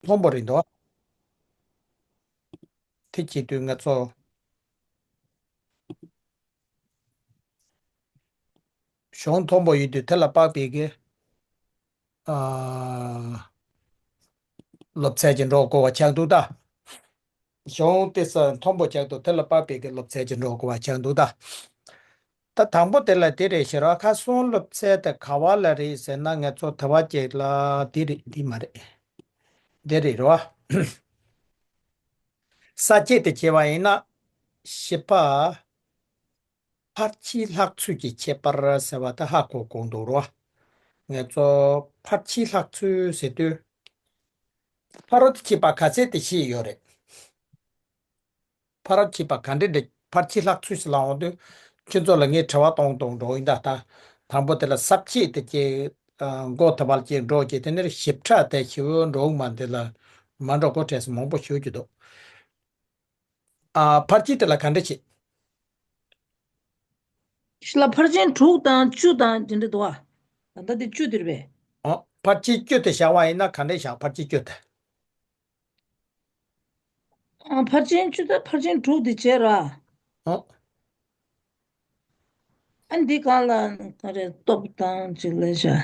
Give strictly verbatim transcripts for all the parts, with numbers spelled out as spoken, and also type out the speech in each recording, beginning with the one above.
མཐོན་པོ་རེད་འདུག་དེ་བྱེད་དུས་ང་ཚོ་གཞུང་མཐོན་པོ་ཡོད་དུས་དེ་ལ་དཔག་པའི་གི་ཨ། སློབ་ཚན་ཅིག་འགྲོ་དགོས་པ་ཆགས་འདུག་ད། གཞུང་དེ་ས་མཐོན་པོ་ཆགས་འདུག་དེ་ལ་དཔག་པའི་གི་སློབ་ཚན་ཅིག་འགྲོ་དགོས་པ་ཆགས་འདུག་ད། ད་དང་པོ་དེ་ལ་དེ་རེད་ཤེས་ར། ཁ་སང་སློབ་ཚན་དེ་ག་བ་ལ་རེད་ཟེར་ན། ང་ཚོ་དེ་བ་ཅིག་ལ་དེ་རེད། འདི་མ་རེད། འདི་རེད་རོ། ས་བཅད་དེ་བྱས་པ་ཡིན་ན་བཞི་པ། ཕར་ཕྱིན་ལྷག་ཚུལ་གྱི་ཁྱད་པར་ཟེར་བ་དེ་ཧ་གོ་གོ་འདུག་རོ། ང་ཚོ་ཕར་ཕྱིན་ལྷག་ཚུལ་ཟེར་དུས། ཕ་རོལ་ཏུ་ཕྱིན་པ་ག་ཚད་དེ་ཤེས་ཡོད་རེད། ཕ་རོལ་ཏུ་ཕྱིན་པ་ག་འདྲ་འདྲ། ཕར་ཕྱིན་ལྷག་ཚུལ་ཟེར་ལ་འོང་དུས། ཁྱོད་ཚོ་ལ་ངས་དྲི་བ་གཏོང་གཏོང་འགྲོ་ཡིན་ད། ད་དང་པོ་དེ་ལ་ས་བཅད་དེ་ཅིག་མགོ་ཐོག་བར་ཅིག་འགྲོ་ཅིག་དེ་ནས་ཞིབ་ཕྲ་དེ་ཞིབ་འགྲོ་མ་འདི་ལ་མ་འགྲོ་གོ་དྲས་མང་པོ་ཞུ་རྒྱུ་འདུག་ཨ། ཕར་ཕྱིན་དེ་ལ་ག་འདྲ་བྱེད། ཤི་ལ་ཕར་ཕྱིན་དྲུག་དང་བཅུ་དང་དེ་འདྲ་འདུག་ཨ། ད་ལྟ་དེ་བཅུ་དེ་རེད་པས། ཨ། ཕར་ཕྱིན་བཅུ་དེ་བཞག་པ་ཡིན་ན་ག་འདྲ་བཞག་ཕར་ཕྱིན་བཅུ་དེ། ཨ། ཕར་ཕྱིན་བཅུ་དེ་ཕར་ཕྱིན་དྲུག་དེ་བྱས་ར། ཨ། ཨ་འདི་གང་ལ་ག་རེ་སྟོབས་དང་ཅིག་ལས་བྱ།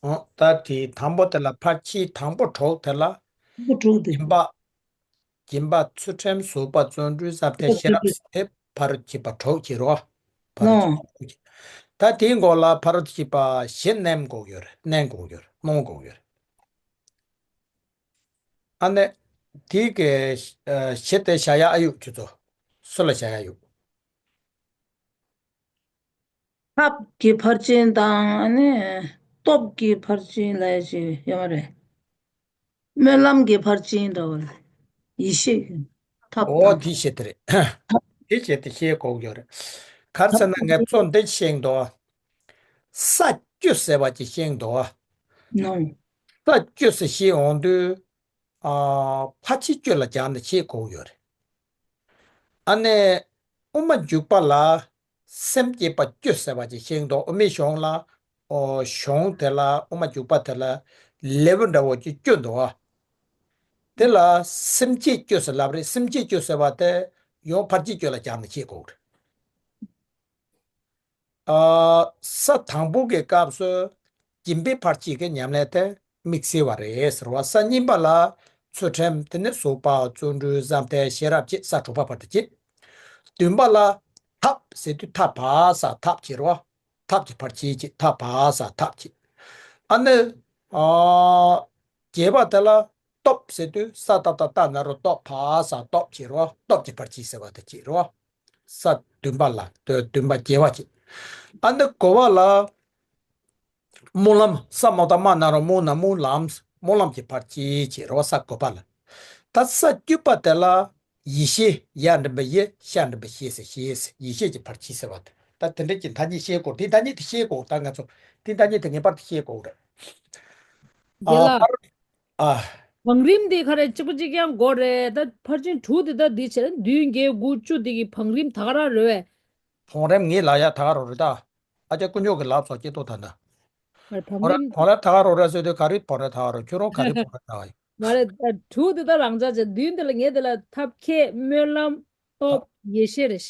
ཨ། ད་དེ་དང་པོ་དེ་ལ་ཕར་ཕྱིན་དང་པོ་དྲུག་དེ་ལ། དང་པོ་དྲུག་དེ། སྦྱིན་པ། སྦྱིན་པ་ཚུལ་ཁྲིམས་ཟུར་པ་བརྩོན་འགྲུས་བསམ་གཏན་ཤེས་རབ་ཟེར་ཏེ་ཕ་རོལ་ཏུ་ཕྱིན་པ་དྲུག་བྱེད་རོགས། ཕ་རོལ་ཏུ་ཕྱིན་པ་དྲུག་བྱེད། ད་དེའི་མགོ་ལ་ཕ་རོལ་ཏུ་ཕྱིན་པ་བཞི་བསྣན་དགོས་ཡོད་རེད། བསྣན་དགོས་ཡོད་རེད། གནོན་དགོས་ཡོད་རེད། ཨ་ནི། དེའི་གི་ཨ། བཞི་དེ་བཞག་ཡ་ཨ་ཡོད་ཁྱོད་ཚོ། སུ་ལ་བཞག་ཡ་ཡོད། ཐབས་ཀྱི་ཕར་ཕྱིན་དང་ཨ་ནི་སྟོབས་ཀྱི་ཕར་ཕྱིན་ལབ་ཡ་ཅིག་ཡོད་མ་རེད། སྨོན་ལམ་གྱི་ཕར་ཕྱིན་འདྲ་བ་ལ་ཡེ་ཤེས་ཀྱི་ཐབས་འོ་དང་། དེ་བཤད་དེ་རེད། དེ་བཤད་དེ་བཤད་དགོས་ཡོད་རེད། ག་རེ་ཟེར་ན་ཐབས་ངས་གཙོ་འདི་བཤད་འདུག་ས་བཅུ་ཟེར་བ་ཅིག་བཤད་འདུག་ནོ། ས་བཅུ་ཟེར་བཤད་འོང་དུས། ཨ། ཕར་ཕྱིན་བཅུ་ལ་སྦྱར་ནས་བཤད་དགོས་ཡོད་རེད། ཨ་ནི། དབུ་མ་འཇུག་པ་ལ་སེམས་བསྐྱེད་པ་བཅུ་ཟེར་བ་ཅིག་བཤད་འདུག་དབུ་མའི་གཞུང་ལ། ཨོ། གཞུང་དེ་ལ་དབུ་མ་འཇུག་པ་དེ་ལ་ལེའུ་འདྲ་བོ་ཅིག་བཅུ་འདུག་དེ་ལ་སེམས་བསྐྱེད་བཅུ་ཟེར་ལབ་རེད། སེམས་བསྐྱེད་བཅུ་ཟེར་བ་དེ་ཡང་ཕར་ཕྱིན་བཅུ་ལ་སྦྱར་ནས་བཤད་དགོས་རེད། ཨ། ས་དང་པོ་གི་སྐབས་སུ་སྦྱིན་པའི་ཕར་ཕྱིན་གྱི་ཉམས་ལེན་དེ་དམིགས་བསལ་བ་རེད་ཟེར་བ། ས་གཉིས་པ་ལ་ཚུལ་ཁྲིམས། དེ་ནས་ཟུར་པ་བརྩོན་འགྲུས་བསམ་གཏན་ཤེས་རབ་བཅས། ས་དྲུག་པ་བར་དུ་བྱེད། བདུན་པ་ལ་ཐབས་ཟེར་དུས་ཐ་བ་ས་ཐབས་བྱེད་རོ། ཐབས་ཀྱི་ཕར་ཕྱིན་བྱེད། ཐ་བ་ས་ཐབས་བྱེད། ཨ་ནི། ཨ། བརྒྱད་པ་དེ་ལ་སྟོབས་ཟེར་དུས་ས་ཏ་བཏགས་སྟ་ན་རོ་སྟོབས། བ་ས་སྟོབས་བྱེད་རོ། སྟོབས་ཀྱི་ཕར་ཕྱིན་ཟེར་བ་དེ་བྱེད་རོ། ས་བདུན་པ་ལ་དོ་བདུན་པ་བརྒྱད་པ་བྱེད། ཨ་ནི་དགུ་པ་ལ་སྨོན་ལམ། ས་མ་བཏགས་སྨ་ན་རོ་སྨོ་ན་སྨོན་ལམ། སྨོན་ལམ་གྱི་ཕར་ཕྱིན་བྱེད་རོ། ས་དགུ་པ་ལ། ད་ས་བཅུ་པ་དེ་ལ་ཡེ་ཤེས། ཡ་འགྲེང་བུ་ཡེ། ཤ་འགྲེང་བུ་ཤེས་ཟེར། ཤེས་ཟེར། ཡེ་ཤེས་ཀྱི་ཕར་ཕྱིན་ཟེར་བ་དེ། ད་དེ་འདྲ་གྱི་ཐ་སྙད་ཤེས་དགོས། དེ་ཐ་སྙད་དེ་ཤེས་དགོས། ད་ང་ཚོ་དེ་ཐ་སྙད་དེ་ངེས་པར་དུ་ཤེས་དགོས་རེད། ཨ། རྒན་ལགས། ཕར། ཨ། བང་རིམ་དེ་ག་རེ་གཅིག་པ་གཅིག་རྐྱང་དགོས་རེད། ད་ཕར་ཕྱིན་དྲུག་དེ་ད་འདི་བྱས་ན་བདུན་བརྒྱད་དགུ་བཅུ་དེ་གི་བང་རིམ་ད་ག་རང་རེད་པས། བང་རིམ་ངས་ལབ་ཡ་ད་ག་རང་རེད་ད། ཨ་ཅག་དཀོན་མཆོག་གི་ལབ་སོགས་སྐྱེ་ཏོ་ད་ད། བང་རིམ། བང་རིམ་ད་ག་རང་རེད་ཟེར་དུས་ག་རེ་བང་རིམ་ད་ག་རང་། ཁྱོད་རང་ག་རེ་བང་རིམ་ད་ག་ཡིན། མ་རེད། ད་དྲུག་དེ་ད་རང་འཇགས་བྱས། བདུན་དེ་ལ་ངས་དེ་ལ་ཐབས་མཁས་སྨོན་ལམ་སྟོབས་ཡེ་ཤེས་རེད།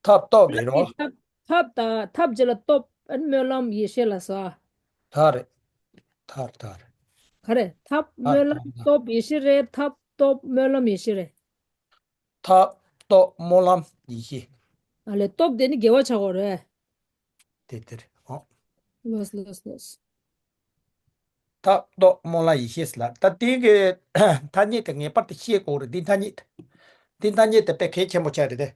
ཐབས་སྟོབས་རེད་རོ། ཐབས་ཐབས་དང་ཐབས་རྗེས་ལ་སྟོབས། ཨ་ནི་སྨོན་ལམ་ཡེ་ཤེས་ལ་ཟ། ཐབས་རེད། ཐབས་ཐབས་རེད། ག་རེ། ཐབས། ཐབས། སྨོན་ལམ། ཐབས། སྟོབས་ཡེ་ཤེས་རེད། ཐབས་སྟོབས་སྨོན་ལམ་ཡེ་ཤེས་རེད། ཐབས་སྟོབས་སྨོན་ལམ་ཡེ་ཤེས། ཨ་ལས། སྟོབས་དེ་ནི་དགེ་བ་ཆགས་དགོས་རེད། དེ་དེ་རེད། ཨོ། ལོས་ལོས་ལོས། ཐབས་སྟོབས་སྨོན་ལམ་ཡེ་ཤེས་ལ། ད་དེ་གི་ཐ་སྙད་དེ་ངེས་པར་དུ་ཤེས་དགོས་རེད། འདི་ཐ་སྙད་དེ། འདི་ཐ་སྙད་དེ་དཔེ་གལ་ཆེན་པོ་ཆགས་རེད་དེ།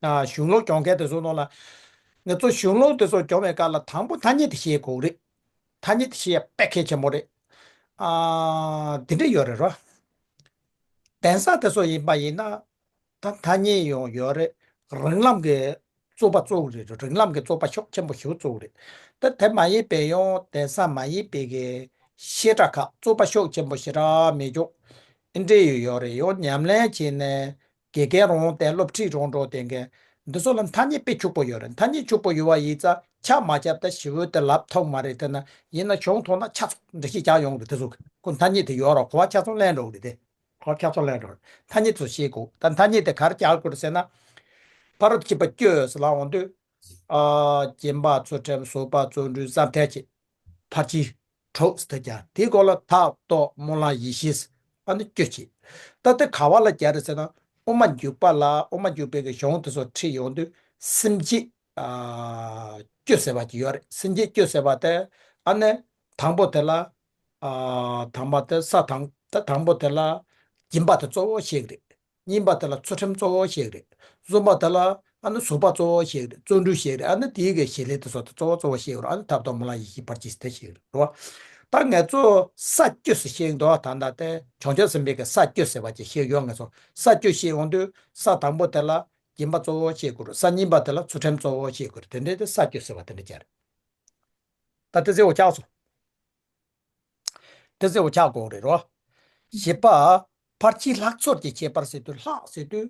ཨ། གཞུང་ལུགས་སྦྱོང་མཁན་དེ་ཚོ་ནང་ལ། ང་ཚོ་གཞུང་ལུགས་དེ་ཚོ་སྦྱོང་བའི་སྐབས་ལ་དང་པོ་ཐ་སྙད་དེ་ཤེས་དགོས་རེད། ཐ་སྙད་དེ་ཤེས་ཡ་དཔེ་གལ་ཆེན་པོ་རེད། ཨ། འདི་འདྲ་ཡོད་རེད་རོ། གདན་ས་དེ་ཚོ་ཡིན་པ་ཡིན་ན། ད་ཐ་སྙད་ཡང་ཡོད་རེད། རིགས་ལམ་གྱི་རྩོད་པ་རྩོད་རེད། རིགས་ལམ་གྱི་རྩོད་པ་ཤུགས་ཆེན་པོ་ཞིག་རྩོད་རེད། ད་དེ་མ་ཡིན་པའི་ཡང་གདན་ས་མ་ཡིན་པའི་གི་བཤད་གྲྭ་ཁག་རྩོད་པ་ཤུགས་ཆེན་པོ་ཞེ་དྲག་མེད་ཅོག་ཨེ་འདྲ་ཡོད་ཡོད་རེད། ཡང་ཉམས་ལེན་བྱས་ནས་དགེ་རྒན་རང་བསྟེན། སློབ་ཁྲིད་རང་འགྲོ་བསྟེན་མཁན་འདི་ཚོ་ལ་ཐ་སྙད་དཔེ་ཕྱུག་པོ་ཡོད་རེད། ཐ་སྙད་ཕྱུག་པོ་ཡོད་པ་ཡིན་ཙང་ ཆ་མ་ཁྱབ་ད་ཞི་བོ་དེ་ལབ་ཐུབ་མ་རེད། དེ་ན་ཡིན་ན་གཞུང་ཐོག་ན་ཆ་ཚང་འགྲེལ་བཤད་རྒྱག་ཡོང་གི་རེད། དེ་ཚོ་ཁོ་ཐ་སྙད་དེ་ཡོད་རོགས། གོ་བ་ཆ་ཚང་ལེན་འགྲོ་གི་རེད། དེ་གོ་བ་ཆ་ཚང་ལེན་འགྲོ་རེད། ཐ་སྙད་ཚོ་ཤེས་དགོས། ད་ཐ་སྙད་དེ་ག་རེ་རྒྱག་དགོས་རེད་ཟེར་ན། ཕ་རོལ་ཏུ་ཕྱིན་པ་བཅུ་ཟེར་ལབ་ཡོང་དུས། ཨ། སྦྱིན་པ་ཚུལ་ཁྲིམས་བཟོད་པ་བརྩོན་འགྲུས་བསམ་གཏན་བཅས་ཕར་ཕྱིན་དྲུག་ཟེར་ཀྱང་དེའི་སྐོར་ལ་ཐབས་རྟོག་སྨོན་ལམ་ཡེ་ཤེས། ཨ་ནི་བཅུ་བྱས། ད་དེ་ག་བ་ལ་སྦྱར་རེད་ཟེར་ན། དབུ་མ་འཇུག་པ་ལ། དབུ་མ་འཇུག་པའི་གི་གཞུང་དེ་ཚོ་ཁྲིད་ཡོང་དུས་སེམས་བསྐྱེད། ཨ། བཅུ་ཟེར་བ་ཅིག་ཡོད་རེད། སེམས་བསྐྱེད་བཅུ་ཟེར་བ་དེ། ཨ་ནི་དང་པོ་དེ་ལ། ཨ། དང་པོ་དེ་ས་དང་། ད་དང་པོ་དེ་ལ་སྦྱིན་པ་དེ་གཙོ་བོ་བཤད་གི་རེད། གཉིས་པ་དེ་ལ་ཚུལ་ཁྲིམས་གཙོ་བོ་བཤད་གི་རེད། གསུམ་པ་དེ་ལ་ཨ་ནི་བཟོད་པ་གཙོ་བོ་བཤད་གི་རེད། བརྩོན་འགྲུས་བཤད་གི་རེད། ཨ་ནི་དེའི་གི་བྱེད་ལས་དེ་ཚོ་དེ་གཙོ་བོ་གཙོ་བོ་བཤད་གི་རེད། ཨ་ནི་ཐབས་རྟོག་སྨོན་ལམ་ཡེ་ཤེས་ཕར་ཕྱིན་དེ་བཤད་གི་རེད་བ། ད་ང་ཚོ་ས་བཅུ་ཟེར་བཤད་གི་འདུག་ད་ལྟ་དེ་བྱང་ཆུབ་སེམས་དཔའི་གི་ས་བཅུ་ཟེར་བ་ཅིག་བཤད་ཡོད། ང་ཚོ་ས་བཅུ་བཤད་ཡོང་དུས་ས་དང་པོ་དེ་ལ་སྦྱིན་པ་གཙོ་བོ་བཤད་དགོས་རེད། ས་གཉིས་པ་དེ་ལ་ཚུལ་ཁྲིམས་གཙོ་བོ་བཤད་དགོས་རེད། དེ་འདྲའི་དེ་ས་བཅུ་ཟེར་བ་དེ་འདྲ་ཅིག་རེད། ད་དེ་ཚེ་འོ་ཆགས་སོང་། དེ་ཚེ་འོ་ཆགས་དགོས་རེད་རོ། བཞི་པ། ཕར་ཕྱིན་ལྷག་ཚོར་གྱི་ཁྱད་པར་ཟེར་དུས། ལྷག་ཟེར་དུས་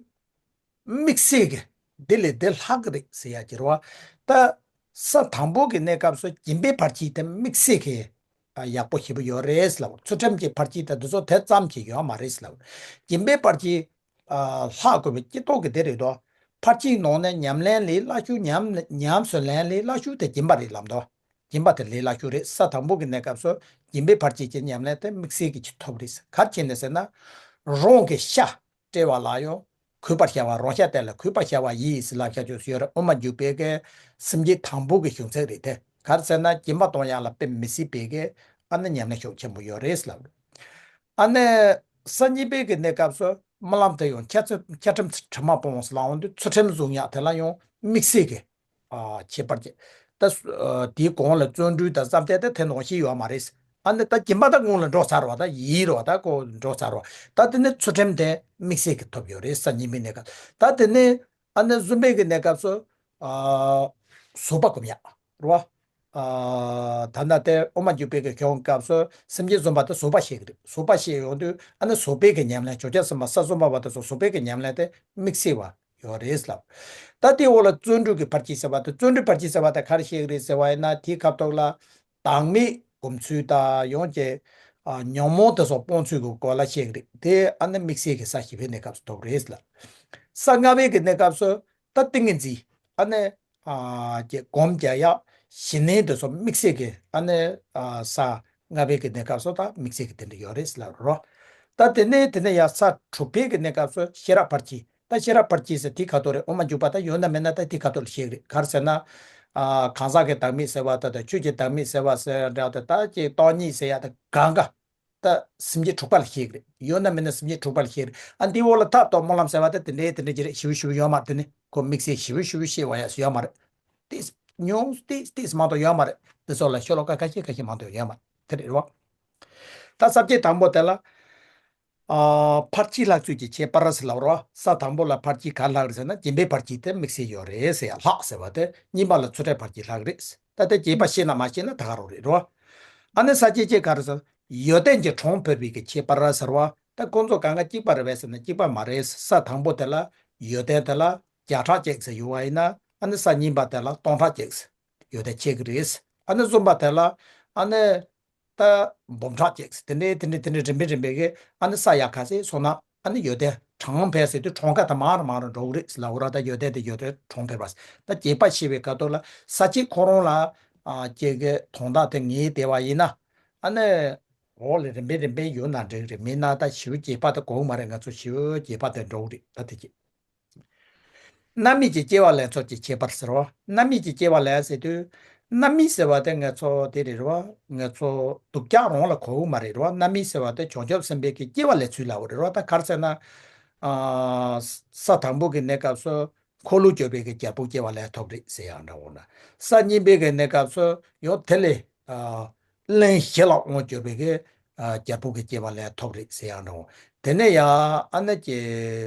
དམིགས་བསལ་གྱི་འདི་ལས་འདི་ལྷག་གི་རེད་ཟེར་ཡ་ཅིག་རེད་བ། ད་ས་དང་པོ་གི་གནས་སྐབས་སུ་སྦྱིན་པའི་ཕར་ཕྱིན་དེ་དམིགས་བསལ་གྱི་ཡག་པོ་ཞེ་པོ་ཡོད་རེད་ལབ། ཚུལ་ཁྲིམས་ཀྱི་ཕར་ཕྱིན་དང་འདི་ཚོ་དེ་ཙམ་གྱིས་ཡོད་མ་རེད་ལབ། སྦྱིན་པའི་ཕར་ཕྱིན་ལྷག་དགོས་པའི་སྤྱི་ཐོག་གི་དེ་རེད་དོ། ཕར་ཕྱིན་ནང་ནས་ཉམས་ལེན་ལས་སླ་ཤོས། ཉམས་ཉམས་སུ་ལེན་ལས་སླ་ཤོས་དེ་སྦྱིན་པ་རེད་ལབ་དོ། སྦྱིན་པ་དེ་ལས་སླ་ཤོས་རེད། ས་དང་པོ་གི་གནས་སྐབས་སུ་སྦྱིན་པའི་ཕར་ཕྱིན་གྱི་ཉམས་ལེན་དེ་དམིགས་བསལ་གྱི་ཅིག་ཐོབ་རེད། ག་རེ་བྱས་ནས་ཟེར་ན། རང་གི་ཤ་སྤྲད་པ་ལ་ཡང་གུས་པར་བྱ་བ། རང་ཤ་དེ་ལ་གུས་པར་བྱ་བ་ཡིས་ཟེར་ལབ་བྱ་ཆོག་ཡོད་རེད། དབུ་མ་འཇུག་པའི་གི་སེམས་བསྐྱེད་དང་པོ་གི་གཞུང་ཚིག་རེད་དེ། ག་རེ་ཟེར་ན་སྦྱིན་པ་གཏོང་ཡག་ལ་དཔེ་མི་སྲིད་པའི་གི་ཨ་ནི་ཉམས་ལེན་ཤུགས་ཆེན་པོ་ཡོད་རེད་ལབ་རེད། ཨ་ནི་ས་གཉིས་པའི་གི་གནས་སྐབས་སུ་སྨོན་ལམ་དེ་ཡང་འཆད་རྩོད། འཆད་ཁྲིམས་དྲི་མ་སྤོང་ཟེར་ལབ་ཡོང་དུས་ཚུལ་ཁྲིམས་བཟུང་ཡག་དེ་ལ་ཡང་དམིགས་བསལ་གྱི། ཨ། ཁྱད་པར་གྱི། ད་ཨ་དེའི་གོང་ལ་བརྩོན་འགྲུས་དང་བསམ་གཏན་དེ་དེ་ནང་བཞིན་ཡོད་མ་རེད། ཨ་ནི་ད་སྦྱིན་པ་ད་སྔོན་ལ་འགྲོ་ཚར་བ། ད་ཡིན་རོ། ད་ཁོ་འགྲོ་ཚར་བ། ད་དེ་ནི་ཚུལ་ཁྲིམས་དེ་དམིགས་བསལ་གྱི་ཐོབ་ཡོད་རེད། ས་གཉིས་པའི་གནས་སྐབས། ད་དེ་ནི་ཨ་ནི་གསུམ་པའི་གི་གནས་སྐབས་སུ། ཨ། བཟོད་པ་སྒོམ་ཡག་རེད་བ། ཨ། ད་ལྟ་དེ་དབུ་མ་འཇུག་པའི་གི་གཞུང་སྐབས་སུ་སེམས་བསྐྱེད་བཟུང་བ་དེ་བཟོད་པ་བཤད་ཀྱི་རེད། བཟོད་པ་བཤད་ཡོང་དུས་ཨ་ནི་བཟོད་པའི་གི་ཉམས་ལེན། བྱང་ཆུབ་སེམས་དཔའ་ས་གསུམ་པ་བ་དེ་ཚོ་བཟོད་པའི་གི་ཉམས་ལེན་དེ་དམིགས་བསལ་བ་ཡོད་རེད་ལབ། ད་དེའི་འོག་ལ་བརྩོན་འགྲུས་ཀྱི་ཕར་ཕྱིན་ཟེར་བ་དེ། བརྩོན་འགྲུས་ཕར་ཕྱིན་ཟེར་བ་དེ་ག་རེ་བཤད་ཀྱི་རེད་ཟེར་བ་ཡིན་ན། དེའི་ཁ་ཐོག་ལ་བདག་མེད་སྒོམ་ཚུལ་དང་ཡང་ཅིག་ཨ། ཉོན་མོངས་དེ་ཚོ་སྤོང་ཚུལ་གྱི་སྐོར་ལ་བཤད་ཀྱི་རེད། དེ་ཨ་ནི་དམིགས་བསལ་གྱི་ས་བཞི་པའི་གནས་སྐབས་སུ་ཐོབ་རེད་ལབ། ས་ལྔ་པའི་གི་གནས་སྐབས་སུ་ད་ཏིང་ངེ་འཛིན། ཨ་ནི། ཨ། ཀྱི་སྒོམ་རྒྱག་ཡག་ཞི་གནས་དེ་ཚོ་དམིགས་བསལ་གྱི། ཨ་ནི། ཨ། ས་ལྔ་པའི་གི་གནས་སྐབས་སུ་ད་དམིགས་བསལ་གྱི་དེ་འདྲ་ཡོད་རེད་ལབ་རོ། ད་དེ་ནས་དེ་ནས་ཡང་ས་དྲུག་པའི་གི་གནས་སྐབས་སུ་ཤེས་རབ་ཕར་ཕྱིན། ད་ཤེས་རབ་ཕར་ཕྱིན་ཟེར་དེའི་ཁ་ཐོག་རེད། དབུ་མ་འཇུག་པ་ད་ཡོད་ན་མེད་ན་ད་དེའི་ཁ་ཐོག་ལ་བཤད་ཀྱི་རེད། ག་རེ་ཟེར་ན། ཨ། གང་ཟག་གི་བདག་མེད་ཟེར་བ་ད་དང་ཆོས་ཀྱི་བདག་མེད་ཟེར་བ་ཟེར་འདྲ་དེ། ད་ཅིག་སྟོང་ཉིད་ཟེར་ཡག་དེ་གང་ག་ད་སེམས་བསྐྱེད་དྲུག་པ་ལ་བཤད་ཀྱི་རེད། ཡོད་ན་མེད་ན་སེམས་བསྐྱེད་དྲུག་པ་ལ་བཤད་ཀྱི་རེད། ཨ། འདིའི་འོག་ལ་ཐབས་རྟོག་སྨོན་ལམ་ཟེར་བ་ད་དེ་འདྲའི་དེ་འདྲའི་ཅིག་རེད། ཞེ་པོ་ཞེ་པོ་ཡོད་མ་རེད། དེ་ནི་ཁོ་དམིགས་བསལ་ཞེ་པོ་ཞེ་པོ་བཤད་པ་ཡག་ཡོད་མ་རེད། ཏིས་ཉུང་ཏིས་ཏིས་མ་གཏོགས་ཡོད་མ་རེད། དེ་ཚོ་ལ་ཤོ་ལོ་ཀ་ཁ་ཤས་ཁ་ཤས་མ་གཏོགས་ཡོད་མ་རེད། དེ་རེད་རོ། ད་ས་བཅད་དང་པོ་དེ་ལ། ཨ། ཕར་ཕྱིན་ལྷག་ཚུལ་གྱི་ཁྱད་པར་ཟེར་ལབ་རོ། ས་དང་པོ་ལ་ཕར་ཕྱིན་ག་ལྷག་རེད་ཟེར་ན་སྦྱིན་པའི་ཕར་ཕྱིན་དེ་དམིགས་བསལ་ཡོད་རེད་ཟེར་ཡ། ལྷག་ཟེར་བ་དེ། གཉིས་པ་ལ་ཚུལ་ཁྲིམས་ཕར་ཕྱིན་ལྷག་རེད། ད་དེ་རྒྱས་པ་ཤེས་ན་མ་ཤེས་ན་ད་ག་རང་རེད་རོ། ཨ་ནི་ས་བཅད་གཅིག་ག་རེ་ཟེར། ཡོན་ཏན་གྱི་གྲངས་འབོར་བའི་གི་ཁྱད་པར་ཟེར་བ། ད་ཁོང་ཚོ་གང་ག་གཅིག་པ་རེད་པས་ཟེར་ན་གཅིག་པ་མ་རེད། ས་དང་པོ་དེ་ལ་ཡོན་ཏན་དེ་ལ་བརྒྱ་ཕྲག་གཅིག་ཟེར་ཡོང་བ་ཡིན་ན། ཨ་ནི་ས་གཉིས་པ་དེ་ལ་སྟོང་ཕྲག་གཅིག་ཟེར་ཡོན་ཏན་ཆགས་ཀྱི་རེད། ཨ་ནི་གསུམ་པ་དེ་ལ་ཨ་ནི་ད་འབུམ་ཕྲག་གཅིག་ཟེར། དེ་འདྲའི་དེ་འདྲའི་དེ་འདྲའི་རིམ་པས་རིམ་པས་གི་ཨ་ནི་ས་ཡ་ག་ཚད་སོང་ན། ཨ་ནི་ཡོན་ཏན་གྲངས་འབོར་ཟེར་དུས་གྲངས་ཀ་དེ་མང་རུ་མང་རུ་འགྲོ་གི་རེད་ཟེར་ལབ་རོ། ད་ཡོན་ཏན་དེ་ཡོན་ཏན་གྲངས་འབོར་བ་ཟེར། ད་རྒྱས་པ་ཤེས་པའི་ཁ་ཐོག་ལ་ས་བཅད་ཁོ་རང་ལ་ཨ་ཅིག་གི་དོན་དག་དེ་ངེས་བསྡད་པ་ཡིན་ན། ཨ་ནི་འོག་ལ་རིམ་པས་རིམ་པས་ཡོང་ན་འགྲིག་རེད། མིན་ན་ད་ཞེ་པོ་རྒྱས་པ་དེ་དགོས་མ་རེད། ང་ཚོ་ཞེ་པོ་རྒྱས་པ་དེ་འགྲོ་གི་རེད། ད་དེ་ཅིག་རྣམ་སྨིན་གྱི་སྐྱེ་བ་ལེན་ཚུལ་གྱི་ཁྱད་པར་ཟེར་བ། རྣམ་སྨིན་གྱི་སྐྱེ་བ་ལེན་ཟེར་དུས། རྣམ་སྨིན་ཟེར་བ་དེ་ང་ཚོ་དེ་རེད་རེད་བ། ང་ཚོ་སྡུག་ཅག་རང་ལ་གོ་གི་མ་རེད་རེད་བ། རྣམ་སྨིན་ཟེར་བ་དེ་བྱང་ཆུབ་སེམས་དཔའི་གི་སྐྱེ་བ་ལེན་ཚུལ་ལབ་པ་རེད་རེད་བ། ད་ག་རེ་ཟེར་ན། ཨ། ས་དང་པོ་གི་གནས་སྐབས་སུ་འཁོར་ལོ་སྒྱུར་བའི་གི་རྒྱལ་པོ་སྐྱེ་བ་ལེན་ཐུབ་རེད་ཟེར་ཡང་འདྲ་བོ་ན། ས་གཉིས་པའི་གི་གནས་སྐབས་སུ་ཡང་དེ་ལས། ཨ། གླིང་བཞི་ལ་དབང་བསྒྱུར་བའི་གི། ཨ། རྒྱལ་པོ་གི་སྐྱེ་བ་ལེན་ཐུབ་རེད་ཟེར་ཡང་འདྲ་བོ། དེ་ནས་ཡང་ཨ་ནི་ཀྱི་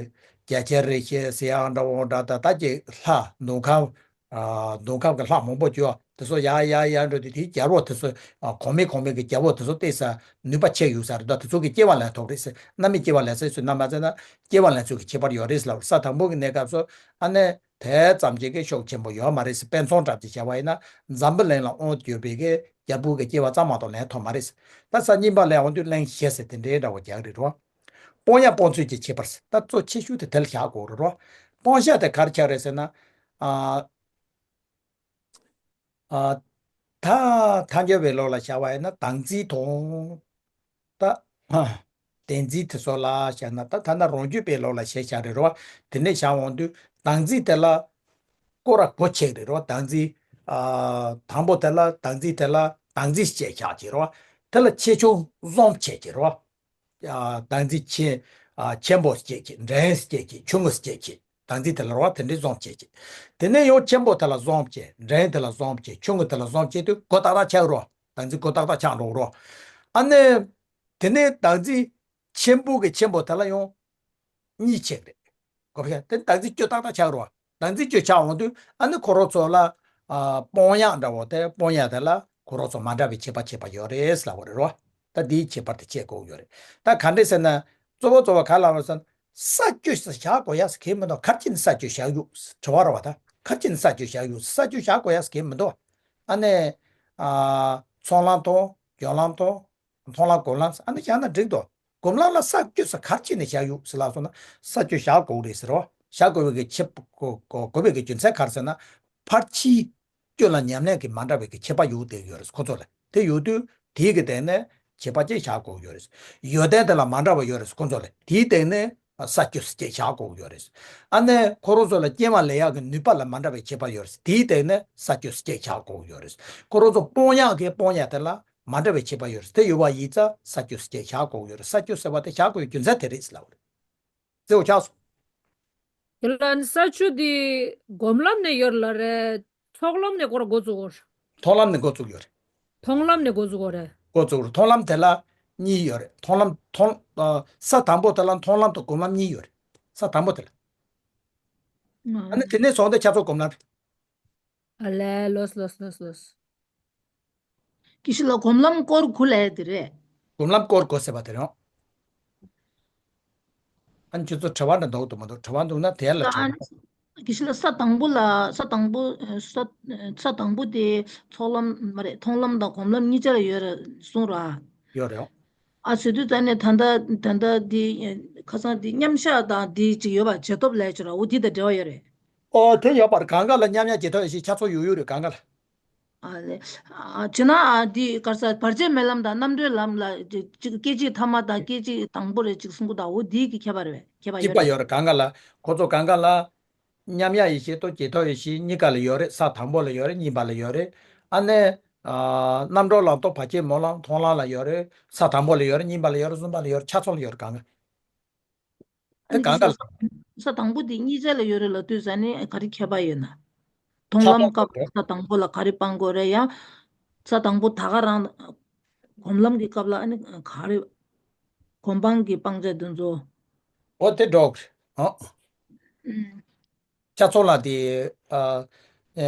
རྒྱལ་ཆེན་རིགས་བཞི་ཟེར་ཡང་འདྲ་བོ་འདྲ། ད་ལྟ་ཀྱི་ལྷ་འདོད་ཁམས་ ཨ་མདོ་ཁམས་ཀྱི་ལྷ་མང་པོ་བྱོས་དེ་ཚོ་ཡར་ཡར་ཡར་འགྲོ་དུས་དེའི་རྒྱལ་པོ་དེ་ཚོ་ཨ་གོང་མའི་གོང་མའི་གི་རྒྱལ་པོ་དེ་ཚོ་བལྟས་ས་ནུས་པ་ཆེ་ཡོད་ས་རེད། ད་དེ་ཚོ་གི་སྐྱེ་བ་ལེན་ཐུབ་རེད་ཟེར། རྣམ་སྨིན་སྐྱེ་བ་ལེན་ས་ཟེར་ན་མ་ཟེར་ན་སྐྱེ་བ་ལེན་ཚུལ་གྱི་ཁྱད་པར་ཡོད་རེད་ཟེར་ལབ། ས་དང་པོ་གི་གནས་སྐབས་སུ་ཨ་ནི་དེ་ཙམ་གྱི་གི་ཤུགས་ཆེན་པོ་ཡོད་མ་རེད་ཟེར། དཔེ་མཚོན་གྲབས་ཀྱི་བྱ་བ་ཡིན་ན་འཛམ་བུ་གླིང་ལ་དབང་བསྒྱུར་བའི་གི་རྒྱལ་པོ་གི་སྐྱེ་བ་ཙམ་མ་གཏོགས་ལེན་ཐུབ་མ་རེད་ཟེར། ད་ས་གཉིས་པ་ལ་འོང་དུས་གླེང་གཞི་ཟེར་དེ་འདྲའི་འདྲ་བོ་རྒྱག་རེད་རོ། སྤང་ཡག་སྤང་ཚུལ་གྱི་ཁྱད་པར་ཟེར། ད་གཙོ་ཆེ་ཤོས་དེ་དེ་ལ་བཞག་དགོས་རེད་རོ། སྤང་བྱ་དེ་ག་རེ་ཆགས་རེད་ཟེར་ན། ཨ་ཨ་ད་ཐལ་འགྱུར་བའི་ལུགས་ལ་བྱ་བ་ཡིན་ན་བདག་འཛིན་དང་། ད་བདེན་འཛིན་དེ་ཚོ་ལ་བྱས་ན་ད་ཐ་ན་རང་རྒྱུད་པའི་ལུགས་ལ་བྱས་བཞག་རེད་རོ། དེ་ནས་བྱ་འོང་དུས་བདག་འཛིན་དེ་ལ་སྐོར་ར་སྒོ་ཕྱེ་རེད་རོ། བདག་འཛིན་ཨ་དང་པོ་དེ་ལ་བདག་འཛིན་དེ་ལ་བདག་འཛིན་ཞེས་བྱ་གི་རོ། དེ་ལ་ཆེ་ཆུང་བཟུང་བྱེད་ཀྱི་རོ། ཨ་བདག་འཛིན་ཆེ་ཨ་ཆེན་པོ་སྐྱེད་ཀྱི། འབྲིང་སྐྱེད་ཀྱི། ཆུང་ངུ་སྐྱེད་ཀྱི། བདག་འཛིན་དེ་ལ་རོ་དེ་འདྲའི་བཟུང་བྱེད་ཀྱི། དེ་ནས་ཡང་ཆེན་པོ་དེ་ལ་བཟུང་བྱེད། འབྲིང་དེ་ལ་བཟུང་བྱེད། ཆུང་ངུ་དེ་ལ་བཟུང་བྱེད་དུས་སྒོ་ཏག་ཏག་ཆགས་རོ། བདག་འཛིན་སྒོ་ཏག་ཏག་ཆགས་འགྲོ་རོ། ཨ་ནི་དེ་ནས་བདག་འཛིན་ཆེན་པོ་གི་ཆེན་པོ་དེ་ལ་ཡང་གཉིས་ཆགས་རེད། གོ་བ་དེ་བདག་འཛིན་སྐྱོ་ཏག་ཏག་ཆགས་རོ། བདག་འཛིན་སྐྱོ་ཆགས་འོང་དུས་ཨ་ནི་ཁོ་རང་ཚོ་ལ་ཨ་སྤང་ཡག་འདྲ་བོ་དེ། སྤང་ཡག་དེ་ལ་ཁོ་རང་ཚོ་མ་འདྲ་བའི་ཁྱད་པར་ཁྱད་པར་ཡོད་རེད་ལབ་པ་རེད་རོ། ད་འདིའི་ཁྱད་པར་དེ་དཔྱད་དགོས་ཡོད་རེད། ད་ག་འདྲས་ཟེར་ན་གཙོ་བོ་གཙོ་བོ་ག་ལ་བར་སོང་ས་བཅུ་ཟེར་བཞག་དགོས་ཡག་ཟེར་གྱི་མི་འདུག་ག་རེ་བྱས་ནས་ས་བཅུ་བཞག་ཡོད་དྲི་བ་རེད་བ། ད་ག་རེ་བྱས་ནས་ས་བཅུ་བཞག་ཡོད། ས་བཅུ་བཞག་དགོས་ཡག་ཟེར་གྱི་མི་འདུག་ཨ་ནི་ཨ་ཚོགས་ལམ་དང་སྦྱོར་ལམ་དང་མཐོང་ལམ་སྒོམ་ལམ་ཟེར་ཨ་ནི་བཞག་ན་འགྲིག་འདུག་སྒོམ་ལམ་ལ་ས་བཅུ་ཟེར་ག་རེ་བྱས་ནས་བཞག་ཡོད་ཟེར་ལབ་སོང་ན་ས་བཅུ་བཞག་དགོས་རེད་ཟེར་རོ། བཞག་དགོས་པའི་གི་ཁྱད་དགོས་པའི་གི་རྒྱུ་མཚན་ག་རེ་ཟེར་ན་ཕར་ཕྱིའི་སྐྱོན་ལ་ཉམས་ལེན་གྱི་མ་འདྲ་བའི་གི་ཁྱད་པར་ཡོད་དེ་ཡོད་རེད་ཁོ་ཚོ་ལ། དེ་ཡོད་དུས་དེའི་གི་སྟེང་ནས་ཁྱད་པར་ཅིག་བཞག་དགོས་ཡོད་རེད། ཡོན་ཏན་དེ་ལ་མ་འདྲ་བ་ཡོད་རེད་ཁོ་ཚོ་ལ། དེའི་སྟེང་ནས་ས་བཅུ་ཟེར་ཅིག་བཞག་དགོས་ཡོད་རེད། ཨ་ནི་ཁོ་རང་ཚོ་ལ་སྐྱེ་བ་ལེན་ཡག་གི་ནུས་པ་ལ་མ་འདྲ་བའི་ཁྱད་པར་ཡོད་རེད། དེའི་སྟེང་ནས་ས་བཅུ་ཟེར་ཅིག་བཞག་དགོས་ཡོད་རེད། ཁོ་རང་ཚོ་སྤང་ཡག་གི་སྤང་ཡག་དེ་ལ་མ་འདྲ་བའི་ཁྱད་པར་ཡོད་རེད། དེ་ཡོད་པ་ཡིན་ཙང་ས་བཅུ་ཟེར་ཅིག་བཞག་དགོས་ཡོད་རེད། ས་བཅུ་ཟེར་བ་དེ་བཞག་དགོས་ཡག་རྒྱུ་མཚན་དེ་རེད་ཟེར་ལབ་པ་རེད། རྩེ་བོ་ཆགས་སོང་། དེ་ལ་ས་བཅུ་དེ་སྒོམ་ལམ་ནས་ཡོད་ལ་རེད། ཚོགས་ལམ་ནས་སྐོར་འགོ་བཙུགས་ཡོད་རེད། མཐོང་ལམ་ནས་འགོ་བཙུགས་ཡོད་རེད། མཐོང་ལམ་ནས་འགོ་བཙུགས་ཡོད་རེད། འགོ་བཙུགས་རེད། མཐོང་ལམ་དེ་ལ་གཉིས་ཡོད་རེད། མཐོང་ལམ་མཐོང་ཨ་ས་དང་པོ་དེ་ལ་མཐོང་ལམ་དང་སྒོམ་ལམ་གཉིས་ཡོད་རེད། ས་དང་པོ་དེ་ལ། ཨ་ནི་དེ་ནས་བཟུང་སྟེ་ཆ་ཚོགས་སྒོམ་ལམ་རེད། ཨ་ལས་ལོས་ལོས་ལོས་ལོས། ཀི་ཤི་ལ་སྒོམ་ལམ་སྐོར་དགུ་ལས་དེ་རེད། སྒོམ་ལམ་སྐོར་དགུ་ཟེར་བ་དེ་རེད། ཨ་ནི་ཁྱོད་ཚོ་དྲི་བ་འདྲ་འདུག་འདུག་མ་འདུག་དྲི་བ་འདུག་ན་དེ་ལ་དྲི་ཨ་ནི་ཀི་ཤི་ལ་ས་དང་པོ་ལ་ས་དང་པོ་ས་ས་དང་པོ་དེ་ཚོགས་ལམ་མ་རེད། མཐོང་ལམ་དང་སྒོམ་ལམ་གཉིས་ཆ་ལ་ཡོད་རེད་གསུངས་ར། ཡོད་རེད། ཨ་བྱེད་དུས་ད་ནས་ད་ལྟ་ད་ལྟ་འདི་ཁ་སང་འདི་མཉམ་བཞག་དང་འདི་ཅིག་ཡོད་པ་བྱེད་སྟོབས་ལས་ཅིག་ར་འོ་འདི་དང་འབྲེལ་བ་ཡོད་རེད། ཨོ་དེ་ཡོད་པར་གང་ག་ལ་མཉམ་མཉམ་བྱེད་ཐུབ་ཡོད་ཞེས་ཆ་ཚོགས་ཡོད་ཡོད་རེད་གང་ག་ལ། ཨ་ལེ། ཨ་བྱས་ན་ཨ་འདི་ག་རེ་ཟེར་བར་ཆད་མེད་ལམ་དང་རྣམ་གྲོལ་ལམ་ལ་ཅིག་ཅིག་སྐད་ཅིག་ཐ་མ་དང་སྐད་ཅིག་དང་པོ་རེད་ཅིག་གསུང་གི་འདུག་འོ་འདི་གི་ཁྱད་པར་རེད་ཁྱད་པར་གཅིག་ཡོད་པ་རེད། ཡོད་རེད་གང་ག་ལ། ཁོ་ཚོ་གང་ག་ལ། མཉམ་གཞག་ཡེ་ཤེས་དང་རྗེས་ཐོབ་ཡེ་ཤེས་གཉིས་ཀ་ལ་ཡོད་རེད། ས་དང་པོ་ལ་ཡོད་རེད། གཉིས་པ་ལ་ཡོད་རེད། ཨ་ནི། ཨ་རྣམ་གྲོལ་ལམ་དང་བར་ཆད་མེད་ལམ་མཐོང་ལམ་ལ་ཡོད་རེད། ས་དང་པོ་ལ་ཡོད་རེད། གཉིས་པ་ལ་ཡོད་རེད། གསུམ་པ་ལ་ཡོད་རེད། ཆ་ཚང་ལ་ཡོད་རེད་གང་ག་ཨ་དེ་ནི་གང་ག་ལ། ས་དང་པོ་དེ་གཉིས་ཆ་ལ་ཡོད་རེད་ལབ་དུས་ཙ་ནི་ག་རེ་ཁྱད་པར་ཡོད་ན། མཐོང་ལམ་སྐབས་ས་དང་པོ་ལ་ག་རེ་སྤང་དགོས་རེད་ཡང་། ས་དང་པོ་ད་ག་རང་། སྒོམ་ལམ་གྱི་སྐབས་ལ་ཨ་ནི་ག་རེ། སྒོམ་སྤང་གི་སྤང་བྱ་དེ་ཚོ། འོ་དེ་འགྲོ། ཨ། ཨུམ། ཆ་ཚང་ལ་དེ། ཨ།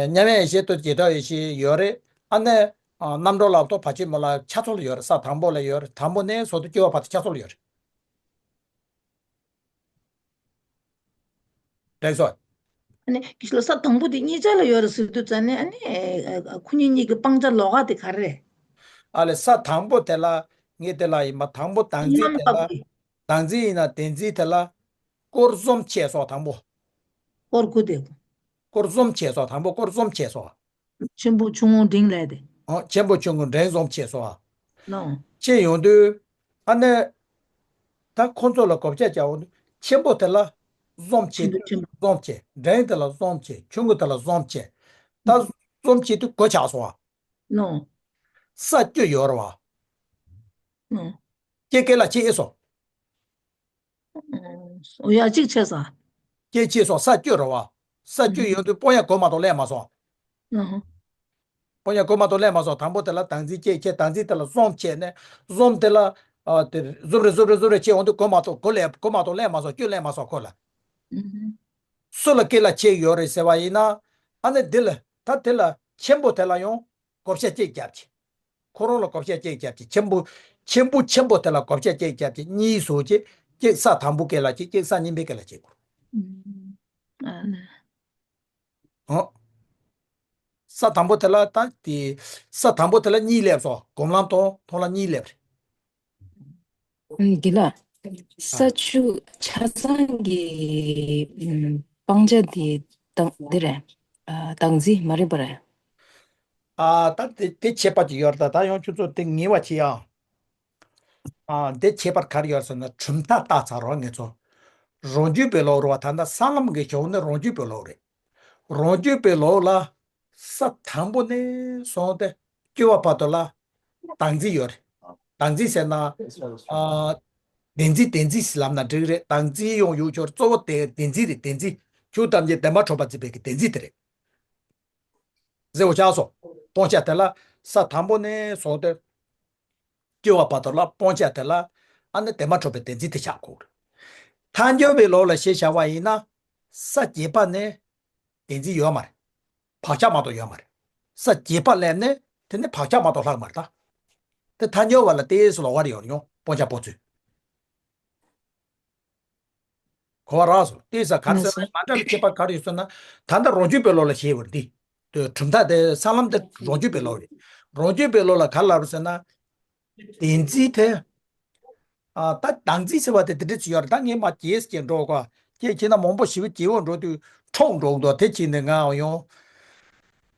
མཉམ་གཞག་ཡེ་ཤེས་དང་རྗེས་ཐོབ་ཡེ་ཤེས་ཡོད་རེད། ཨ་ནི། ཨ་རྣམ་གྲོལ་ལམ་དང་བར་ཆད་མེད་ལམ་ཆ་ཚང་ལ་ཡོད་རེད། ས་དང་པོ་ལ་ཡོད་རེད། དང་པོ་ནས་ཟུར་དུ་སྐྱེ་བ་བར་དུ་ཆ་ཚང་ལ་ཡོད་རེད། དྲན་སོང་། ཨ་ནི་ཀི་ཤི་ལ་ས་དང་པོ་དེ་གཉིས་ཆ་ལ་ཡོད་རེད་ཟེར་དུས་ཙ་ནས་ཨ་ནི་ཨ་ཁོ་གཉིས་གཉིས་ཀྱི་སྤང་བྱ་ལོགས་ཀ་དེ་ག་རེ་རེད། ཨ་ལས་ས་དང་པོ་དེ་ལ་ངས་དེ་ལ་ཡིན་པ་དང་པོ་བདག་འཛིན་དེ་ལ་ལམ་སྟབས་ཀྱིས། བདག་འཛིན་ཡིན་ན་བདེན་འཛིན་དེ་ལ་སྐོར་གསུམ་བྱས་སོང་དང་པོ། སྐོར་དགུ་དེ། སྐོར་གསུམ་བྱས་སོང་དང་པོ་སྐོར་གསུམ་བྱས་སོང་། ཆེན་པོ་ཆུང་ངུ་འབྲིང་ལས་ཏེ། ཨོ་ཆེན་པོ་ཆུང་ངུ་འབྲིང་གསུམ་བྱས་སོང་། ནོ། ཕྱེ་ཡོང་དུས། ཨ་ནི། ད་ཁོང་ཚོ་ལ་གོ་བརྡ་བྱ་འོང་དུས་ཆེན་པོ་དེ་ལ་གསུམ་བྱས་ཆེན་པོ་ཆེན་པོ། གསུམ་བྱས། འབྲིང་དེ་ལ་གསུམ་བྱས། ཆུང་ངུ་དེ་ལ་གསུམ་བྱས། ད་གསུམ་བྱས་དུས་དགུ་ཆགས་སོང་བ། ནོ། ས་བཅུ་ཡོད་རེད་བ། ནོ། སྐྱེ་སྐྱེ་ལ་ཕྱེ་ཨེ་སོང་། ཨོ་ཡ་གཅིག་ཆེ་ས། སྐྱེ་ཕྱེ་སོང་ས་བཅུ་རེད་བ། ས་བཅུ་ཡོད་དུས་སྤོང་ཡག་གོ་མ་གཏོགས་ལས་མ་སོང་། ཨ་ཧ། སྤོང་ཡག་གོ་མ་གཏོགས་ལས་མ་སོང་། དང་པོ་དེ་ལ་བདག་འཛིན་སྐྱེ་ཁྱེད་བདག་འཛིན་དེ་ལ་གསུམ་བྱས་ནས་གསུམ་དེ་ལ་ཨ་དེ་གསུམ་རེ་གསུམ་རེ་གསུམ་རེ་ཕྱེ་འོང་དུས་གོ་མ་གཏོགས་གོ་ལས་གོ་མ་གཏོགས་ལས་མ་སོང་བཅུ་ལས་མ་སོང་ཁོ་ལ། ཨ་ཧ། སུ་ལ་སྐྱེ་ལ་ཕྱེ་ཡོད་རེད་ཟེར་བ་ཡིན་ན། ཨ་ནི་འདི་ལ་ད་དེ་ལ་ཆེན་པོ་དེ་ལ་ཡང་བགོ་བཤའ་གཅིག་བརྒྱབ་ཅིག་ཁོ་རང་ལ་བགོ་བཤའ་གཅིག་བརྒྱབ་ཅིག་ཆེན་པོ་ཆེན་པོ་ཆེན་པོ་དེ་ལ་བགོ་བཤའ་གཅིག་བརྒྱབ་ཅིག་གཉིས་བཟོ་ཅིག་གཅིག་ས་དང་པོ་སྐེ་ལ་གཅིག་གཅིག་ས་གཉིས་པའི་སྐེ་ལ་གཅིག་ཨ་ནི། ཨོ། ས་དང་པོ་དེ་ལ་ད་དེ། ས་དང་པོ་དེ་ལ་གཉིས་སླེབས་སོ། སྒོམ་ལམ་ཐོང་ཐོང་ལ་གཉིས་སླེབས་རེད། ཨ་འདི་ལ། ས་བཅུ་ཆ་ཚང་གི་ཨམ་སྤང་བྱ་དེ་དང་འདི་རེད། ཨ་སྟངས་འཛིན་མ་རེད་པ་རེད། ཨ་ད་དེ་དེ་ཁྱད་པར་ཅིག་ཡོད་རེད། ད་ད་ཡང་ཁྱོད་ཚོ་དེ་ངེས་པ་བྱེད་ཡ། ཨ་འདི་ཁྱད་པར་ག་རེ་ཡོད་ཟེར་ན་གྲུབ་མཐའ་ལྟ་ཚར་རོགས་ངེད་ཚོ། རང་རྒྱུད་པའི་ལུགས་རེད་བ། ད་ལྟ་ས་ལམ་གྱི་གཞུང་ནི་རང་རྒྱུད་པའི་ལུགས་རེད། རང་རྒྱུད་པའི་ལུགས་ལ། ས་དང་པོ་ནས་བཟུང་སྟེ་བཅུ་པ་བར་དུ་ལ་བདག་འཛིན་ཡོད་རེད། བདག་འཛིན་ཟེར་ན། ཨ། བདེན་འཛིན་བདེན་འཛིན་ཟེར་ལབ་ན་འགྲིག་རེད། བདག་འཛིན་ཡང་ཡོད་ཆོག་གཙོ་བོ་དེ་བདེན་འཛིན་རེད། བདེན་འཛིན། ཆོས་ཐམས་ཅད་བདེན་པར་གྲུབ་པར་འཛིན་པའི་གི་བདེན་འཛིན་དེ་རེད། གཟིགས་པ་ཆགས་སོ། སྤང་བྱ་དེ་ལ་ས་དང་པོ་ནས་བཟུང་སྟེ་བཅུ་པ་བར་དུ་ལ་སྤང་བྱ་དེ་ལ་ཨ་ནི་བདེན་པར་གྲུབ་པའི་བདེན་འཛིན་དེ་ཆགས་དགོས་རེད། ཐལ་འགྱུར་བའི་ལུགས་ལ་གཞི་བཞག་པ་ཡིན་ན། ས་བརྒྱད་པ་ནས་བདེན་འཛིན་ཡོད་མ་རེད། བག་ཆགས་མ་གཏོགས་ཡོད་མ་རེད། ས་བརྒྱད་པ་སླེབས་ནས་དེ་ནས་བག་ཆགས་མ་གཏོགས་ལྷག་མ་རེད་ད། དེ་ཐལ་འགྱུར་བ་ལ་ཏོག་ཙམ་ལོགས་ཀ་རེ་ཡོད་རེད་ཡང་སྤང་བྱ་སྤོང་ཚུལ། གོ་བ་རག་སོང་། ཏོག་ཙམ་ག་རེ་ཟེར་ན་མ་འདྲ་བའི་ཁྱད་པར་ག་རེ་ཡོད་ཟེར་ན། ད་ལྟ་རང་རྒྱུད་པའི་ལུགས་ལ་བཤད་པ་འདི། དེ་གྲུབ་མཐའ་དེ་ས་ལམ་དེ་རང་རྒྱུད་པའི་ལུགས་རེད། རང་རྒྱུད་པའི་ལུགས་ལ་ག་རེ་ལབ་རེད་ཟེར་ན། བདེན་འཛིན་དེ། ཨ་ད་བདག་འཛིན་ཟེར་བ་དེ་དེ་འདྲ་ཅིག་ཡོད་རེད། ད་ངས་མ་བརྗེད་ཀྱི་འགྲོ་ག་བརྗེད་ཀྱི་ན་མང་པོ་ཞེ་པོ་བརྗེད་འོང་འགྲོ་དུས་འཕྲོག་འགྲོ་འདུག་དེ་བྱས་ནས་ང་ཡང་།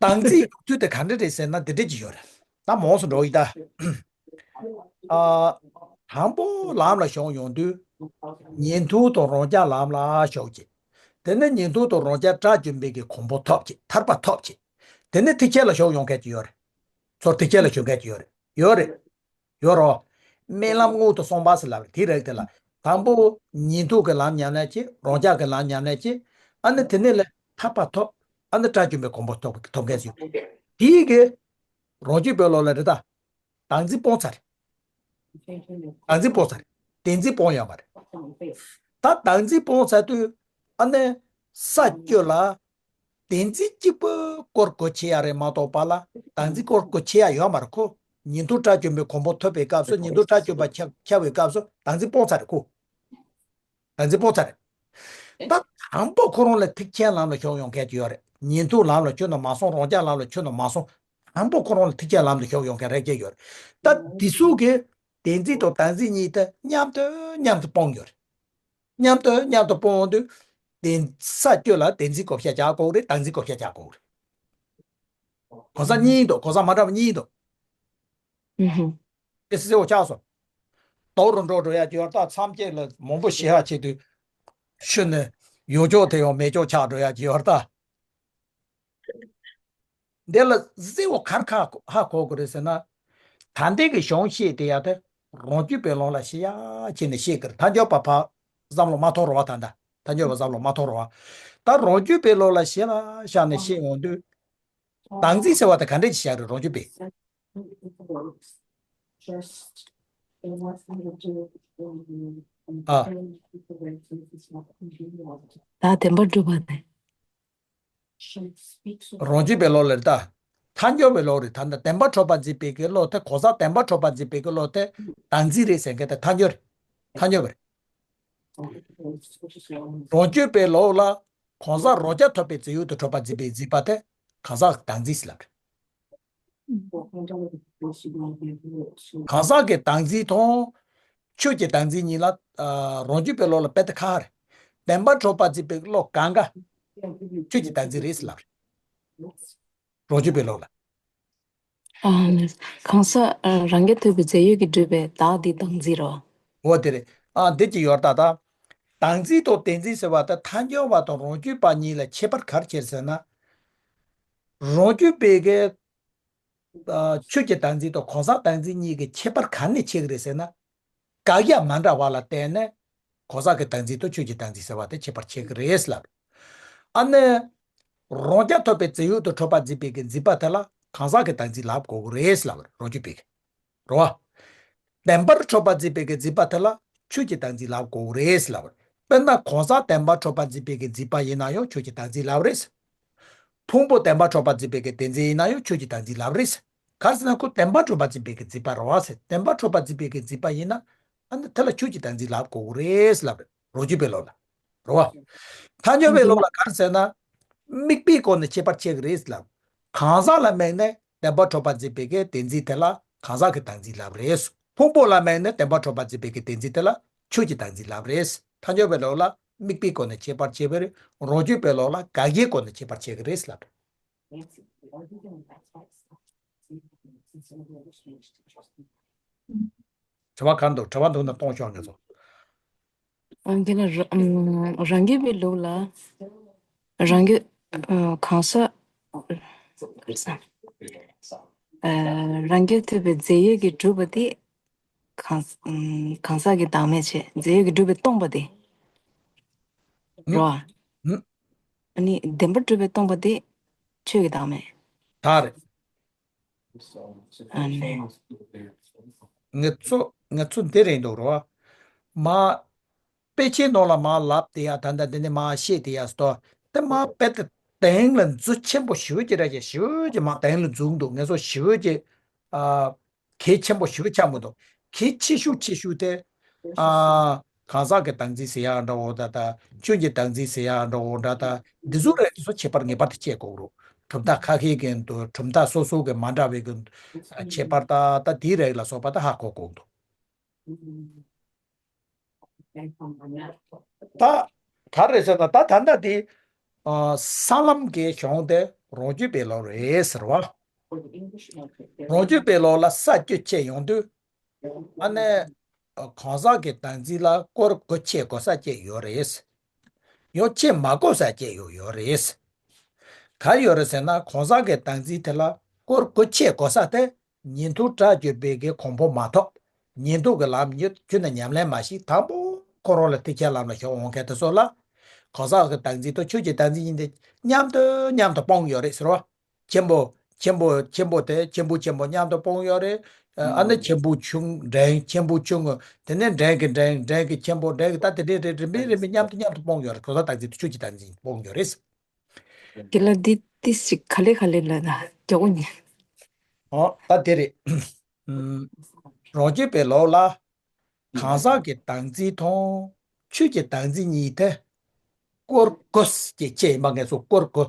བདག་འཛིན་ཡོང་དུས་དེ་ག་འདྲ་རེད་ཟེར་ན་འདི་འདྲ་ཅིག་ཡོད་རེད། ད་མང་སུ་འགྲོ་ཡི་ད། ཨ། དང་པོ་ལམ་ལ་ཞུགས་ཡོང་དུས། ཉན་ཐོས་དང་རང་རྒྱལ་ལམ་ལ་ཞུགས་ཀྱི། དེ་ནས་ཉན་ཐོས་དང་རང་རྒྱལ་དགྲ་བཅོམ་པའི་གི་གོ་འཕང་ཐོབ་ཀྱི། ཐར་པ་ཐོབ་ཀྱི། དེ་ནས་ཐེག་ཆེན་ལ་ཞུགས་ཡོང་མཁན་ཅིག་ཡོད་རེད། ཚུར་ཐེག་ཆེན་ལ་ཞུགས་མཁན་ཅིག་ཡོད་རེད། ཡོད་རེད། ཡོད་རོ། སྨོན་ལམ་སྔོན་དུ་སོང་བ་ཟེར་ལབ་རེད། དེ་རེད་དེ་ལ། དང་པོ་ཉན་ཐོས་ཀྱི་ལམ་ཉམས་ལེན་བྱེད། རང་རྒྱལ་གྱི་ལམ་ཉམས་ལེན་བྱེད། ཨ་ནི་དེ་ནས་ལས་ཐར་པ་ཐོབ། ཨ་ནི་དགྲ་བཅོམ་པའི་གོ་འཕང་ཐོབ་ཐོབ་མཁན་ཞིག་དེའི་གི་རང་རྒྱུད་པའི་ལུགས་ལ་རེད་ད། བདག་འཛིན་སྤོང་ཚར། བདག་འཛིན་སྤོང་ཚར། བདེན་འཛིན་སྤོང་ཡོད་མ་རེད། ད་བདག་འཛིན་སྤོང་ཚར་དུས་ཨ་ནི་ས་བཅུ་ལ་བདེན་འཛིན་གཅིག་པུ་སྐོར་གོ་ཆེ་ཡ་རེད་མ་གཏོགས་པ་ལ་བདག་འཛིན་སྐོར་གོ་ཆེ་ཡ་ཡོད་མ་རེད་ཁོ། ཉན་ཐོས་དགྲ་བཅོམ་པའི་གོ་འཕང་ཐོབ་པའི་སྐབས་སུ་ཉན་ཐོས་དགྲ་བཅོམ་པ་ཁྱབ་ཁྱབ་པའི་སྐབས་སུ་བདག་འཛིན་སྤོང་ཚར་རེད་ཁོ། བདག་འཛིན་སྤོང་ཚར་རེད། ད་དང་པོ་ཁོ་རང་ལ་ཐེག་ཆེན་ལམ་ལ་ཞུགས་ཡོང་མཁན་ཅིག་ཡོད་རེད། ཉན་ཐོས་ལམ་ལ་ཁྱོན་ནས་མ་སོང་། རང་རྒྱལ་ལམ་ལ་ཁྱོན་ནས་མ་སོང་། དང་པོ་ཁོ་རང་ལ་ཐེག་ཆེན་ལམ་ལ་ཞུགས་ཡོང་མཁན་རེ་ཅིག་ཡོད་རེད། ད་འདི་ཚོ་གི་བདེན་འཛིན་དང་བདག་འཛིན་གཉིས་དེ་མཉམ་དུ་མཉམ་དུ་སྤོང་ཡོད་རེད། མཉམ་དུ་མཉམ་དུ་སྤོང་དུས། བདེན་ས་བཅུ་ལ་བདེན་འཛིན་བགོ་བཤའ་རྒྱག་དགོས་རེད། བདག་འཛིན་བགོ་བཤའ་རྒྱག་དགོས་རེད། གོ་ས་གཉིས་འདུག་གོ་ས་མ་འདྲ་བ་གཉིས་འདུག་ཨུ་ཧུ། ཨེ་སི་སེ་འོ་ཆགས་སོང་། དོག་རུ་འགྲོ་འགྲོ་ཡ་ཅིག་ཡོད་ད། མཚམས་སྐྱེལ་ལ་མང་པོ་བཤད་ཡ་བྱེད་དུས། ཤུལ་ནས་ཡོད་ཅོག་དེ་ཡང་མེད་ཅོག་ཆགས་འགྲོ་ཡ་ཅིག་ཡོད་ད། འདི་ལ་གཟེ་བོ་གར་ཁ་ཧ་གོ་དགོས་རེད་ཟེར་ན། ད་ལྟའི་གི་གཞུང་བཤད་དེ་ཡ་དེ་རང་རྒྱུད་པའི་ལུགས་ལ་བཤད་ཡ་བྱས་ནས་བཤད་ཀྱི་རེད། ཐལ་འགྱུར་བ་ཕར་བསམ་བློ་མ་ཐོངས་རོགས་བ། ད་ལྟ་ཐལ་འགྱུར་བ་བསམ་བློ་མ་ཐོངས་རོགས་བ། ད་རང་རྒྱུད་པའི་ལུགས་ལ་གཞི་ལ་བཞག་ནས་བཤད་འོང་དུས། བདག་འཛིན་ཟེར་བ་དེ་ག་འདྲས་ཀྱི་བཞག་རེད་རང་རྒྱུད་པས། ཨ། ད་བདེན་པར་གྲུབ་པ་དེ། རང་རྒྱུད་པའི་བློ་ལ་རེད་ད། ཐལ་འགྱུར་བའི་བློ་རེད་ད། ད་བདེན་པར་གྲུབ་པ་འཛིན་པའི་གི་བློ་དེ་གང་ཟག་བདེན་པར་གྲུབ་པ་འཛིན་པའི་གི་བློ་དེ་བདག་འཛིན་རེད་ཟེར་མཁན་དེ་ཐལ་འགྱུར་རེད། ཐལ་འགྱུར་བ་རེད། རང་རྒྱུད་པའི་བློ་ལ་གང་ཟག་རང་རྐྱ་ཐུབ་པའི་རྫས་ཡོད་དུ་གྲུབ་པ་འཛིན་པའི་འཛིན་པ་དེ་གང་ཟག་བདག་འཛིན་ཟེར་ལབ་རེད། གང་ཟག་གི་བདག་འཛིན་དང་། ཆོས་ཀྱི་བདག་འཛིན་གཉིས་ལ། ཨ། རང་རྒྱུད་པའི་བློ་ལ་དཔེ་དེ་ཁ་རེད། བདེན་པར་གྲུབ་པ་འཛིན་པའི་བློ་གང་ག་ཆོས་ཀྱི་བདག་འཛིན་རེད་ཟེར་ལབ་རེད། རང་རྒྱུད་པའི་བློ་ལ། ཨ། གང་ཟག་རང་རྐྱ་ཐུབ་པའི་རྫས་ཡོད་ཀྱིས་གྲུབ་པའི་བདག་དེ་བདག་འཛིན་རོ། འོ་དེ་རེད། ཨ། འདི་ཅི་ཡོད་ད་ད། བདག་འཛིན་དང་བདེན་འཛིན་ཟེར་བ་ད་ཐལ་འགྱུར་བ་དང་རང་རྒྱུད་པ་གཉིས་ལ་ཁྱད་པར་ག་རེ་ཕྱེ་ཟེར་ན། རང་རྒྱུད་པའི་གི་ཆོས་ཀྱི་བདག་འཛིན་དང་གང་ཟག་བདག་འཛིན་གཉིས་ཀྱི་ཁྱད་པར་ག་ནས་ཕྱེ་གི་རེད་ཟེར་ན། དགག་ཡ་མ་འདྲ་བ་ལ་བརྟེན་ནས་གང་ཟག་གི་བདག་འཛིན་དང་ཆོས་ཀྱི་བདག་འཛིན་ཟེར་བ་དེ་ཁྱད་པར་ཕྱེ་གི་རེད་ལབ། ཨ་ནི། རང་རྐྱ་ཐུབ་པའི་རྫས་ཡོད་དུ་གྲུབ་པ་འཛིན་པའི་གི་འཛིན་པ་དེ་ལ་གང་ཟག་གི་བདག་འཛིན་ལབ་དགོས་གི་རེད་ལབ་རང་རྒྱུད་པའི་གི། རེད་བ། བདེན་པར་གྲུབ་པ་འཛིན་པའི་གི་འཛིན་པ་དེ་ལ་ཆོས་ཀྱི་བདག་འཛིན་ལབ་དགོས་རེད་ལབ། དཔེར་ན་གང་ཟག་བདེན་པར་གྲུབ་པ་འཛིན་པའི་གི་འཛིན་པ་ཡིན་ན་ཡང་ཆོས་ཀྱི་བདག་འཛིན་ལབ་རེད། ཕུང་པོ་བདེན་པར་གྲུབ་པར་འཛིན་པའི་གི་བདེན་འཛིན་ཡིན་ན་ཡང་ཆོས་ཀྱི་བདག་འཛིན་ལབ་རེད། ག་རེ་ཟེར་ན་ཁོ་བདེན་པར་གྲུབ་པར་འཛིན་པའི་གི་འཛིན་པ་རེད་བ་ཟེར། བདེན་པར་གྲུབ་པར་འཛིན་པའི་གི་འཛིན་པ་ཡིན་ན་ཨ་ནི་དེ་ལ་ཆོས་ཀྱི་བདག་འཛིན་ལབ་དགོས་རེད་ལབ་རེད། རང་རྒྱུད་པའི་ལུགས་ལ། རེད་བ། ཐལ་འགྱུར་བའི་ལུགས་ལ་ག་རེ་ཟེར་ན། དམིགས་པའི་སྒོ་ནས་ཁྱད་པར་ཕྱེ་གི་རེད་ལབ། གང་ཟག་ལ་དམིགས་ནས་བདེན་པར་གྲུབ་པར་འཛིན་པའི་གི་བདེན་འཛིན་དེ་ལ་གང་ཟག་གི་བདག་འཛིན་ལབ་རེད། ཕུང་པོ་ལ་དམིགས་ནས་བདེན་པར་གྲུབ་པར་འཛིན་པའི་གི་བདེན་འཛིན་དེ་ལ་ཆོས་ཀྱི་བདག་འཛིན་ལབ་རེད། ཐལ་འགྱུར་བའི་ལུགས་ལ་དམིགས་པའི་སྒོ་ནས་ཁྱད་པར་ཕྱེ་བ་རེད། རང་རྒྱུད་པའི་ལུགས་ལ་དགག་དབྱེའི་སྒོ་ནས་ཁྱད་པར་ཕྱེ་གི་རེད་ལབ། དྲི་བ་གང་འདུག་དྲི་བ་འདུག་ན་གཏོང་ཤོག་ངེད་ཚོ། ཨ། འདི་ལ་ར- ཨམ། རང་རྒྱུད་པའི་ལུགས་ལ། རང་རྒྱུད། ཨ། གང་ཟག་ཨ། རང་རྒྱུད་ཐོབ་པའི་རྫས་ཡོད་ཀྱིས་གྲུབ་པ་དེ། གང་ཨམ། གང་ཟག་གི་བདག་མེད་བྱས། རྫས་ཡོད་ཀྱིས་གྲུབ་པས་སྟོང་པ་དེ། ཧུམ། རོ། ཧུམ། ཨ་ནི་བདེན་པར་གྲུབ་པས་སྟོང་པ་དེ་ཆོས་ཀྱི་བདག་མེད། ད་རེད། ཨ་ནི། ངེད་ཚོ་ངེད་ཚོ་འདི་རེད་འདུག་རོ། མ། དཔེ་ཆའི་ནང་ལ་མ་ལབ་དེ་ཡ། ད་ལྟ་འདི་ནས་མ་བཤད་དེ་ཡ་སྟོ། དེ་མ་དཔེ་དེ་དེང་ལ་འཛུ་ཆེན་པོ་ཞེ་པོ་ཅིག་རེད་ཅེ། ཞེ་པོ་ཅིག་མ་དེང་ལ་འཛུགས་འདུག་ངེད་ཚོ་ཞེ་པོ་ཅིག་ཨ། གལ་ཆེན་པོ་ཞེ་པོ་ཆགས་མི་འདུག་གལ་ཆེ་ཤོས་ཆེ་ཤོས་དེ། ཨ། གང་ཟག་གི་བདག་འཛིན་ཟེར་ཡ་འདྲ་བོ་ད་ད། ཆོས་ཀྱི་བདག་འཛིན་ཟེར་ཡ་འདྲ་བོ་འདྲ་ད། འདི་ཚོ་རེད། འདི་ཚོ་ཁྱད་པར་ངེས་པར་དུ་དཔྱད་དགོས་རེད། གྲུབ་མཐའ་ཁ་ཤས་ཀྱི་འདུག་གྲུབ་མཐའ་སོ་སོ་གི་མ་འདྲ་བའི་གི་ཁྱད་པར་ད་ད་དེའི་རིགས་ལ་སོགས་པ་ད་ཧ་གོ་དགོས་འདུག་ད་ག་རེ་ཟེར་ན་ད་ད་ལྟ་དེ། ཨ། ས་ལམ་གྱི་གཞུང་དེ་རང་རྒྱུད་པའི་ལུགས་རེད་ཟེར་བ། རང་རྒྱུད་པའི་ལུགས་ལ་ས་བཅུ་ཕྱེ་ཡོང་དུས། ཨ་ནི། གང་ཟག་གི་བདག་འཛིན་ལ་སྐོར་དགུ་ཕྱེ་དགོས་ས་བཅས་ཡོད་རེད། ཡང་ཕྱེ་མ་དགོས་ས་བཅས་ཡོད་ཡོད་རེད། ག་ཡོད་རེད་ཟེར་ན་གང་ཟག་གི་བདག་འཛིན་དེ་ལ་སྐོར་དགུ་ཕྱེ་དགོས་ས་དེ། ཉན་ཐོས་སྒྲ་བརྗོད་པའི་གི་གོ་འཕང་མ་ཐོབ། ཉན་ཐོས་ཀྱི་ལམ་ཉིད་ཁྱོན་ནས་ཉམས་ལེན་མ་བྱས། དང་པོ་ཁོ་རང་ལ་ཐེག་ཆེན་ལམ་ལ་ཞུགས་འོང་མཁན་དེ་ཚོ་ལ། གང་ཟག་གི་བདག་འཛིན་དང་ཆོས་ཀྱི་བདག་འཛིན་གཉིས་དེ་མཉམ་དུ་མཉམ་དུ་སྤུངས་ཡོད་རེད་ཟེར་བ། ཆེན་པོ། ཆེན་པོ་ཆེན་པོ་དེ་ཆེན་པོ་ཆེན་པོ་མཉམ་དུ་སྤུངས་ཡོད་རེད། ཨ་ནི་ཆེན་པོ་ཆུང་འབྲིང་། ཆེན་པོ་ཆུང་ངུ། དེ་ནས་འབྲིང་གི་འབྲིང་། འབྲིང་གི་ཆེན་པོ། འབྲིང་གི་ད་དེ་འདྲའི་རེ་རིམ་པས་རིམ་པས་མཉམ་དུ་མཉམ་དུ་སྤུངས་ཡོད་རེད། གང་ཟག་བདག་འཛིན་དང་ཆོས་ཀྱི་བདག་འཛིན་སྤུངས་ཡོད་རེད། དེ་ལ་འདི་ཏིས་ཅིག་ག་ལེ་ག་ལེ་ལ་ན་མགྱོགས་པོ་ཉན། ཨོ་ད་དེ་རེད། ཨུམ། རང་རྒྱུད་པའི་ལུགས་ལ། གང་ཟག་གི་བདག་འཛིན་དང་ཆོས་ཀྱི་བདག་འཛིན་གཉིས་དེ། སྐོར་དགུ་ཅེས་བྱས་ཡིན་པ་ངེད་ཚོ་སྐོར་དགུ།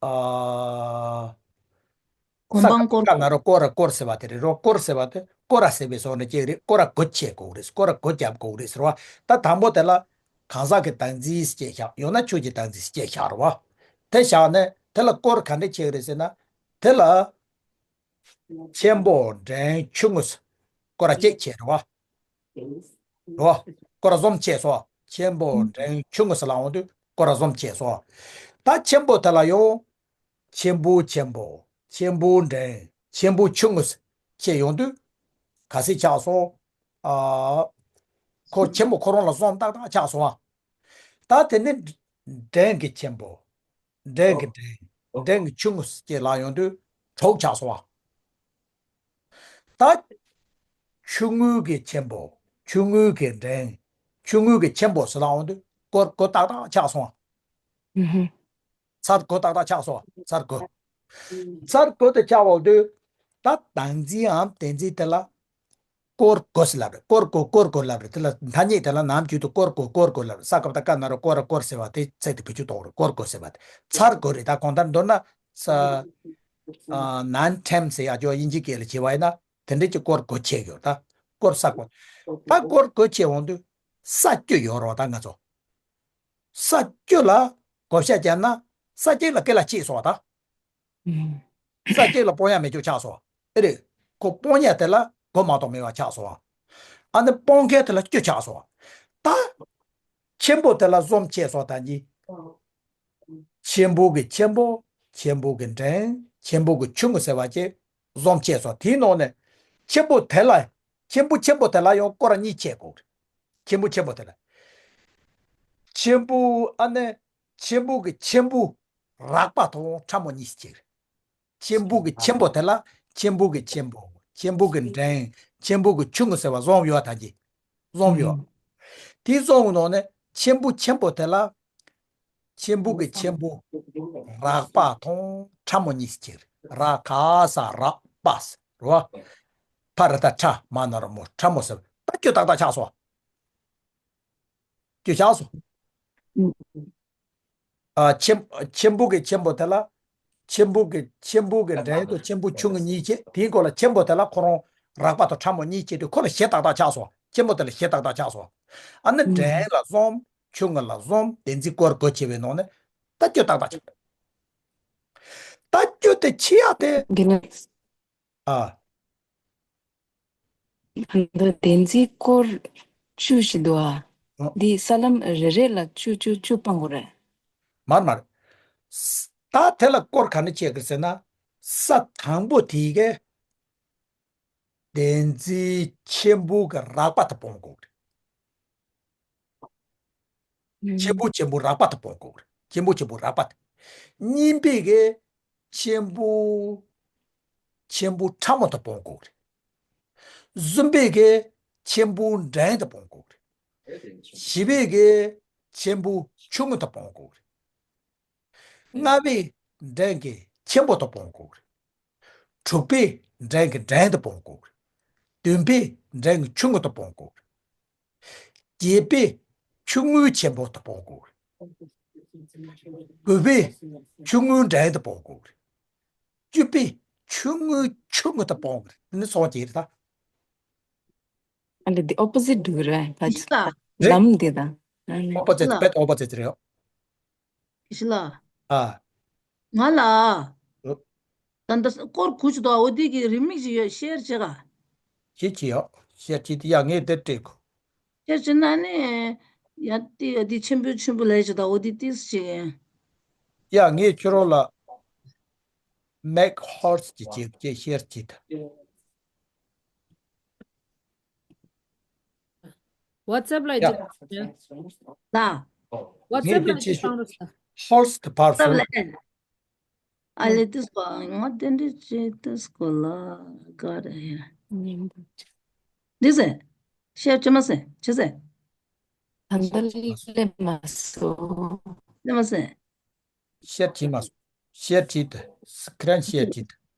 ཨ། གོ་འཕང་སྐོར། ས་ཀ་ན་རོ་སྐོར་ར་སྐོར་ཟེར་བ་དེ་རེད་རོ། སྐོར་ཟེར་བ་དེ་སྐོར་ར་ཟེར་བའི་སོགས་ནས་ཅིག་རེད། སྐོར་ར་དགུ་བྱེད་དགོས་རེད། སྐོར་ར་དགུ་རྒྱབ་དགོས་རེད་ཟེར་བ། ད་དང་པོ་དེ་ལ་གང་ཟག་གི་བདག་འཛིན་ཅེས་བཞག་ཡང་ན་ཆོས་ཀྱི་བདག་འཛིན་ཅེས་བཞག་རེད་བ། དེ་བཞག་ནས་དེ་ལ་སྐོར་ག་འདྲ་བྱེད་ཀྱི་རེད་ཟེར་ན། དེ་ལ། ཆེན་པོ་འབྲིང་ཆུང་ངུ་ཟེར། སྐོར་ར་བཅས་བྱས་རེད་བ། རེད་བ། སྐོར་ར་གསུམ་བྱས་སོ། ཆེན་པོ་འབྲིང་ཆུང་ངུ་ཟེར་ལ་འོང་དུས་སྐོར་ར་གསུམ་བྱས་སོ། ད་ཆེན་པོ་དེ་ལ་ཡང་། ཆེན་པོ་ཆེན་པོ། ཆེན་པོ་འབྲིང་། ཆེན་པོ་ཆུང་ངུ་ཟེར་བྱས་ཡོང་དུས། ག་ཚོད་ཆགས་སོང་། ཨ། ཁོ་ཆེན་པོ་ཁོ་རང་ལ་གསུམ་ཏག་ཏག་ཆགས་སོང་ཨ། ད་དེ་ནས་འབྲིང་གི་ཆེན་པོ། འབྲིང་གི་འབྲིང་། འབྲིང་གི་ཆུང་ངུ་ཟེར་ལ་ཡོང་དུས་དྲུག་ཆགས་སོང་ཨ། ད། ཆུང་ངུ་གི་ཆེན་པོ། ཆུང་ངུ་གི་འབྲིང་། ཆུང་ངུ་གི་ཆེན་པོ་ཟེར་ལ་འོང་དུས་སྐོར་དགུ་ཏག་ཏག་ཆགས་སོང་། ཨུ་ཧུ། ཚར་དགུ་ཏག་ཏག་ཆགས་སོང་། ཚར་དགུ། ཚར་དགུ་དེ་ཆགས་འོང་དུས། ད་བདག་འཛིན་འམ་བདེན་འཛིན་དེ་ལ། སྐོར་དགུ་ཟེར་ལབ་རེད། སྐོར་དགུ་སྐོར་དགུ་ལབ་རེད། དེ་ལ་ཐ་སྙད་དེ་ལ་ནམ་རྒྱུན་དུ་སྐོར་དགུ་སྐོར་དགུ་ལབ་རེད། ས་ཀ་བཏགས་སྐ་ན་རོ་སྐོར་ར་སྐོར་ཟེར་བ་དེ་ཚིག་དེ་བེད་སྤྱོད་གཏོང་རེད། སྐོར་དགུ་ཟེར་བ་དེ། ཚར་དགུ་རེད། ད་གང་ལྟར་མདོར་ན། ས། ཨ། ནན་ཊེམ་ཟེར་ཡག་ཅོག་དབྱིན་ཇི་སྐད་ལ་བྱས་པ་ཡིན་ན། དེ་འདྲས་ཀྱི་སྐོར་དགུ་ཕྱེ་ཡོད་ད། སྐོར་ས་སྐོར། ད་སྐོར་དགུ་ཕྱེ་འོང་དུས་ས་བཅུ་ཡོད་རེད་བ་ད་ང་ཚོ། ས་བཅུ་ལ་བགོ་བཤའ་བརྒྱབ་ན་ས་གཅིག་ལ་སྐེ་ལ་གཅིག་སོང་བ་ད། ཨུམ། ས་གཅིག་ལ་སྤོང་ཡག་མེད་ཅོག་ཆགས་སོང་བ། ཨེ་རེད། ཁོ་སྤོང་ཡག་དེ་ལ་བགོ་མ་གཏོགས་མེད་པ་ཆགས་སོང་བ། ཨ་ནི་སྤོང་མཁན་དེ་ལ་བཅུ་ཆགས་སོང་བ། ད། ཆེན་པོ་དེ་ལ་གསུམ་ཕྱེ་སོང་ད་གཉིས། ཆེན་པོ་གི་ཆེན་པོ། ཆེན་པོ་གི་འབྲིང་། ཆེན་པོ་གི་ཆུང་ངུ་ཟེར་བ་བཅས་གསུམ་ཕྱེ་སོང་། དེའི་ནང་ནས་ཆེན་པོ་དེ་ལ། ཆེན་པོ་ཆེན་པོ་དེ་ལ་ཡང་སྐོར་ར་གཉིས་ཕྱེ་དགོས། ཆེན་པོ་ཆེན་པོ་དེ་ལ། ཆེན་པོ་ཨ་ནི། ཆེན་པོ་གི་ཆེན་པོ་རགས་པ་དང་ཕྲ་མོ་གཉིས་ཕྱེ། ཆེན་པོ་གི་ཆེན་པོ་དེ་ལ་ཆེན་པོ་གི་ཆེན་པོ། ཆེན་པོ་གི་འབྲིང་། ཆེན་པོ་གི་ཆུང་ངུ་ཟེར་བ་གསུམ་ཡོད་ད་གི། གསུམ་ཡོད། ཨུམ། དེ་གསུམ་གི་ནང་ནས་ཆེན་པོ་ཆེན་པོ་དེ་ལ། ཆེན་པོ་གི་ཆེན་པོ། རགས་པ་དང་ཕྲ་མོ་གཉིས་ཀྱི་ར་ག་ས་རགས་པ་ས་རོ། ཕ་ར་ད་ཕྲ་མ་ན་རོ་མོ་ཕྲ་མོ་ཟེར། ད་ཁྱོད་ཏག་ཏག་ཆགས་སོང་། ཁྱོད་ཆགས་སོང་། ཨ། ཆེན་ཆེན་པོ་གི་ཆེན་པོ་དེ་ལ། ཆེན་པོ་གི་ཆེན་པོ་གི་འགྲན་དུ་ཆེན་པོ་ཆུང་ངུ་གཉིས་བྱས། དེའི་སྐོར་ལ་ཆེན་པོ་དེ་ལ་ཁོ་རང་རགས་པ་དང་ཕྲ་མོ་གཉིས་བྱས་ཏེ་ཁོ་ལ་གཞི་ཏག་ཏག་ཆགས་སོང་། ཆེན་པོ་དེ་ལ་གཞི་ཏག་ཏག་ཆགས་སོང་། ཨ་ནི་འགྲན་ལ་གསུམ། ཆུང་ངུ་ལ་གསུམ། བདེན་འཛིན་སྐོར་དགུ་བྱས་པའི་ནང་ནས་ད་ཁྱོད་ཏག་ཏག་ཆགས། ད་ཁྱོད་དེ་ཆེ་ཡག་དེ། འདི་ནི། ཨ། ད་བདེན་འཛིན་སྐོར་བཅུ་ཞིག་འདུག་ཨ། ཨ། འདི་ས་ལམ་རེ་རེ་ལ་བཅུ་བཅུ་བཅུ་སྤང་དགོས་རེད། མར་མར། ས་ད་དེ་ལ་སྐོར་ག་འདྲ་བྱེད་དགོས་ཟེར་ན། ས་དང་པོ་དེ་གས། བདེན་འཛིན་ཆེན་པོ་གི་རགས་པ་དེ་སྤོང་དགོས་རེད། ཆེན་པོ་ཆེན་པོ་རགས་པ་དེ་སྤོང་དགོས་རེད། ཆེན་པོ་ཆེན་པོ་རགས་པ་དེ། གཉིས་པའི་གི་ཆེན་པོ་ཆེན་པོ་ཕྲ་མོ་དེ་སྤོང་དགོས་རེད། གསུམ་པའི་གི་ཆེན་པོ་འགྲན་དེ་སྤོང་དགོས་རེད། བཞི་པའི་གི་ཆེན་པོ་ཆུང་ངུ་དེ་སྤོང་དགོས་རེད། ལྔ་པའི་འགྲན་གི་ཆེན་པོ་དེ་སྤོང་དགོས་རེད། དྲུག་པའི་འགྲན་གི་འགྲན་དེ་སྤོང་དགོས་རེད། བདུན་པའི་འགྲན་གི་ཆུང་ངུ་དེ་སྤོང་དགོས་རེད། བརྒྱད་པའི་ཆུང་ངུའི་ཆེན་པོ་དེ་སྤོང་དགོས་རེད། དགུ་པའི་ཆུང་ངུའི་འགྲན་དེ་སྤོང་དགོས་རེད། བཅུ་པའི་ཆུང་ངུའི་ཆུང་ངུ་དེ་སྤོང་དགོས་རེད། དེ་ནི་སོང་བྱས་རེད་ད། ཨ་ལེ་འདི་ཨོ་པོ་ཟིཊ་འགྲིག་རེད་ད། རེད། ལམ་འདི་ད། ཨ་ལེ། ཨོ་པོ་ཟིཊ་ལ། བེད་ཨོ་པོ་ཟིཊ་རེད། ཨ། ང་ལ། ཨོ། ད་ལྟ་སྐོར་དགུ་ཅིག་འདུག་འོ་དེ་གི་རིན་མེད་ཅིག་ཡོད། ཤེར་བྱེད་ག་ཤེར་བྱེད་ཡོད། ཤེར་བྱེད་དེ་ཡ་ངས་དེ་སྤྲད་གོ་ཤེར་བྱེད་ན་ནི། ཡ་དེ་ཡ་དེ་ཆེན་པོའི་ཆེན་པོ་ལས་བྱེད་ད་འོ་དེ་ཏིས་ཅིག་ཡ་ངས་ཁྱོད་རང་ལ་མེག་ཧོར་སི་གི་ཅིག་ཅེས་ཤེར་བྱེད་ད། ཝ་ཙེབ་ལ་ཡ། ཅིག་ལ། ཝ་ཙེབ་ལ་ཅིག་བཏང་རོགས་ཟེར། ཧོར་སི་དེ་ཕར་ཙེབ་སོང་། ལ་ཨེ། ཨ་ལེ་ཏིས་པ་ང་དེ་འདྲ་ཅིག་ཏིས་གོ་ལ་ག་རེ་ཡ། འདི་ཟེར། ཤེར་བྱེད་མ་ཟེར་བྱེད་ཟེར། ད་ལྟ་སླེབས་མ་སོང་། སླེབས་མ་སོང་། ཤེར་བྱེད་མ་སོང་། ཤེར་བྱེད་དེ། སི་ཀི་རིན་ཤེར་བྱེད་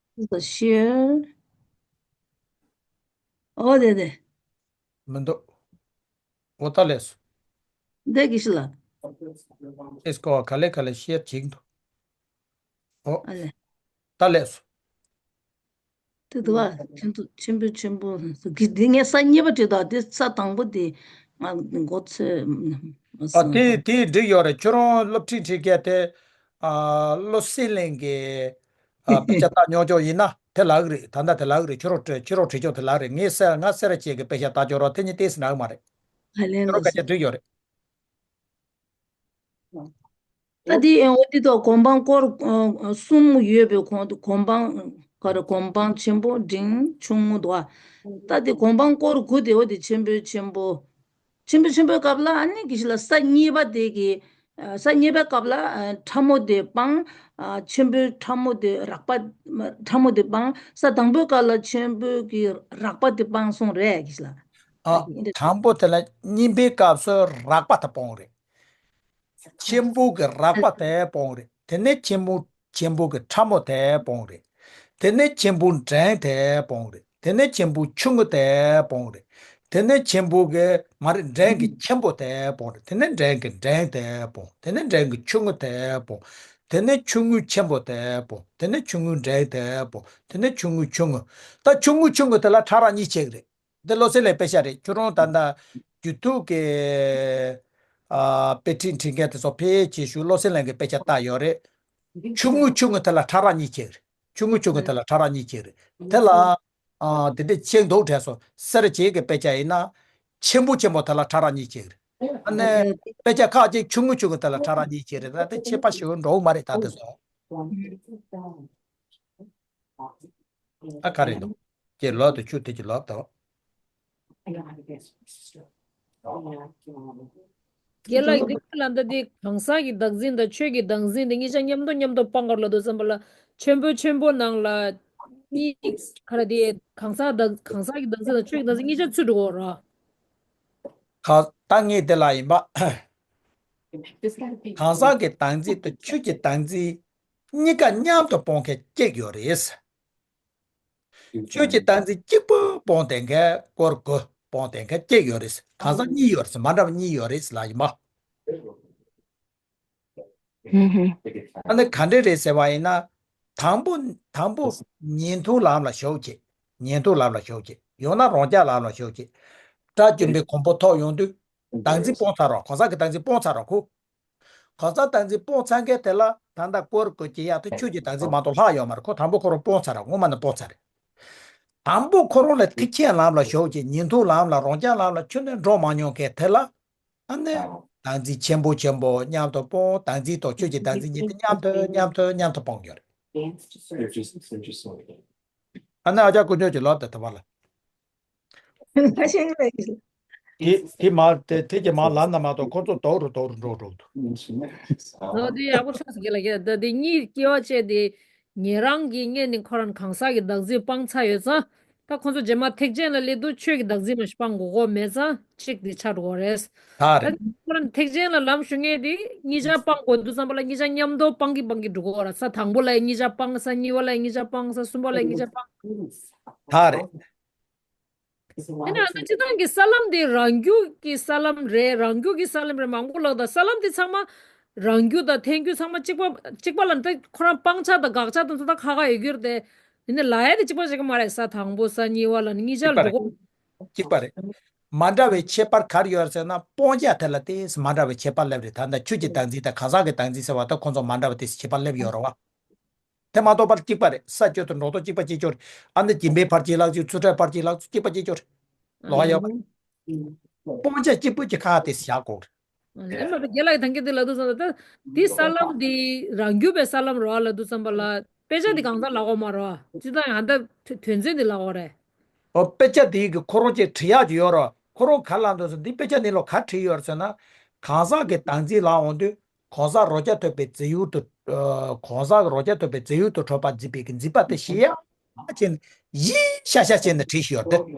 དེ། ཤེར། ཨོ་དེ་དེ། མི་འདུག་འོ་ད་ལས་སོ། འདི་གི་ཤི་ལ། ཨེས་ཀོ་ག་ལེ་ག་ལེ་ཤེར་བྱེད་འདུག་འོ། ཨ་ལེ། ད་ལས་སོ། དེ་དུ་བ་ཆེན་པོ་ཆེན་པོ་ཆེན་པོ་གི་འདི་ངས་ས་གཉིས་པ་བྲིས་དང་དེ་ས་དང་པོ་དེ་ང་མགོ་ཚོས་མ་ཨ་སོང་། དེ་དེ་འགྲིག་ཡོད་རེད། ཁྱོད་རང་སློབ་ཁྲིད་ཁྲིད་མཁན་དེ་ཨ་བློ་གསལ་གླིང་གི་ཨ་དཔེ་ཆ་ལྟ་མྱོང་ཆོག་ཡིན་ན་དེ་ལགས་རེད། ད་ལྟ་དེ་ལགས་རེད། ཁྱོད་རང་ཁྱོད་རང་བྲིས་ཆོག་དེ་ལགས་རེད། ངས་སེ་ང་སེ་ར་བྱེས་ཀྱི་དཔེ་ཆ་ལྟ་ཆོག་རོགས་དེ་གཉིས་ཏོག་ཙམ་ནག་མ་རེད། ཨ་ལེ་ཁྱོད་རང་ལགས་སྐད་ཆ་སོ། འགྲིག་ཡོད་རེད། ད་དེ་ཡང་འོ་དེ་དག་གོ་འཕང་སྐོར་ཨ་གསུམ་ཡོད་པའི་གོང་དུ་གོ་འཕང་ག་རེ་གོ་འཕང་ཆེན་པོ་འབྲིང་ཆུང་ངུ་འདུག་ཨ། ད་དེ་གོ་འཕང་སྐོར་དགུ་དེ་འོ་དེ་ཆེན་པོའི་ཆེན་པོ། ཆེན་པོའི་ཆེན་པོའི་སྐབས་ལ་ཨ་ནི་གི་ཞིག་ལ་ས་གཉིས་པ་དེ་གི་ས་གཉིས་པའི་སྐབས་ལ་ཕྲ་མོ་དེ་སྤང་། ཆེན་པོའི་ཕྲ་མོ་དེ་རགས་པ། ཕྲ་མོ་དེ་སྤང་། ས་དང་པོའི་སྐབས་ལ་ཆེན་པོའི་གི་རགས་པ་དེ་སྤང་སོང་རེད་གི་ཞིག་ལ། ཨ་དང་པོ་དེ་ལ་གཉིས་པའི་སྐབས་སུ་རགས་པ་དེ་སྤོང་རེད། ཆེན་པོ་གི་རགས་པ་དེ་སྤོང་རེད། དེ་ནས་ཆེན་པོ་ཆེན་པོ་གི་ཕྲ་མོ་དེ་སྤོང་རེད། དེ་ནས་ཆེན་པོ་འབྲིང་དེ་སྤོང་རེད། དེ་ནས་ཆེན་པོ་ཆུང་ངུ་དེ་སྤོང་རེད། དེ་ནས་ཆེན་པོ་གི་མ་རེད། འབྲིང་གི་ཆེན་པོ་དེ་སྤོང་རེད། དེ་ནས་འབྲིང་གི་འབྲིང་དེ་སྤོང་། དེ་ནས་འབྲིང་གི་ཆུང་ངུ་དེ་སྤོང་། དེ་ནས་ཆུང་ངུ་ཆེན་པོ་དེ་སྤོང་། དེ་ནས་ཆུང་ངུ་འབྲིང་དེ་སྤོང་། དེ་ནས་ཆུང་ངུ་ཆུང་ངུ། ད་ཆུང་ངུ་ཆུང་ངུ་དེ་ལ་ཕྲ་རགས་གཉིས་ཆགས་ཀྱི་རེད། འདི་བློ་གསལ་གླིང་དཔེ་ཆ་རེད། ཁྱོད་རང་ད་ལྟ་རྒྱུད་ཐོག་གི་ཨ་དཔེ་ཁྲིད་ཁྲིད་མཁན་དེ་ཚོ་ཕལ་ཆེ་ཤོས་བློ་གསལ་གླིང་གི་དཔེ་ཆ་ལྟ་ཡོད་རེད། ཆུང་ངུ་ཆུང་ངུ་དེ་ལ་ཕྲ་རགས་གཉིས་ཆགས་རེད། ཆུང་ངུ་ཆུང་ངུ་དེ་ལ་ཕྲ་རགས་གཉིས་ཆགས་རེད། དེ་ལ་ཨ་དེ་འདྲ་ཆགས་འདུག་དྲན་སོང་། སེ་ར་བྱེས་ཀྱི་དཔེ་ཆ་ཡིན་ན་ཆེན་པོ་ཆེན་པོ་དེ་ལ་ཕྲ་རགས་གཉིས་ཆགས་རེད། ཨ་ནི་དཔེ་ཆ་ཁག་ཅིག་ཆུང་ངུ་ཆུང་ངུ་དེ་ལ་ཕྲ་རགས་གཉིས་ཆགས་རེད། ད་དེ་ཁྱད་པར་ཞེ་པོ་འགྲོ་གི་མ་རེད། ད་དེ་ཚོ། ཨ་ག་རེ་འདུག་ཀྱེ་ལོག་ཏུ་ཆུ་དེ་ཀྱི་ལོག་ཏུ། རྒན་ལགས་ཀྱིས་ལབ་ད་དེ་གང་ཟག་གི་བདག་འཛིན་དང་ཆོས་ཀྱི་བདག་འཛིན་དེ་གཉིས་ཆ་མཉམ་དུ་མཉམ་དུ་སྤང་དགོས་ལབ་འདུག་བསམ་པ་ལ། ཆེན་པོ་ཆེན་པོ་ནང་ལ་གཉིས་ག་རེ་དེ་གང་ཟག་བདག་གང་ཟག་གི་བདག་འཛིན་དང་ཆོས་ཀྱི་བདག་འཛིན་གཉིས་ཆ་ཚུད་འགྲོ་གི་རེད། ག་ད་ངས་དེ་ལ་ཡིན་པ། གང་ཟག་གི་བདག་འཛིན་དང་ཆོས་ཀྱི་བདག་འཛིན་གཉིས་ཀ་མཉམ་དུ་སྤོང་མཁན་གཅིག་ཡོད་རེད། ཆོས་ཀྱི་བདག་འཛིན་གཅིག་པུ་སྤོང་བསྡད་མཁན་སྐོར་དགུ་སྤོང་བསྡད་མཁན་གཅིག་ཡོད་རེད། གང་ཟག་གཉིས་ཡོད་རེད། མ་འདྲ་བ་གཉིས་ཡོད་རེད་ལབ་ཡིན་པ། ཨ་ནི་ག་འདྲས་རེད་ཟེར་བ་ཡིན་ན། དང་པོ་དང་པོ་ཉན་ཐོས་ལམ་ལ་ཞུགས་བྱས། ཉན་ཐོས་ལམ་ལ་ཞུགས་བྱས། ཡང་ན་རང་རྐྱ་ལམ་ལ་ཞུགས་བྱས། དགྲ་བཅོམ་པའི་གོ་འཕང་ཐོབ་ཡོང་དུས། བདག་འཛིན་སྤོང་ཚར་རོ། གང་ཟག་གི་བདག་འཛིན་སྤོང་ཚར་རོ་ཁོ། གང་ཟག་བདག་འཛིན་སྤོང་ཚར་མཁན་དེ་ལ་ད་ལྟ་སྐོར་དགུ་བྱེད་ཡག་དེ་ཆོས་ཀྱི་བདག་འཛིན་མ་གཏོགས་ལྷག་ཡོད་མ་རེད། ཁོ་དང་པོ་ཁོ་རང་སྤོང་ཚར་རོ། སྔོན་མ་ནས་སྤོང་ཚར་རེད། དང་པོ་ཁོ་རང་ལ་ཐེག་ཆེན་ལམ་ལ་ཞུགས་བྱས། ཉན་ཐོས་ལམ་ལ་རང་རྐྱ་ལམ་ལ་ཁྱོན་ནས་འགྲོ་མ་མྱོང་མཁན་དེ་ལ། ཨ་ནི། བདག་འཛིན་ཆེན་པོ་ཆེན་པོ་མཉམ་དུ་སྤོང་། བདག་འཛིན་དང་ཆོས་ཀྱི་བདག་འཛིན་གཉིས་དེ་མཉམ་དུ་མཉམ་དུ་མཉམ་དུ་སྤོང་གི་ཡོད་རེད། ཨ་ནི་ཨ་ཅག་དཀོན་མཆོག་གི་ལོག་དེ་ཐུབ་པ་ལ། ཁ་ཤས་ལ་ཡིན། དེ་དེ་མ་དེ་དེ་གྱི་མ་ལབ་ན་མ་གཏོགས་ཁོ་ཚོ་དོག་རུ་དོག་རུ་འགྲོ་འགྲོ་འདུག་ལོ་དེ་ཡག་པོ་ཆགས་སོང་གི་ལ་གི་ད་དེ་གཉིས་སྐྱེ་བ་བཅད་དེ། ཉན་རང་གི་སྔོན་ནས་ཁོ་རང་གང་ཟག་གི་བདག་འཛིན་སྤངས་ཚར་ཡོད་ཙང་། ད་ཁོ་ཚོ་རྗེས་མ་ཐེག་ཆེན་ལ་སླེབས་དུས་ཆོས་ཀྱི་བདག་འཛིན་མ་ཞིག་སྤང་དགོས་མཁོ་མེད་ཙང་གཅིག་དེ་ཆགས་འགྲོ་གི་རེད། ད་རེད། ད་ཁོ་རང་ཐེག་ཆེན་ལ་ལམ་ཞུགས་མཁན་དེ་གཉིས་ཆར་སྤང་དགོས་དུས་ཙམ་པ་ལ་གཉིས་ཆར་མཉམ་དུ་སྤང་གི་སྤང་གི་འགྲོ་གི་རེད། ས་དང་པོ་ལ་གཉིས་ཆར་སྤང་། ས་གཉིས་པ་ལ་གཉིས་ཆར་སྤང་། ས་གསུམ་པ་ལ་གཉིས་ཆར་སྤང་། ད་རེད། དེ་ནས་ཨ་ནི་སྤྱིར་བཏང་གི་ས་ལམ་དེ་རང་རྒྱུད་ཀྱི་ས་ལམ་རེད། རང་རྒྱུད་ཀྱི་ས་ལམ་རེད། མང་པོ་ལབ་ད་ས་ལམ་དེ་ཚང་མ་རང་རྒྱུད་དང་ཐལ་འགྱུར་ཚང་མ་གཅིག་པ་གཅིག་པ་ལ་ད་ཁོ་རང་སྤང་བྱ་དང་དགག་བྱ་དང་ཚོ་ད་ཁ་ཁ་ཡོད་རྒྱུ་རེད་དེ། དེ་ནས་ལབ་ཡ་དེ་གཅིག་པ་ཞིག་མ་རེད། ས་དང་པོ་ས་གཉིས་པ་ལ་ནི་གཉིས་ཆར་ལ་འགྲོ་གི་གཅིག་པ་རེད། མ་འདྲ་བའི་ཁྱད་པར་ག་རེ་ཡོད་ཟེར་ན། སྤོང་བྱ་དེ་ལ་ཏོག་ཙམ་མ་འདྲ་བའི་ཁྱད་པར་སླེབས་རེད། ད་ལྟ་ཆོས་ཀྱི་བདག་འཛིན་དང་གང་ཟག་གི་བདག་འཛིན་ཟེར་བ་ད་ཁོ་ཚོ་མ་འདྲ་བ་ཏོག་ཙམ་ཁྱད་པར་སླེབས་ཡོད་རེད་བ། དེ་མ་གཏོགས་ཕར་གཅིག་པ་རེད། ས་བཅུ་དང་འགྲོ་ལྡོག་གཅིག་པ་གཅིག་ཅོ་རེད། ཨ་ནི་སྦྱིན་པའི་ཕར་གཅིག་ལྷག་ཅིག་ཚུལ་ཁྲིམས་ཕར་གཅིག་ལྷག་ཅིག་གཅིག་པ་གཅིག་ཅོ་རེད། ལོགས་ཡོད་པ་རེད། སྤོང་བྱ་གཅིག་པུ་གཅིག་ཁ་དེ་བཞག་དགོས་རེད། ཨ་ནི་མ་རེད། རྒན་ལགས་ཀྱིས་ད་གིན་དེ་ལབ་དུས་ཙམ་པ་ད་དེ་ས་ལམ་དེ་རང་རྒྱུད་པའི་ས་ལམ་རེད་བ་ལབ་དུས་ཙམ་པ་ལ་དཔེ་ཆ་དེ་གང་ཟག་ལབ་དགོས་མ་རེད་བ། སྤྱིར་བཏང་ཡང་ད་དོན་ཚན་དེ་ལབ་དགོས་རེད། ཨོ་དཔེ་ཆ་དེ་གི་ཁོ་རང་ཅིག་བྲི་ཡག་ཅིག་ཡོད་རེད། ཁོ་རང་ག་ལབ་འདུག་ཟེར། འདི་དཔེ་ཆ་འདི་ལ་ག་བྲིས་ཡོད་རེད་ཟེར་ན། གང་ཟག་གི་བདག་འཛིན་ལ་འོང་དུས། གང་ཟག་རང་རྐྱ་ཐོབ་པའི་རྫས་ཡུལ་དུ། ཨ། གང་ཟག་རང་རྐྱ་ཐོབ་པའི་རྫས་ཡུལ་དུ་གྲུབ་པར་འཛིན་པའི་གི་འཛིན་པ་དེ་ཞི་ཡག་བྱས་ནས་ཡིན་ཤག་ཤག་བྱས་ནས་བྲིས་ཤིག་ཡོད་རེད་དེ།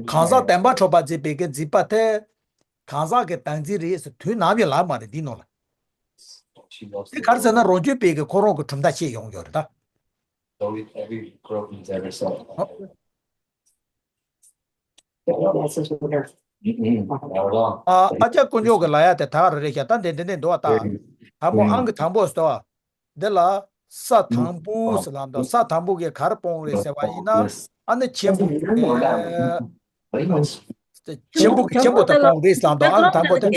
གང་ཟག་བདེན་པར་གྲུབ་པར་འཛིན་པའི་གི་འཛིན་པ་དེ་གང་ཟག་གི་བདག་འཛིན་རེད་ཟེར་དུས་ནམ་ཡང་ལབ་མ་རེད་འདི་ནང་ལ། དེ་ག་རེ་ཟེར་ན་རང་རྒྱུད་པའི་གི་ཁོ་རང་གི་གྲུབ་མཐའ་ཤེས་ཡོང་ཡོད་རེད་ད། ཨ་ཨ་ཅག་དཀོན་མཆོག་གི་ལབ་ཡ་དེ་ད་ག་རེ་རེད་ཤག་ད་འདི་འདི་འདི་འདུག་བ་ད། དང་པོ་ཨང་ཀི་དང་པོ་ཟེར་བ། འདི་ལ་ས་དང་པོ་ཟེར་ལབ་འདུག་ས་དང་པོ་གིས་ག་རེ་སྤོང་རེད་ཟེར་བ་ཡིན་ན། ཨ་ནི་ཆེན་པོ་གིས། ཆེན་པོ་གིས་ཆེན་པོ་དེ་སྤོང་རེད་ཟེར་ལབ་འདུག་ཨང་ཀི་དང་པོ་དེ།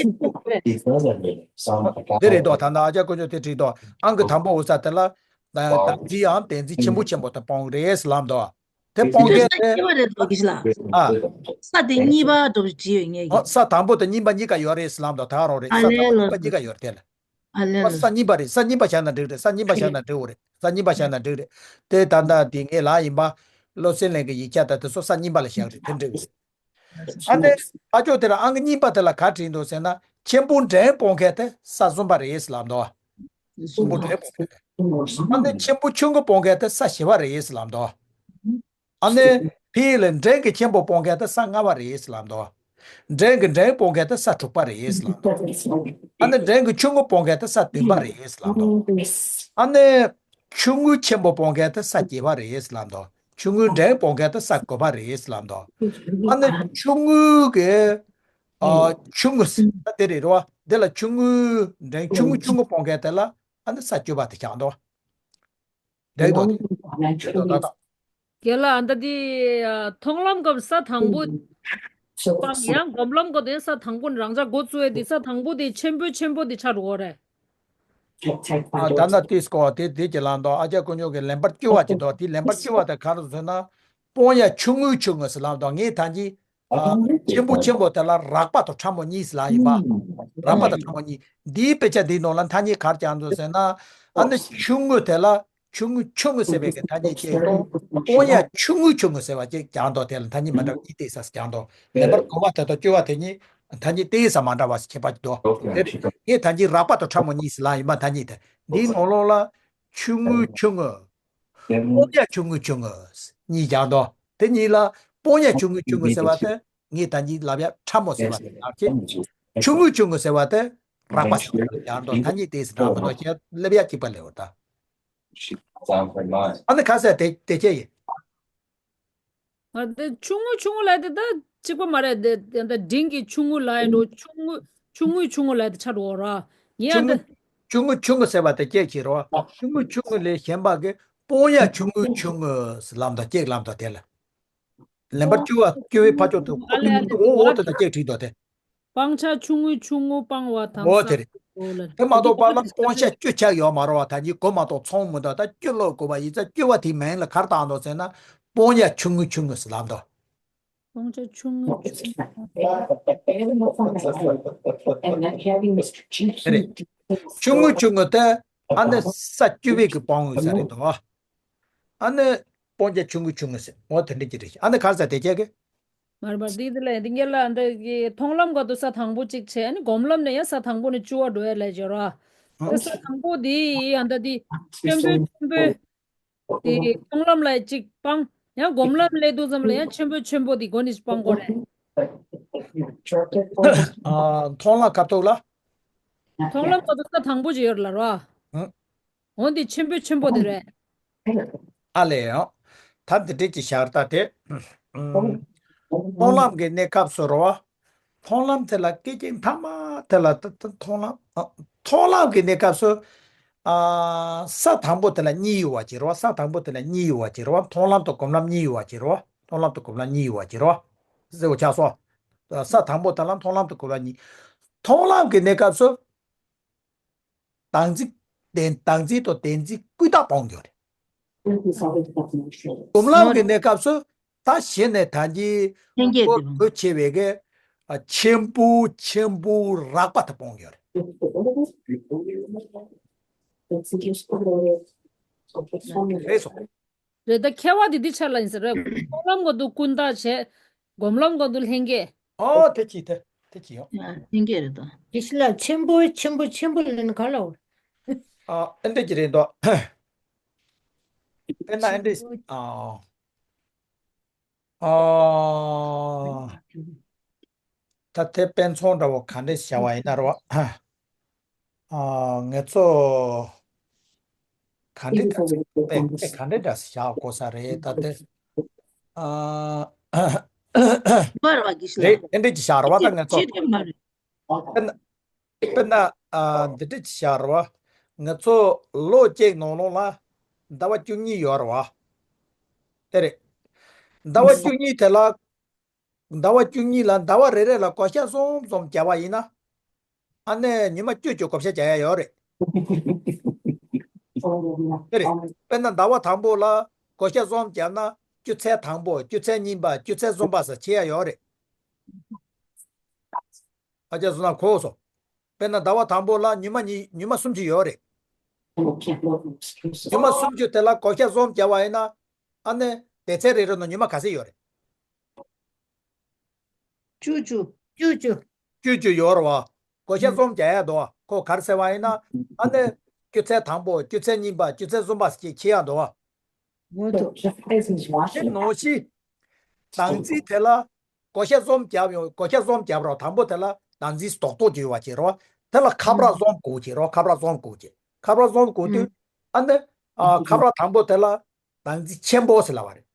འདི་རེད་འདུག་ད་ནི་ཨ་ཅག་དཀོན་མཆོག་དེ་བྲིས་འདུག་ཨང་ཀི་དང་པོ་འོ་ས་དེ་ལ། བདག་འཛིན་ཡང་བདེན་འཛིན་ཆེན་པོ་ཆེན་པོ་དེ་སྤོང་རེད་ཟེར་ལབ་འདུག་དེ་སྤོང་མཁན་དེ། ཨ། ས་དེ་གཉིས་པ་འགྲོ་བྲིས་ཡོད་ངེས་ཀྱི། ཨོ་ས་དང་པོ་དང་གཉིས་པ་གཉིས་ཀ་ཡོད་རེད་ཟེར་ལབ་འདུག་ད་ག་རང་རེད། ས་དང་པོ་གཉིས་པ་གཉིས་ཀ་ཡོད་རེད་དེ་ལ། ཨོ་ས་གཉིས་པ་རེད། ས་གཉིས་པ་བཞག་ན་འགྲིག་རེད། ས་གཉིས་པ་བཞག་ན་འགྲིག་འོ་རེད། ས་གཉིས་པ་བཞག་ན་འགྲིག་རེད། དེ་ད་ལྟ་དེ་ངས་ལབ་ཡིན་པ། བློ་གསལ་གླིང་གི་ཡིག་ཆ་དང་དེ་ཚོ་ས་གཉིས་པ་ལ་བཞག་རེད། དེ་འགྲིག་རེད། ཨ་ནི་ཨ་ཅོ་དེ་ལ་ཨང་ཀི་གཉིས་པ་དེ་ལ་ག་བྲིས་འདུག་ཟེར་ན། ཆེན་པོ་འབྲིང་སྤོང་མཁན་དེ་ས་གསུམ་པ་རེད་ཟེར་ལབ་འདུག་ཆེན་པོ་འབྲིང་སྤོང་མཁན་དེ། ཨ་ནི་ཆེན་པོ་ཆུང་ངུ་སྤོང་མཁན་དེ་ས་བཞི་པ་རེད་ཟེར་ལབ་འདུག་ཨ་ནི་ཕི་ལ་འབྲིང་གི་ཆེན་པོ་སྤོང་མཁན་དེ་ས་ལྔ་པ་རེད་ཟེར་ལབ་འདུག་འབྲིང་གི་འབྲིང་སྤོང་མཁན་དེ་ས་དྲུག་པ་རེད་ཟེར་ལབ་འདུག་ཨ་ནི་འབྲིང་གི་ཆུང་ངུ་སྤོང་མཁན་དེ་ས་བདུན་པ་རེད་ཟེར་ལབ་འདུག་ཨ་ནི་ཆུང་ངུ་ཆེན་པོ་སྤོང་མཁན་དེ་ས་བརྒྱད་པ་རེད་ཟེར་ལབ་འདུག་ཆུང་ངུ་འབྲིང་སྤོང་མཁན་དེ་ས་དགུ་པ་རེད་ཟེར་ལབ་འདུག་ཨ་ནི་ཆུང་ངུ་གི། ཨ། ཆུང་ངུ་ཟེར་ད་དེ་རེད་རོ། དེ་ལ་ཆུང་ངུ་འབྲིང་ཆུང་ངུ་ཆུང་ངུ་སྤོང་མཁན་དེ་ལ་ཨ་ནི་ས་བཅུ་པ་དེ་བཞག་འདུག་འགྲིག་འདུག་འགྲིག་འདུག་ད་ད། རྒན་ལགས་ཨ་ད་འདི་ཨ་མཐོང་ལམ་སྐབས་ས་དང་པོ་སྤང་ཡང་སྒོམ་ལམ་སྐབས་དེ་ས་དང་པོ་ནས་རང་ཅག་འགོ་བཙུགས་ཡས་དེ་ས་དང་པོ་དེ་ཆེན་པོ་ཆེན་པོ་དེ་ཆགས་འགྲོ་གི་རེད། ཨ་ད་ན་ཏིས་ཀོ་དེ་དེ་ཅི་ལབ་འདུག་ཨ་ཅག་དཀོན་མཆོག་གིས་ལེན་པར་བཅོལ་བ་ཅིག་འདུག་དེ་ལེན་པར་བཅོལ་བ་དེ་ག་རེ་ཟེར་ན། སྤོང་ཡ་ཆུང་ངུ་ཆུང་ངུ་ཟེར་ལབ་འདུག་ངས་ད་གིན། ཨ། ཆེན་པོ་ཆེན་པོ་དེ་ལ་རགས་པ་དང་ཕྲ་མོ་གཉིས་ལབ་ཡིན་པ། རགས་པ་དང་ཕྲ་མོ་གཉིས། འདིའི་དཔེ་ཆ་འདིའི་ནང་ལ་ཐ་སྙད་ག་རེ་བརྒྱབ་འདུག་ཟེར་ན། ཨ་ནི་ཆུང་ངུ་དེ་ལ་ཆུང་ངུ་ཆུང་ངུ་ཟེར་བའི་གི་ཐ་སྙད་ཅིག་དང་། སྤོང་ཡ་ཆུང་ངུ་ཆུང་ངུ་ཟེར་བ་ཅིག་བརྒྱབ་འདུག་དེ་ལ་ཐ་སྙད་མ་འདྲ་བ་གཉིས་བལྟས་ས་བརྒྱབ་འདུག་ལེན་པར་གོ་བ་དེ་དང་བཅོལ་བ་དེ་གཉིས་ཐ་སྙད་བལྟས་ས་མ་འདྲ་བ་ཞིག་ཁྱད་པར་འདུག་དེ་ངས་ཐ་སྙད་རགས་པ་དང་ཕྲ་མོ་གཉིས་ལབ་ཡིན་པ་ཐ་སྙད་དེ། འདིའི་ནང་ལོགས་ལ་ཆུང་ངུ་ཆུང་ངུ། སྤོང་ཡ་ཆུང་ངུ་ཆུང་ངུ་གཉིས་བརྒྱབ་འདུག་དེ་གཉིས་ལ་སྤོང་ཡ་ཆུང་ངུ་ཆུང་ངུ་ཟེར་བ་དེ། ངས་ད་གིན་ལབ་ཡ་ཕྲ་མོ་ཟེར་བ་དེ་ཡག་གི། ཆུང་ངུ་ཆུང་ངུ་ཟེར་བ་དེ་རགས་པ་ཞིག་ཡར་འགྲོ་ཐ་སྙད་དེ་ཟེར་གྲངས་མ་གཏོགས་ཁྱེད་སླེབས་ཡ་གཅིག་པ་ལེའོ་ད། ཨ་ནི་ཁ་ཟས་དེ་དེ་ཁྱེད་ཡིན། ང་དེ་ཆུང་ངུ་ཆུང་ངུ་ལབ་དེ་ད་གཅིག་པ་མ་རེད་དེ་དེ་ད་འབྲིང་གི་ཆུང་ངུ་ལབ་ཡ་འགྲོ་ཆུང་ངུ་ཆུང་ངུའི་ཆུང་ངུ་ལབ་དེ་ཆགས་འགྲོ་ར་ངས་ཨ་ཆུང་ངུ་ད། ཆུང་ངུ་ཆུང་ངུ་ཟེར་བ་དེ་སྐད་ཅིག་རེད་བ། ཆུང་ངུ་ཆུང་ངུ་ལས་གཞན་པ་གི་སྤོང་ཡ་ཆུང་ངུ་ཆུང་ངུ་ཟེར་ལབ་དང་སྐད་ལབ་དང་དེ་ལ། ལན་པར་བཅུ་བ་བཅུ་བའི་ཕ་ཕྱོགས་དུ་ཨ་ལས་ཨ་ལས་འོ་འོ་དེ་དང་སྐད་བྲིས་དོ་དེ། སྤང་བྱ་ཆུང་ངུའི་ཆུང་ངུ་སྤང་བ་དང་འོ་དེ་རེད། འོ་ལ་དེ་མ་གཏོགས་པ་ལ་སྤོང་བྱ་བཅུ་ཆགས་ཡོད་མ་རེད་བ། ད་གིན་གོ་མ་གཏོགས་ཚོང་མི་འདུག་ད་བཅུ་ཀློག་དགོས་པ་ཡིན་ཙང་བཅུ་བ་དེའི་མིང་ལ་ག་རེ་བཏགས་འདུག་ཟེར་ན་སྤོང་ཡ་ཆུང་ངུ་ཆུང་ངུ་ཟེར་ལབ་འདུག་སྤང་བྱ་ཆུང་ངུ་ཆུང་ངུ། རེད། ཆུང་ངུ་ཆུང་ངུ་དེ་ཨ་ནི་ས་བཅུ་པའི་གི་སྤང་ངོས་ས་རེད་དོ། ཨ་ནི་སྤོང་བྱ་ཆུང་ངུ་ཆུང་ངུ་ཟེར་འོ་དེ་འདྲ་ཅིག་རེད། ཨ་ནི་ག་རེ་ཟེར་དེ་ཁྱེད་ཀྱི། མར་མར་འདི་འདི་ལ་འདི་ངེད་ལ་འདི་གི་མཐོང་ལམ་ག་དུ་ས་དང་པོ་གཅིག་བྱས་ནི་སྒོམ་ལམ་ནས་ཡང་ས་དང་པོ་ནས་བཅུ་བ་འགྲོ་ཡ་ལས་སྦྱོར་བ། ཨ་ས་དང་པོ་འདི་ཡང་འདི་ཆེན་པོའི་ཆེན་པོའི། དེ་མཐོང་ལམ་ལ་གཅིག་སྤང་། ཡང་སྒོམ་ལམ་སླེབས་དུས་ཙམ་ལ་ཡང་ཆེན་པོ་ཆེན་པོ་དེ་སྒོ་ནས་སྤང་དགོས་རེད། ཨ། མཐོང་ལམ་ཁ་ཐུག་ལ། མཐོང་ལམ་ཁ་ཐུག་ས་དང་པོ་ཅིག་ཡོད་རེད་ལ་རོ། ཨ། འོ་འདི་ཆེན་པོ་ཆེན་པོ་དེ་རེད། ཨ་ལས་ཡང་། ད་འདི་འདྲས་ཀྱི་ཤར་ད་དེ། མཐོང་ལམ་གྱི་གནས་སྐབས་སུ་རོ། མཐོང་ལམ་དེ་ལ་སྐད་ཅིག་མཐའ་མ་དེ་ལ་ད་ད་མཐོང་ལམ། ཨ། མཐོང་ལམ་གྱི་གནས་སྐབས་སུ། ཨ། ས་དང་པོ་དེ་ལ་གཉིས་ཡོད་པ་ཅིག་རེད་བ། ས་དང་པོ་དེ་ལ་གཉིས་ཡོད་པ་ཅིག་རེད་བ། མཐོང་ལམ་དང་སྒོམ་ལམ་གཉིས་ཡོད་པ་ཅིག་རེད་བ། མཐོང་ལམ་དང་སྒོམ་ལམ་གཉིས་ཡོད་པ་ཅིག་རེད་བ། ཟེར་བ་ཆགས་སོང་། ས་དང་པོ་དེ་ལ་མཐོང་ལམ་དང་སྒོམ་ལམ་གཉིས། མཐོང་ལམ་གྱི་གནས་སྐབས་སུ། བདག་འཛིན། བདེན། བདག་འཛིན་དང་བདེན་འཛིན་ཀུན་བཏགས་སྤོང་རྒྱུ་རེད། སྒོམ་ལམ་གྱི་གནས་སྐབས་སུ་ད་གཞི་ནས་ད་གིན་ལྷན་སྐྱེས་ཀྱི་གོ་ཆེ་བའི་གི་ཆེན་པོ་ཆེན་པོ་རགས་པ་དེ་སྤོང་རྒྱུ་རེད། རེད་སོང་། རེད་ད་ཁྱད་པར་དེ་འདི་ཆ་ལ་ཡིན་ཟེར་རེད། མཐོང་ལམ་ག་དུ་ཀུན་བཏགས་བྱས། སྒོམ་ལམ་ག་དུ་ལྷན་སྐྱེས། ཨོ་དེ་ཅི་དེ་དེ་ཅི་ཡོང་། ལྷན་སྐྱེས་རེད་ད། དེ་ཤི་ལ་ཆེན་པོ་ཆེན་པོ་ཆེན་པོ་ལེན་ག་ལ་འོ། ཨ་ཨེ་འདྲ་ཅི་རེད་འདུག་དཔེར་ན་ཨེ་འདྲ་ཨ། ཨ། ད་དེ་དཔེ་མཚོན་འདྲ་བོ་ག་འདྲས་བྱ་བ་ཡིན་ན་རོ། ཨ། ངེད་ཚོ་ག་འདྲས་འདྲ་དཔེ་དཔེ་ག་འདྲས་འདྲ་བྱ་དགོས་ས་རེད་ད་དེ། ཨ། མ་རེད་བ་གི་ཤི་ལ། རེད་ཨེ་འདྲས་ཀྱི་བྱ་རོ་བ་ད་ངེད་ཚོ། ཅི་རེད་མ་རེད། དཔེར་ན་དཔེར་ན་ཨ་འདི་འདྲ་ཅིག་བྱ་རོ་བ། ང་ཚོ་ལོ་གཅིག་ནང་ལོགས་ལ་ཟླ་བ་བཅུ་གཉིས་ཡོད་རོ་བ། དེ་རེད། ཟླ་བ་བཅུ་གཉིས་དེ་ལ་ཟླ་བ་བཅུ་གཉིས་ལ་ཟླ་བ་རེ་རེ་ལ་བགོ་བཤའ་གསུམ་གསུམ་བརྒྱབ་པ་ཡིན་ན། ཨ་ནི་ཉི་མ་བཅུ་བཅུ་བགོ་བཤའ་བརྒྱབ་ཡ་ཡོད་རེད། དེ་རེད། དཔེར་ན་ཟླ་བ་དང་པོ་ལ་བགོ་བཤའ་གསུམ་བརྒྱབ་ན་སྐྱོད་ཚད་དང་པོ་སྐྱོད་ཚད་གཉིས་པ་སྐྱོད་ཚད་གསུམ་པ་ཟེར་ཕྱེ་ཡ་ཡོད་རེད། ཨ་ཅག་བཟོ་ན་གོ་སོང་། དཔེར་ན་ཟླ་བ་དང་པོ་ལ་ཉི་མ་གཉིས་ཉི་མ་སུམ་ཅུ་ཡོད་རེད། ཉི་མ་སུམ་ཅུ་དེ་ལ་བགོ་བཤའ་གསུམ་བརྒྱབ་པ་ཡིན་ན། ཨ་ནི་སྡེ་ཚན་རེ་རེ་ནང་ཉི་མ་ག་ཚོད་ཡོད་རེད། བཅུ་བཅུ། བཅུ་བཅུ། བཅུ་བཅུ་ཡོད་རེད་བ། བགོ་བཤའ་གསུམ་བརྒྱབ་ཡ་འདུག་བ། ཁོ་ག་རེ་ཟེར་བ་ཡིན་ན། ཨ་ནི་སྐྱོད་ཚད་དང་པོ་སྐྱོད་ཚད་གཉིས་པ་སྐྱོད་ཚད་གསུམ་པ་ཞེས་ཕྱེ་ཡ་འདུག་བ། ངོ་ཐུག་དེ་ནང་བཞིན། བདག་འཛིན་དེ་ལ་བགོ་བཤའ་གསུམ་བརྒྱབ་ཡོང་། བགོ་བཤའ་གསུམ་བརྒྱབ་རོགས། དང་པོ་དེ་ལ་བདག་འཛིན་རྡོག་རྡོག་ཅིག་ཡོད་པ་བྱེད་རོགས། དེ་ལ་ཁ་ཕྲག་གསུམ་དགོས་བྱེད་རོགས། ཁ་ཕྲག་གསུམ་དགོས་བྱེད། ཁ་ཕྲག་གསུམ་དགོས་དུས། ཨ་ནི། ཨ། ཁ་ཕྲག་དང་པོ་དེ་ལ་བདག་འཛིན་ཆེན་པོ་ཟེར་ལབ་པ་རེད།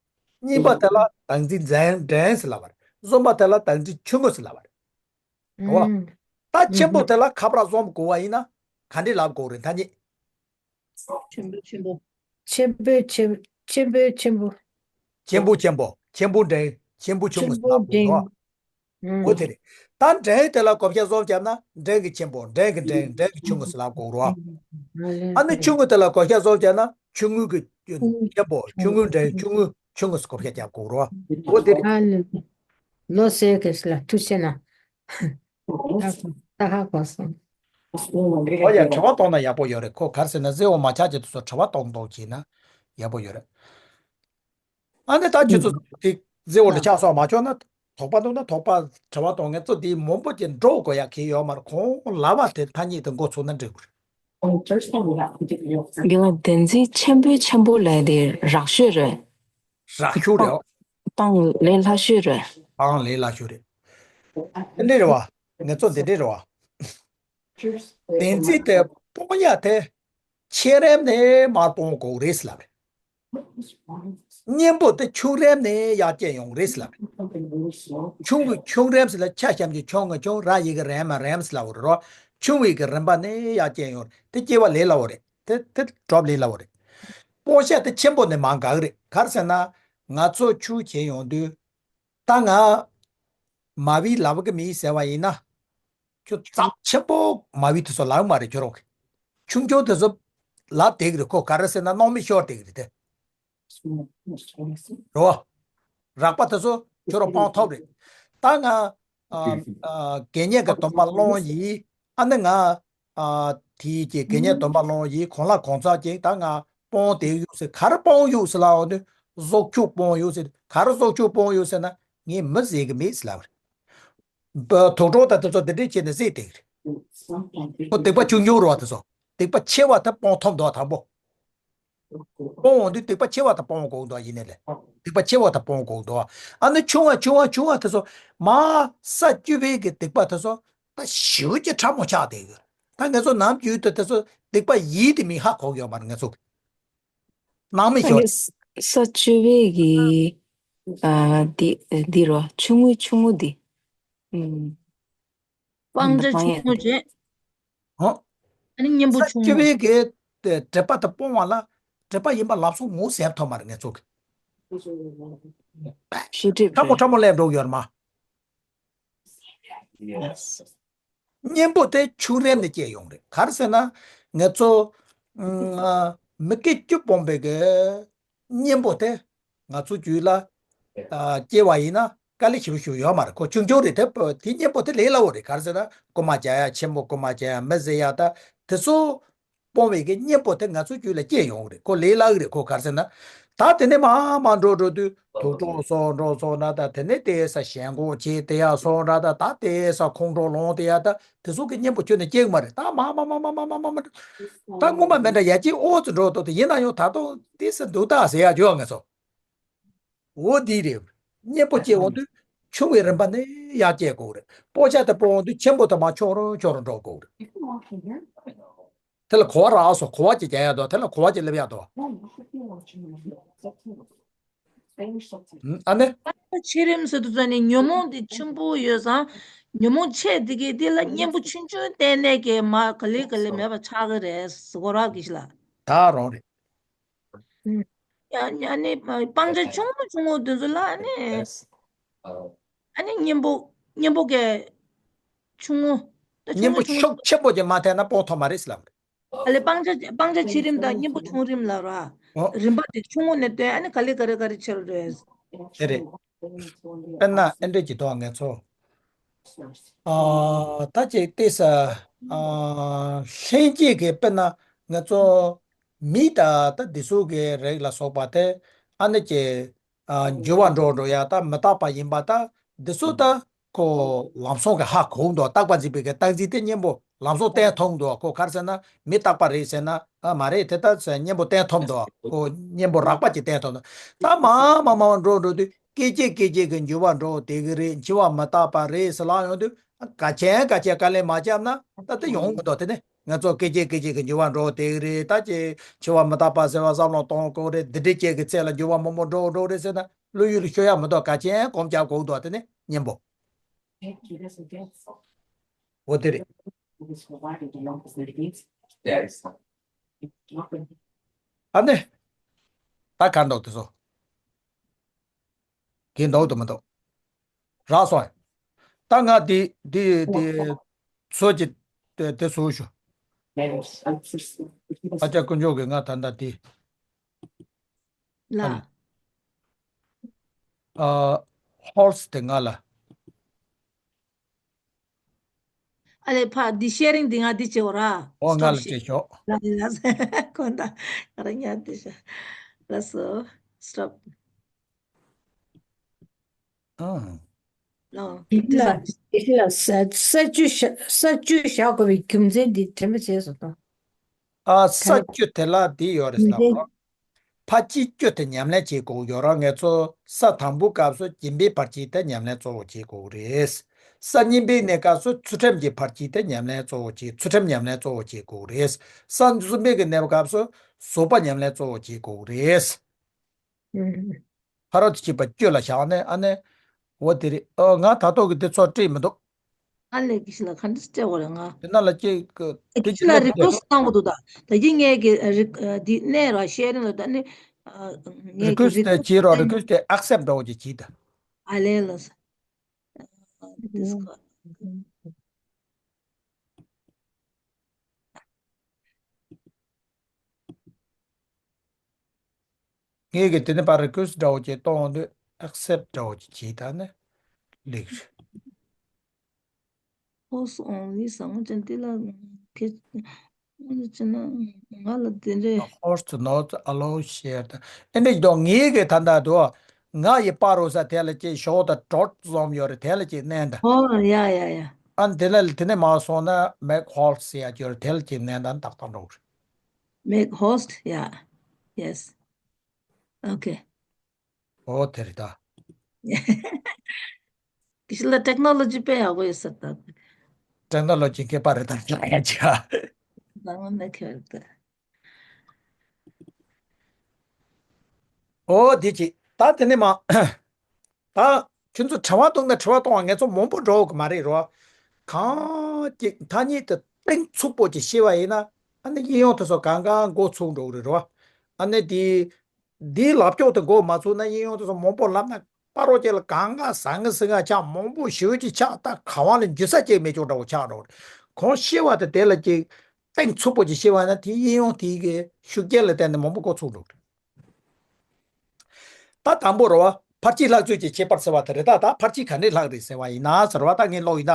གཉིས་པ་དེ་ལ་བདག་འཛིན་འབྲིང་འབྲིང་ཟེར་ལབ་པ་རེད། གསུམ་པ་དེ་ལ་བདག་འཛིན་ཆུང་ངུ་ཟེར་ལབ་པ་རེད། རེད་བ། ད་ཆེན་པོ་དེ་ལ་ཁ་ཕྲག་གསུམ་དགོས་པ་ཡིན་ན་ག་འདྲས་ལབ་དགོས་རེད་ད་ཉིད། ཆེན་པོ་ཆེན་པོ། ཆེན་པོ་ཆེན་ཆེན་པོ་ཆེན་པོ། ཆེན་པོ་ཆེན་པོ། ཆེན་པོ་འབྲིང་། ཆེན་པོ་ཆུང་ངུ་ཟེར་ལབ་དགོས་རེད་བ། འོ་དེ་རེད། ད་འབྲིང་དེ་ལ་བགོ་བཤའ་གསུམ་བརྒྱབ་ན་འབྲིང་གི་ཆེན་པོ། འབྲིང་གི་འབྲིང་། འབྲིང་གི་ཆུང་ངུ་ཟེར་ལབ་དགོས་རེད་བ། ཨ་ནི་ཆུང་ངུ་དེ་ལ་བགོ་བཤའ་གསུམ་བརྒྱབ་ན་ཆུང་ངུ་གི་ཆེན་པོ། ཆུང་ངུ་འབྲིང་། ཆུང་ངུ་ཆུང་ངུ་ཟེར་བགོ་བཤའ་རྒྱབ་དགོས་རེད་བ། འོ་དེ་རེད། ལོ་སེ་གེ་སི་ལ་ཐུགས་ཆེ་ན། ད་ཧ་གོ་སོང་། ཨོ་ཡ། དྲི་བ་གཏོང་ན་ཡག་པོ་ཡོད་རེད། ཁོ་ག་རེ་ཟེར་ན་གཟི་འོག་མ་ཆགས་ཀྱི་དུས་སུ་དྲི་བ་གཏོང་གཏོང་བྱས་ན་ཡག་པོ་ཡོད་རེད། ཨ་ནི་ད་ཁྱོད་ཚོ་དེ་གཟི་འོག་ལ་ཆགས་སོང་མ་བྱུང་ན་དོགས་པ་འདུག་ན་དོགས་པ་དྲི་བ་གཏོང་། ངེད་ཚོ་དེ་མང་པོ་ཅིག་འགྲོ་དགོས་ཡ་གི་ཡོད་མ་རེད། ཁོང་ལབ་པ་དེ་ཐ་སྙད་དུ་འགོ་ཚུགས་ན་འགྲིག་གི་རེད། དེ་ལ་བདེན་འཛིན་ཆེན་པོའི་ཆེན་པོ་ལབ་དེ་རགས་ཤོས་རེད། རགས་ཤོས་རེད། སྤང་ལས་སླ་ཤོས་རེད། ཨང་ལས་སླ་ཤོས་རེད། དེ་འདྲ་རེད་བ། ངེད་ཚོ་དེ་འདྲ་རེད་བ། བདེན་ཚིག་དེ་སྤོང་ཡ་དེ་ཁྱེད་རང་ནས་མར་སྤོང་དགོས་རེད་ལབ་རེད། གཉེན་པོ་དེ་ཁྱོད་རང་ནས་ཡར་སྐྱེས་ཡོང་རེད་ལབ་རེད། ཁྱུང་གི་ཁྱུང་རེམ་ཟེར་ལ་ཆ་ཤམ་གྱི་ཁྱུང་གི་ཁྱུང་ར་ཡི་གེ་རེམ་མ་རེམ་ཟེར་ལབ་རེད་རོ། ཁྱུང་བའི་གི་རིམ་པ་ནས་ཡར་སྐྱེས་ཡོང་རེད། དེ་སྐྱེ་བ་ལས་སླ་བོ་རེད། དེ་དེ་གྲོབ་ལས་སླ་བོ་རེད། སྤོང་བྱ་དེ་ཆེན་པོ་ནས་མར་འགག་རེད། ག་རེ་ཟེར་ན། ང་ཚོ་ཆུང་བྱས་ཡོང་དུས། ད་ང་མ་བི་ལབ་གི་མི་ཟེར་བ་ཡིན་ན། ཁྱོད་རྩ་ཆེན་པོ་མ་བི་དེ་ཚོ་ལབ་མ་རེད་ཁྱོད་རང་གི། ཆུང་ཆུང་དེ་ཚོ་ལབ་བསྡད་གི་རེད། ཁོ་ག་རེ་ཟེར་ན་སྣང་མེད་ཤོར་བསྡད་གི་རེད་དེ། རེད་བ། རགས་པ་དེ་ཚོ་ཁྱོད་རང་སྤང་ཐུབ་རེད། ད་ང་ཨ་ཨ་དགེ་བསྙེན་གྱི་སྡོམ་པ་བླངས་ཡིན། ཨ་ནི་ང་ཨ་དེའི་གི་དགེ་བསྙེན་སྡོམ་པ་བླངས་ཡིན། གང་ལ་གང་འཚམ་ཅིག་ད་ང་སྤོང་བསྡད་ཡོད་ཟེར། ག་རེ་སྤོང་ཡོད་ཟེར་ལབ་ཡོང་དུས་བཟོ་བཅོས་སྤོང་ཡོད་ཟེར། ག་རེ་བཟོ་བཅོས་སྤོང་ཡོད་ཟེར་ན། ངས་མི་བཟེད་གི་མེད་ཟེར་ལབ་རེད། དུག་སྦྲང་དང་དེ་ཚོ་དེ་འདྲས་བྱས་ནས་བཟེད་བསྡད་གི་རེད། ཁོ་སྡིག་པ་ཆུང་ཆུང་རེད་བ། དེ་ཚོ་སྡིག་པ་ཆེ་བ་དེ་སྤོང་ཐུབ་འདུག་དང་པོ། སྤོང་འོང་དུས་སྡིག་པ་ཆེ་བ་དེ་སྤོང་དགོས་འདུག་ཡིན་ནའི་ལས། སྡིག་པ་ཆེ་བ་དེ་སྤོང་དགོས་འདུག་ཨ་ནི་ཆུང་བ་ཆུང་བ་ཆུང་བ་དེ་ཚོ་མར་ས་བཅུ་པའི་གི་སྡིག་པ་དེ་ཚོ་ད་ཞེ་པོ་ཅིག་ཕྲ་མོ་ཆགས་བསྡད་གི། ད་ང་ཚོ་ནམ་རྒྱུན་དུ་དེ་ཚོ་སྡིག་པ་ཡིན་དེ་མིན་ཧ་གོ་གི་ཡོད་མ་རེད་ང་ཚོ་གི། སྣང་མེད་ཤོར། ས་བཅུ་པའི་གི་ཨ་འདི་འདི་རོ་ཆུང་ངུ་ཆུང་ངུ་འདི། ཨུམ། སྤང་བྱ་ཆུང་ངུ་བྱས། ཨོ། ཨ་ནི་གཉེན་པོ་ཆུང་ངུ། སྤྱི་བའི་གི་སྒྲིབ་པ་དེ་སྤོང་བ་ལ་སྒྲིབ་པ་ཡིན་པ་ལབ་སོང་ངོ་ཟེར་ཐོག་མར་ངས་ཚོགས་ཀྱི། ཤེས་སྒྲིབ་ཕྲ་མོ་རེད། ཕྲ་མོ་ལས་འགྲོ་ཡོད་མ། གཉེན་པོ་དེ་ཆུང་རིམ་ནས་སྐྱེ་ཡོང་རེད། ག་རེ་ཟེར་ན། ངས་ཚོ་མི་དགེ་བཅུ་སྤོང་བའི་གི་གཉེན་པོ་དེ་ང་ཚོ་རྒྱུད་ལ་ཨ་སྐྱེ་བ་ཡིན་ན་དཀའ་ལས་ཞེ་པོ་ཞིག་ཡོད་མ་རེད། ཁོ་ཆུང་ཆུང་རེད། དེ་དེ་གཉེན་པོ་དེ་ལས་སླ་བོ་རེད། ག་རེ་ཟེར་ན་རྐུ་མ་རྒྱག་ཡ། ཆེན་པོ་རྐུ་མ་རྒྱག་ཡ། མི་བཟེད་ཡ། ད་དེ་ཚོ་སྤོང་བའི་གི་གཉེན་པོ་དེ་ང་ཚོ་རྒྱུད་ལ་སྐྱེ་ཡོང་རེད། ཁོ་ལས་སླ་གི་རེད། ཁོ་ག་རེ་ཟེར་ན་ད་དེ་ནས་མར་མར་འགྲོ་འགྲོ་དུས་དུག་སྦྲང་སོགས་འགྲོ་སོང་ན། ད་དེ་ནས་དེ་ས་ཞེན་ཁོག་བྱེད་དེ་ཡ་སོང་ར། ད་ད་དེ་ས་ཁོང་ཁྲོ་ལངས་དེ་ཡ། ད་དེ་ཚོ་གི་གཉེན་པོ་ཁྱོན་ནས་སྐྱེ་གི་མ་རེད། ད་མར་མར་མར་ད་སྔོན་མ་མེད་འདྲ་ཡ་གཅིག་ཨོ་ཙི་འགྲོ་ཐུབ་དེ་ཡིན་ན་ཡང་ད་དུང་དེ་སུ་འདུག་ད་ཟེར་ཡ་བྱོས་ང་ཚོ། འོ་དེ་རེད། གཉེན་པོ་སྐྱེ་འོང་དུས་ཆུང་བའི་རིམ་པ་ནས་ཡར་སྐྱེ་དགོས་རེད། སྤོ་བྱ་དེ་སྤོ་འོང་དུས་ཆེན་པོ་དེ་མར་ཆུང་རུ་ཆུང་རུ་འགྲོ་དགོས་རེད། དེ་ལ་གོ་བ་རག་སོ། གོ་བ་ཅིག་རྒྱག་ཡ་འདུག་དེ་ལ་གོ་བ་ཅིག་སླེབས་ཡ་འདུག་ཨ་ནི། ཕར་ཕྱི་རིམ་ཟེར་དུས་ཙ་ནི་ཉོན་མོངས་དེ་ཆེན་པོ་ཡོད་ཙང་། ཉོན་མོངས་ཆེ་དེ་གའི་དེ་ལ་གཉེན་པོ་ཆུང་ཆུང་བསྟེན་ནས་ཀྱི་མ་ག་ལེ་ག་ལེ་མེད་པ་ཆགས་ཀྱི་རེད། གོ་རག་གི་ཤི་ལ། ད་རང་རེད། ཡ་ཡ་ནི་སྤང་བྱ་ཆུང་ངུ་ཆུང་ངུ་དེ་ཚོ་ལ་ནི། ཨ་ནི་གཉེན་པོ་གཉེན་པོ་གའི་ཆུང་ངུ། ད་ཆུང་གཉེན་པོ་ངུ་ཆུང་ཤོག་ཆེན་པོ་ཅིག་མ་ཐེག་ན་སྤོང་ཐུབ་མ་རེད་ཟེར་ལབ་རེད། ཨ་ལེ་སྤང་བྱ་སྤང་བྱ་ཆེ་རིམ་དང་གཉེན་པོ་ཆུང་རིམ་ལ་ར། ཨོ། རིམ་པ་དེ་ཆུང་ངུ་ནས་བཏོན། ཨ་ནི་ག་ལེ་ག་རེ་ག་རེ་ཆེ་རུ་འགྲོ་ཡ། དེ་རེད། དཔེར་ན་ཨེ་འདྲ་ཅིག་འདུག་ང་ཚོ། ཨ་ད་ཅིག་བལྟས་ས། ཨ་ལྷན་སྐྱེས་ཀྱི་དཔེར་ན་ང་ཚོ་མི་དང་ད་འདི་ཚོ་གི་རིགས་ལ་སོགས་པ་དེ་ཨ་ནི་ཅིག་ཨ་འགྱུར་བ་འགྲོ་འགྲོ་ཡ་ད་མི་རྟག་པ་ཡིན་པ་ད་འདི་ཚོ་ད་ཁོ་ལམ་སང་གི་ཧ་གོ་འདུག་རྟག་པ་འཛིན་པའི་གི་རྟག་འཛིན་དེ་གཉེན་པོ་ལམ་སང་བསྟན་ཐུབ་འདུག་ཁོ་ག་རེ་ཟེར་ན་མི་རྟག་པ་རེད་ཟེར་ན་ཨ་མ་རེད། དེ་ད་ཟེར་གཉེན་པོ་བསྟན་ཐུབ་འདུག་ཁོ་གཉེན་པོ་རགས་པ་ཅིག་བསྟན་ཐུབ་འདུག་ད་མ་མ་མ་འགྲོ་འགྲོ་དུས་སྐད་ཅིག་སྐད་ཅིག་གི་འགྱུར་བ་འགྲོ་བསྡད་གི་རེད། འཆི་བ་མི་རྟག་པ་རེད་ཟེར་ལབ་ཡོང་དུས་ག་ཆེན་ག་ཆེན་དཀའ་ལས་མ་བརྒྱབ་ན་ད་དེ་ཡོང་གི་འདུག་དེ་ནི། ང་ཚོ་སྐད་ཅིག་སྐད་ཅིག་གི་འགྱུར་བ་འགྲོ་བསྡད་ཀྱི་རེད། ད་ཅི་འཆི་བ་མི་རྟག་པ་ཟེར་བ་བསམ་བློ་གཏོང་དགོས་རེད། འདི་འདྲའི་ཅིག་གི་ཚེ་ལ་འགྱུར་བ་མང་པོ་འགྲོ་འགྲོ་རེད་ཟེར་ན་བློ་ཡུལ་ལ་ཤོར་ཡ་མི་འདུག་ག་ཆེན་གོམས་རྒྱག་དགོས་འདུག་དེ་ནི་གཉེན་པོ། འོ་དེ་རེད། ཨ་ནི། ད་ག་འདུག་དེ་ཚོ། གིན་འདུག་དུ་མི་འདུག་རག་སོང་། ད་ང་འདི་འདི་འདི་ཚོ་གི་དེ་དེ་བཟོ་ཞུ། ཨ་ཅག་དཀོན་མཆོག་གིས་ང་ད་ལྟ་འདི། ལ། ཨ་ཧོར་སི་དེ་ང་ལ། ཨ་ལེ་ཕ་འདི་ཤེ་རིང་འདི་ང་འདི་བྱེད་འོ་ར། ཨོ་ང་ལ་སྟོབ་ཤིག་བྱེད་ཤོག་ལ་ལ་ལ་ཁོ་ད་ང་རང་ཉར་དེ་ཤ་ལ་སོ་སྟོབ། ཨང་། ཨོ། ཡིན་ལ་ཡིན་ལ་ས་ས་བཅུ་བཞག་ས་བཅུ་བཞག་དགོས་པའི་རྒྱུ་མཚན་འདི་དྲན་པ་བྱས་སོང་ད། ཨ་ས་བཅུ་དེ་ལ་འདི་ཡོད་རེད་ལབ་རོགས། ཕར་ཕྱིན་སྐྱོད་དེ་ཉམས་ལེན་བྱེད་དགོས་ཡོད་ར། ང་ཚོ་ས་དང་པོའི་སྐབས་སུ་སྦྱིན་པའི་ཕར་ཕྱིན་དེ་ཉམས་ལེན་གཙོ་བོ་བྱེད་དགོས་རེད། ས་གཉིས་པའི་གནས་སྐབས་སུ་ཚུལ་ཁྲིམས་ཀྱི་ཕར་ཕྱིན་དེ་ཉམས་ལེན་གཙོ་བོ་བྱེད། ཚུལ་ཁྲིམས་ཉམས་ལེན་གཙོ་བོ་བྱེད་དགོས་རེད། ས་གསུམ་པའི་གི་གནས་སྐབས་སུ་བཟོད་པ་ཉམས་ལེན་གཙོ་བོ་བྱེད་དགོས་རེད། ཕ་རོལ་ཏུ་ཕྱིན་པ་སྤྱོད་ལ་བཞག་ནས་ཨ་ནི། འོ་དེ་རེད། ཨོ་ང་ད་ཐོག་གི་དེ་ཚོ་བྲིས་མི་འདུག་ཨ་ལས་ཀྱི་ཤི་ལ་ག་འདྲ་སྤྲད་དགོས་རེད་ང་། དེ་ན་ལ་ཅིག་དེ་ཁྱི་ལ་རི་ཀུ་ཨེ་སི་ཊི་བཏང་དགོས་འདུག་ད་ད་གིན་ངས་ཀྱི་རི་འདི་གནས་ར་ཤེ་རིང་ལ་ད་ནི་ངས་ཀྱི་རི་ཀུ་ཨེ་སི་ཊི་བྱེད་རོགས། རི་ཀུ་ཨེ་སི་ཊི་ཨེག་སེབ་འདྲ་བོ་ཅིག་བྱེད་ད། ཨ་ལས་ལ་ས། Discord. ངས་ཀྱི་དེ་ནི་པར་རི་ཀུ་ཨེ་སི་ཊི་འདྲ་བོ་ཅིག་གཏོང་དུས་ཨེག་སེབ་འདྲ་བོ་ཅིག་བྱེད་ད་ནི་ལེགས། Host only ཟེར་ང་ཅན་དེ་ལ་ཁེ་ང་ཅན་ང་ལ་དེ་འདྲས། Host not allow share ད་ཨེ་འདྲས་ཀྱི་འདུག་ངས་ཀྱི་ད་ལྟ་འདུག་ང་ཡི་པར་རོ་ས་དེ་ལ་ཅིག་ཞོག་ད་ཌོཊ་འཛོམས་ཡོད་རེད། དེ་ལ་ཅིག་མནན་ད། ཨོ་ཡ་ཡ་ཡ། ཨ་ནི་དེ་ལ་དེ་ནས་མར་སོང་ན་make host ཟེར་ཡ་ཅིག་ཡོད་རེད། དེ་ལ་ཅིག་མནན་ད་ནི་ཏག་ཏག་འགྲོ་གི་རེད། Make host yeah. Yes. Okay. ཨོ་དེ་རེད་ད། ཀི་ཤི་ལ་ཊེག་ནོ་ལོ་ཇི་དཔེ་ཡག་པོ་ཡོད་ས་ད། ཊེག་ནོ་ལོ་ཇི་མཁས་པ་རེད་ད་ཅག་ཡ་ཅག་ད་ང་ན་ཁྱོད་ད། ཨོ་དེ་ཅི་ད་དེ་ནས་མ། ད་ཁྱོད་ཚོ་དྲི་བ་གཏོང་ན་དྲི་བ་གཏོང་བ་ངས་ཚོ་མང་པོ་འགྲོ་གི་མ་རེད་རོ། གང་ཅིག་ཐ་སྙད་དེ་གཏིང་ཚུགས་པོ་ཅིག་ཤེས་པ་ཡིན་ན་ཨ་ནི་དབྱིན་ཡོང་དེ་ཚོ་གང་གང་མགོ་ཚུགས་འགྲོ་གི་རེད་རོ། ཨ་ནི་དེ། འདིའི་ལབ་ཀྱོག་དེ་མགོ་མ་ཚུགས་ན་དབྱིན་ཡོང་དེ་ཚོ་མང་པོ་ལབ་ན་པ་རོ་ཅེ་ལ་གང་ག་ཟང་ངེ་ཟིང་ང་ཆགས་མང་པོ་ཞེ་པོ་ཅིག་ཆགས། ད་ག་བ་ལ་འཇུ་ས་ཅིག་མེད་ཅོག་འདྲ་བོ་ཆགས་འགྲོ་གི་རེད། གང་ཤེས་པ་དེ་དེ་ལ་ཅིག་གཏིང་ཚུགས་པོ་ཅིག་ཤེས་པ་ན་དེ་དབྱིན་ཡོང་དེ་གི་ཤུགས་རྐྱེན་ལ་བརྟེན་ནས་མང་པོ་མགོ་ཚུགས་འགྲོ་གི་རེད། ད་དང་པོ་རེད་བ། ཕར་ཕྱིན་ལྷག་ཚུལ་གྱི་ཁྱད་པར་ཟེར་བ་དེ་རེད། ད་ད་ཕར་ཕྱིན་ག་འདྲས་ལྷག་རེད་ཟེར་བ་ཡིན་ན་ཟེར་བ་ད་ངས་ཀློག་ཡིན་ད།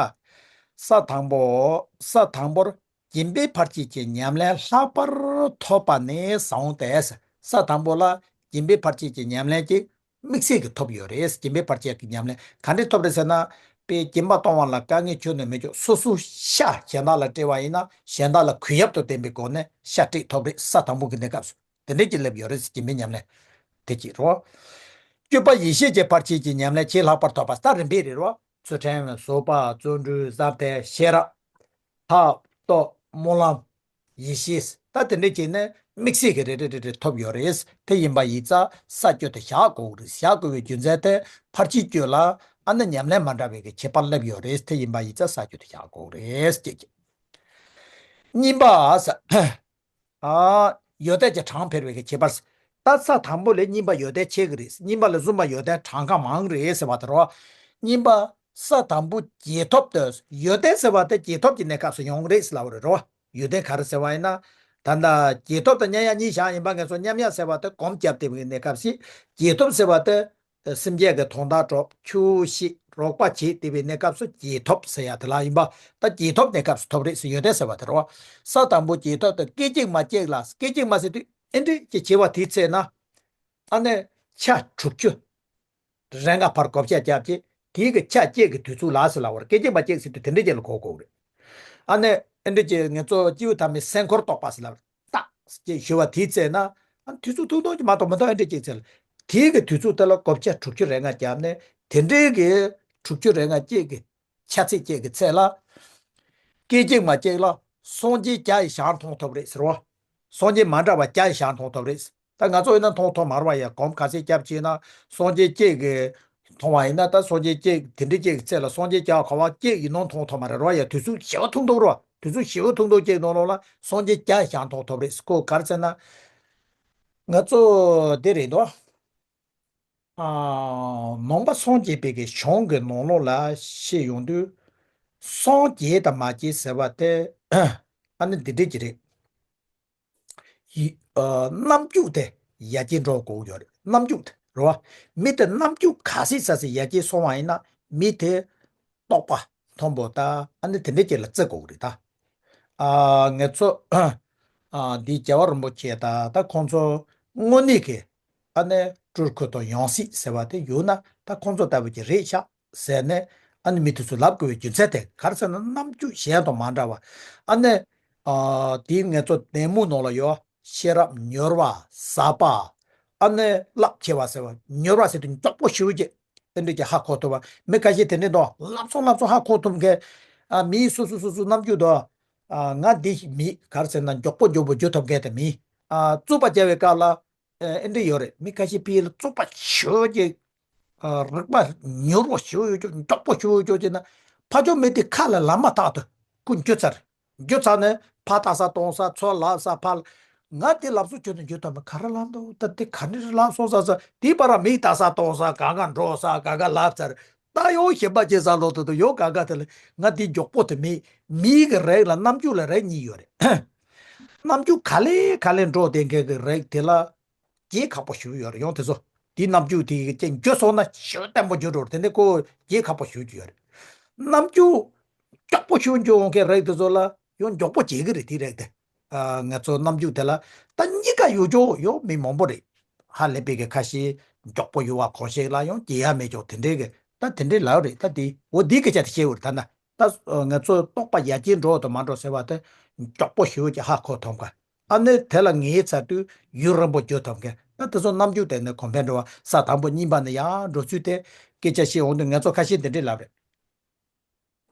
ས་དང་པོ། ས་དང་པོར་སྦྱིན་པའི་ཕར་ཕྱིན་གྱི་ཉམས་ལེན་ལྷག་པར་ཐོབ་པ་ནི་བཟང་སྟེ། ས་དང་པོ་ལ་སྦྱིན་པའི་ཕར་ཕྱིན་གྱི་ཉམས་ལེན་གྱི་དམིགས་བསལ་གྱི་ཐོབ་ཡོད་རེད། སྦྱིན་པའི་ཕར་ཕྱིན་གྱི་ཉམས་ལེན་ག་འདྲས་ཐོབ་རེད་ཟེར་ན། དཔེ་སྦྱིན་པ་གཏོང་བ་ལ་དཀའ་ངལ་ཁྱོན་ནས་མི་འཇུག་སོ་སོའི་ཤ་གཞན་དག་ལ་སྤྲད་པ་ཡིན་ན་གཞན་དག་ལ་གུས་ཡབ་ཏུ་ལྡན་པའི་སྒོ་ནས་ཤ་སྤྲད་ཐོབ་རེད། ས་དང་པོ་གི་གནས་སྐབས་སུ། དེ་འདྲས་ཀྱི་སླེབས་ཡོད་རེད། སྦྱིན་པའི་ཉམས་ལེན་དེ་གཅིག་རོ། སྤྱོད་པ་ཡེ་ཤེས་ཀྱི་ཕར་ཕྱིན་གྱི་ཉམས་ལེན་ཆེས་ལྷག་པར་ཐོབ་པ་ད་རིམ་པས་རེད་རོ། ཚུལ་ཁྲིམས་བཟོད་པ་བརྩོན་འགྲུས་བཟང་པོ་ཤེས་རབ། ཐབས་སྟོབས་སྨོན་ལམ། ཡེ་ཤེས་ད་དེ་འདྲས་བྱས་ནས་དམིགས་བསལ་གྱི་རེ་རེ་རེ་རེ་ཐོབ་ཡོད་རེད། དེ་ཡིན་པ་ཡིན་ཙང་ས་སྤྱོད་དུ་བཞག་དགོས་རེད། བཞག་དགོས་པའི་རྒྱུ་མཚན་དེ་ཕར་ཕྱིན་སྤྱོད་ལ་ཨ་ནི་ཉམས་ལེན་མ་འདྲ་བའི་གི་ཁྱད་པར་སླེབས་ཡོད་རེད། དེ་ཡིན་པ་ཡིན་ཙང་ས་སྤྱོད་དུ་བཞག་དགོས་རེད་ཅེས་ཀྱི། གཉིས་པ། ཨ། ཡོན་ཏན་གྱི་གྲངས་འཕེལ་བའི་གི་ཁྱད་པར། ད་ས་དང་པོ་ལས་གཉིས་པ་ཡོན་ཏན་ཆེ་གི་རེད། གཉིས་པ་ལས་གསུམ་པ་ཡོན་ཏན་གྲངས་ཀ་མང་རེད་ཟེར་བ་དེ་རོ། གཉིས་པ། ས་དང་པོ་རྗེས་ཐོབ་ཏུ་ཡོན་ཏན་ཟེར་བ་དེ་རྗེས་ཐོབ་ཀྱི་གནས་སྐབས་སུ་ཡོང་གི་རེད་ཟེར་ལབ་པ་རེད་རོ། ཡོན་ཏན་ག་རེ་ཟེར་བ་ཡིན་ན། ད་ལྟ་རྗེས་ཐོབ་དང་མཉམ་ཡག་གཉིས་བཞག་ཡིན་པ་ངེས་སོ། མཉམ་ཡག་ཟེར་བ་དེ་གོམས་བརྒྱབ་སྟེ་བའི་གནས་སྐབས་ཤིག་རྗེས་ཐོབ་ཟེར་བ་དེ། སེམས་ཅན་གྱི་དོན་དག་སྒྲུབ། ཆུ་ཤེས་རོགས་པ་བྱེད་དེ་བའི་གནས་སྐབས་སུ་རྗེས་ཐོབ་ཟེར་ཡ་དེ་ལ་ཡིན་པ། ད་རྗེས་ཐོབ་གནས་སྐབས་སུ་ཐོབ་རེད་ཟེར་ཡོད་དེ་ཟེར་བ་དེ་རེད་བ། ས་དང་པོ་རྗེས་ཐོབ་དང་སྐད་ཅིག་མ་གཅིག་ལ། སྐད་ཅིག་མ་ཟེར་དུས་ཨེ་འདྲས་ཀྱི་བྱེད་པ་དེའི་ཚེ་ན། ཨ་ནི་ཆ་དྲུག་ཅུ་རེ་ལྔ་བར་བགོ་བཤའ་བརྒྱབ་རྗེས་དེའི་གི་ཆ་གཅིག་གི་དུས་ཚོད་ལ་ཟེར་ལབ་པ་རེད། སྐད་ཅིག་མ་གཅིག་ཟེར་དུས་དེ་འདྲས་ཅིག་ལ་གོ་དགོས་རེད། ཨ་ནི་ཨེ་འདྲས་ཀྱི་ངེད་ཚོ་སྐྱེས་བུ་ཐ་མའི་སེམས་འཁོར་རྟོག་པ་ཟེར་ལབ་པ་རེད། རྟགས་ཅེས་ཞུ་བ་དེའི་ཚེ་ན། ཨ་དུས་ཚོད་ཐུང་ཐུང་ཅིག་མ་གཏོགས་མི་འདུག་ཨེ་འདྲས་ཅིག་ཚེ་ལ། དེའི་གི་དུས་ཚོད་དེ་ལ་བགོ་བཤའ་དྲུག་ཅུ་རེ་ལྔ་བརྒྱབ་ནས་དེ་འདྲའི་གི་དྲུག་ཅུ་རེ་ལྔ་གཅིག་གི་ཆ་ཚིག་གཅིག་གི་ཚེ་ལ། སྐད་ཅིག་མ་གཅིག་ལ་སངས་རྒྱས་བརྒྱ་ཡི་ཞལ་མཐོང་ཐོབ་རེད་ཟེར་བ། སངས་རྒྱས་མ་འདྲ་བ་བརྒྱ་ཡི་ཞལ་མཐོང་ཐོབ་རེད། ད་ང་ཚོ་ཡིན་ན་མཐོང་ཐོབ་མ་རེད་བ། ཡ་གོམས་ག་ཚད་རྒྱབ་བྱས་ན་སངས་རྒྱས་གཅིག་གི་མཐོང་བ་ཡིན་ན། ད་སངས་རྒྱས་གཅིག་དེ་འདྲའི་གཅིག་གི་ཚེ་ལ་སངས་རྒྱས་བརྒྱ་ག་བ་གཅིག་ཡིན་ནོ་མཐོང་ཐོབ་མ་རེད་རོ། ཡ་དུས་ཚོད་ཞེ་པོ་ཐུང་ཐུང་རོ། དུས་ཚོད་ཞེ་པོ་ཐུང་ཐུང་གཅིག་ནང་ལོགས་ལ་སངས་རྒྱས་བརྒྱ་ཞལ་མཐོང་ཐོབ་རེད། ཁོ་ག་རེ་ཟེར་ན། ང་ཚོ་འདི་རེད་དོ། ཨ། ནང་པ་སངས་རྒྱས་པའི་གི་གཞུང་གི་ནང་ལོགས་ལ་བཤད་ཡོང་དུས། སངས་རྒྱས་དང་མ་རྒྱས་ཟེར་བ་དེ་ཨ་ནི་འདི་འདྲས་ཀྱི་རེད། ཡི། ཨ། རྣམ་འགྱུར་དེ་ཡར་རྒྱས་འགྲོ་དགོས་ཡོད་རེད། རྣམ་འགྱུར་དེ་རེད་བ། མི་དེ་རྣམ་འགྱུར་ག་ཚད་ས་ཚད་ཡར་རྒྱས་སོང་བ་ཡིན་ན་མི་དེ་རྟོགས་པ་མཐོན་པོ་དང་ཨ་ནི་དེ་འདྲས་ཅིག་ལ་བརྩི་དགོས་ཀྱི་རེད་ད། ཨ། ངེད་ཚོ་ཨ་འདི་རྒྱལ་བ་རིན་པོ་ཆེ་དང་ད་ཁོང་ཚོ་དངོས་གནས་ཀྱི་ཨ་ནི་སྤྲུལ་སྐུ་དང་ཡང་སྲིད་ཟེར་བ་དེ་ཡོད་ན་ད་ཁོང་ཚོ་ལྟ་བུ་ཅིག་རེད་ཤག་ཟེར་ནས་ཨ་ནི་མི་དེ་ཚོ་ལབ་དགོས་པའི་རྒྱུ་མཚན་དེ་ག་རེ་ཟེར་ན་རྣམ་འགྱུར་གཞན་དང་མ་འདྲ་བ། ཨ་ནི་ཨ་དེའི་ངེད་ཚོ་གདམས་ངག་ནང་ལ་ཡོད། ཤེས་རབ་མྱུར་བ་ཟབ་པ། ཨ་ནི་རླབས་ཆེ་བ་ཟེར་བ། མྱུར་བ་ཟེར་དུས་མགྱོགས་པོ་ཞེ་པོ་ཅིག་དེ་འདྲ་ཅིག་ཧ་གོ་ཐུབ་པ། མི་ཁ་ཤས་དེ་འདྲ་འདུག་ལབ་སོང་ལབ་སོང་ཧ་གོ་ཐུབ་མཁན། ཨ། མིའི་སོ་སོ་སོ་སོ་རྣམ་འགྱུར་འདུག་ཨ། ང་འདི་མི་ག་རེ་ཟེར་ན་མགྱོགས་པོ་མགྱོགས་པོ་འཇུ་ཐུབ་མཁན་དེ་མིན། ཨ། རྩོད་པ་བྱ་བའི་སྐབས་ལ། ཨ། ཨེ་འདྲ་ཡོད་རེད། མི་ཁ་ཤས་ཕི་ལ་རྩོད་པ་ཞེ་པོ་ཅིག་ཨ། རིག་པ་མྱུར་བ་ཞེ་པོ་ཡོད་ཅོག་མགྱོགས་པོ་ཞེ་པོ་ཡོད་ཅོག་ཅེ་ན། ཕ་ཆོས་མི་དེ་ཁ་ལ་ལབ་མ་ཐག་ཏུ་ཁོ་འགྱོད་ཚར། འགྱོད་ཚར་ནས་ཕ་ལྟ་ས་གཏོང་ས་ཚུར་ལབ་ས་ཕར། ང་དེ་ལབ་སོ་ཁྱོད་དུ་འགྱོད་ཐུབ་མི་ག་རེ་ལབ་འདུག་ད་དེ་ག་ནས་ལབ་སོང་ས་ས་དེའི་བར་མི་ལྟ་ས་གཏོང་ས་ག་ག་འགྲོ་ས་ག་ག་ལབ་ཚར། ད་ཡོང་ཞེན་པ་བྱེད་ས་ལོ་དུ་དུ་ཡོང་ག་ག་དེ་ལ་ང་དེ་མགྱོགས་པོ་དེ་མི་མིའི་གི་རིགས་ལ་རྣམ་འགྱུར་ལ་རིགས་གཉིས་ཡོད་རེད། རྣམ་འགྱུར་ག་ལེ་ག་ལེ་འགྲོ་བསྡད་མཁན་གི་རིགས་དེ་ལ། རྒྱལ་ཁག་པོ་ཞུ་ཡོད་རེད། ཡང་དེ་ཚོ་དེའི་རྣམ་འགྱུར་དེ་ཅན་འགྱོད་སོང་ན་ཞེ་པོ་བརྟན་པོ་འགྱོད་འགྲོ་རེད། དེ་ནས་ཁོ་རྒྱལ་ཁག་པོ་ཞུ་རྒྱུ་ཡོད་རེད། རྣམ་འགྱུར་མགྱོགས་པོ་ཞུ་འགྱོད་འོང་མཁན་རིགས་དེ་ཚོ་ལ་ཡང་མགྱོགས་པོ་བྱེད་ཀྱི་རེད། དེ་རིགས་དེ། ཨ། ང་ཚོ་རྣམ་འགྱུར་དེ་ལ་ད་གཉིས་ཀ་ཡོད་ཅོག་ཡོད་མི་མང་པོ་རེད། ཧ་ལས་པའི་གི་ཁ་ཤས་མགྱོགས་པོ་ཡོད་པ་གང་ཞིག་ལ་ཡང་རྒྱལ་ཡ་མེད་ཅོག་དེ་འདྲའི་གི་ད་དེ་འདྲའི་ལབ་རེད། ད་དེ་འོ་དེའི་སྐད་ཆ་དེ་བཤད་འོ་རེད་ད་ན། ད་ང་ཚོའི་རྟོག་པ་ཡར་རྒྱས་འགྲོ་དང་མ་འགྲོ་ཟེར་བ་དེ་མགྱོགས་པོ་ཞེ་པོ་ཅིག་ཧ་གོ་ཐུབ་མཁན། ཨ་ནི་དེ་ལ་ངེས་ཚར་དུས་ཡུན་རིང་པོ་འགྱོད་ཐུབ་མཁན། ད་དེ་ཚོ་རྣམ་འགྱུར་དེ་ནི་གོང་འཕེལ་འགྲོ་བ་ས་དང་པོ་གཉིས་པ་ནས་ཡར་འགྲོ་ཚུལ་དེ་སྐད་ཆ་བཤད་འོང་དུས་ང་ཚོ་ཁ་ཤས་འདི་འདྲའི་ལབ་རེད།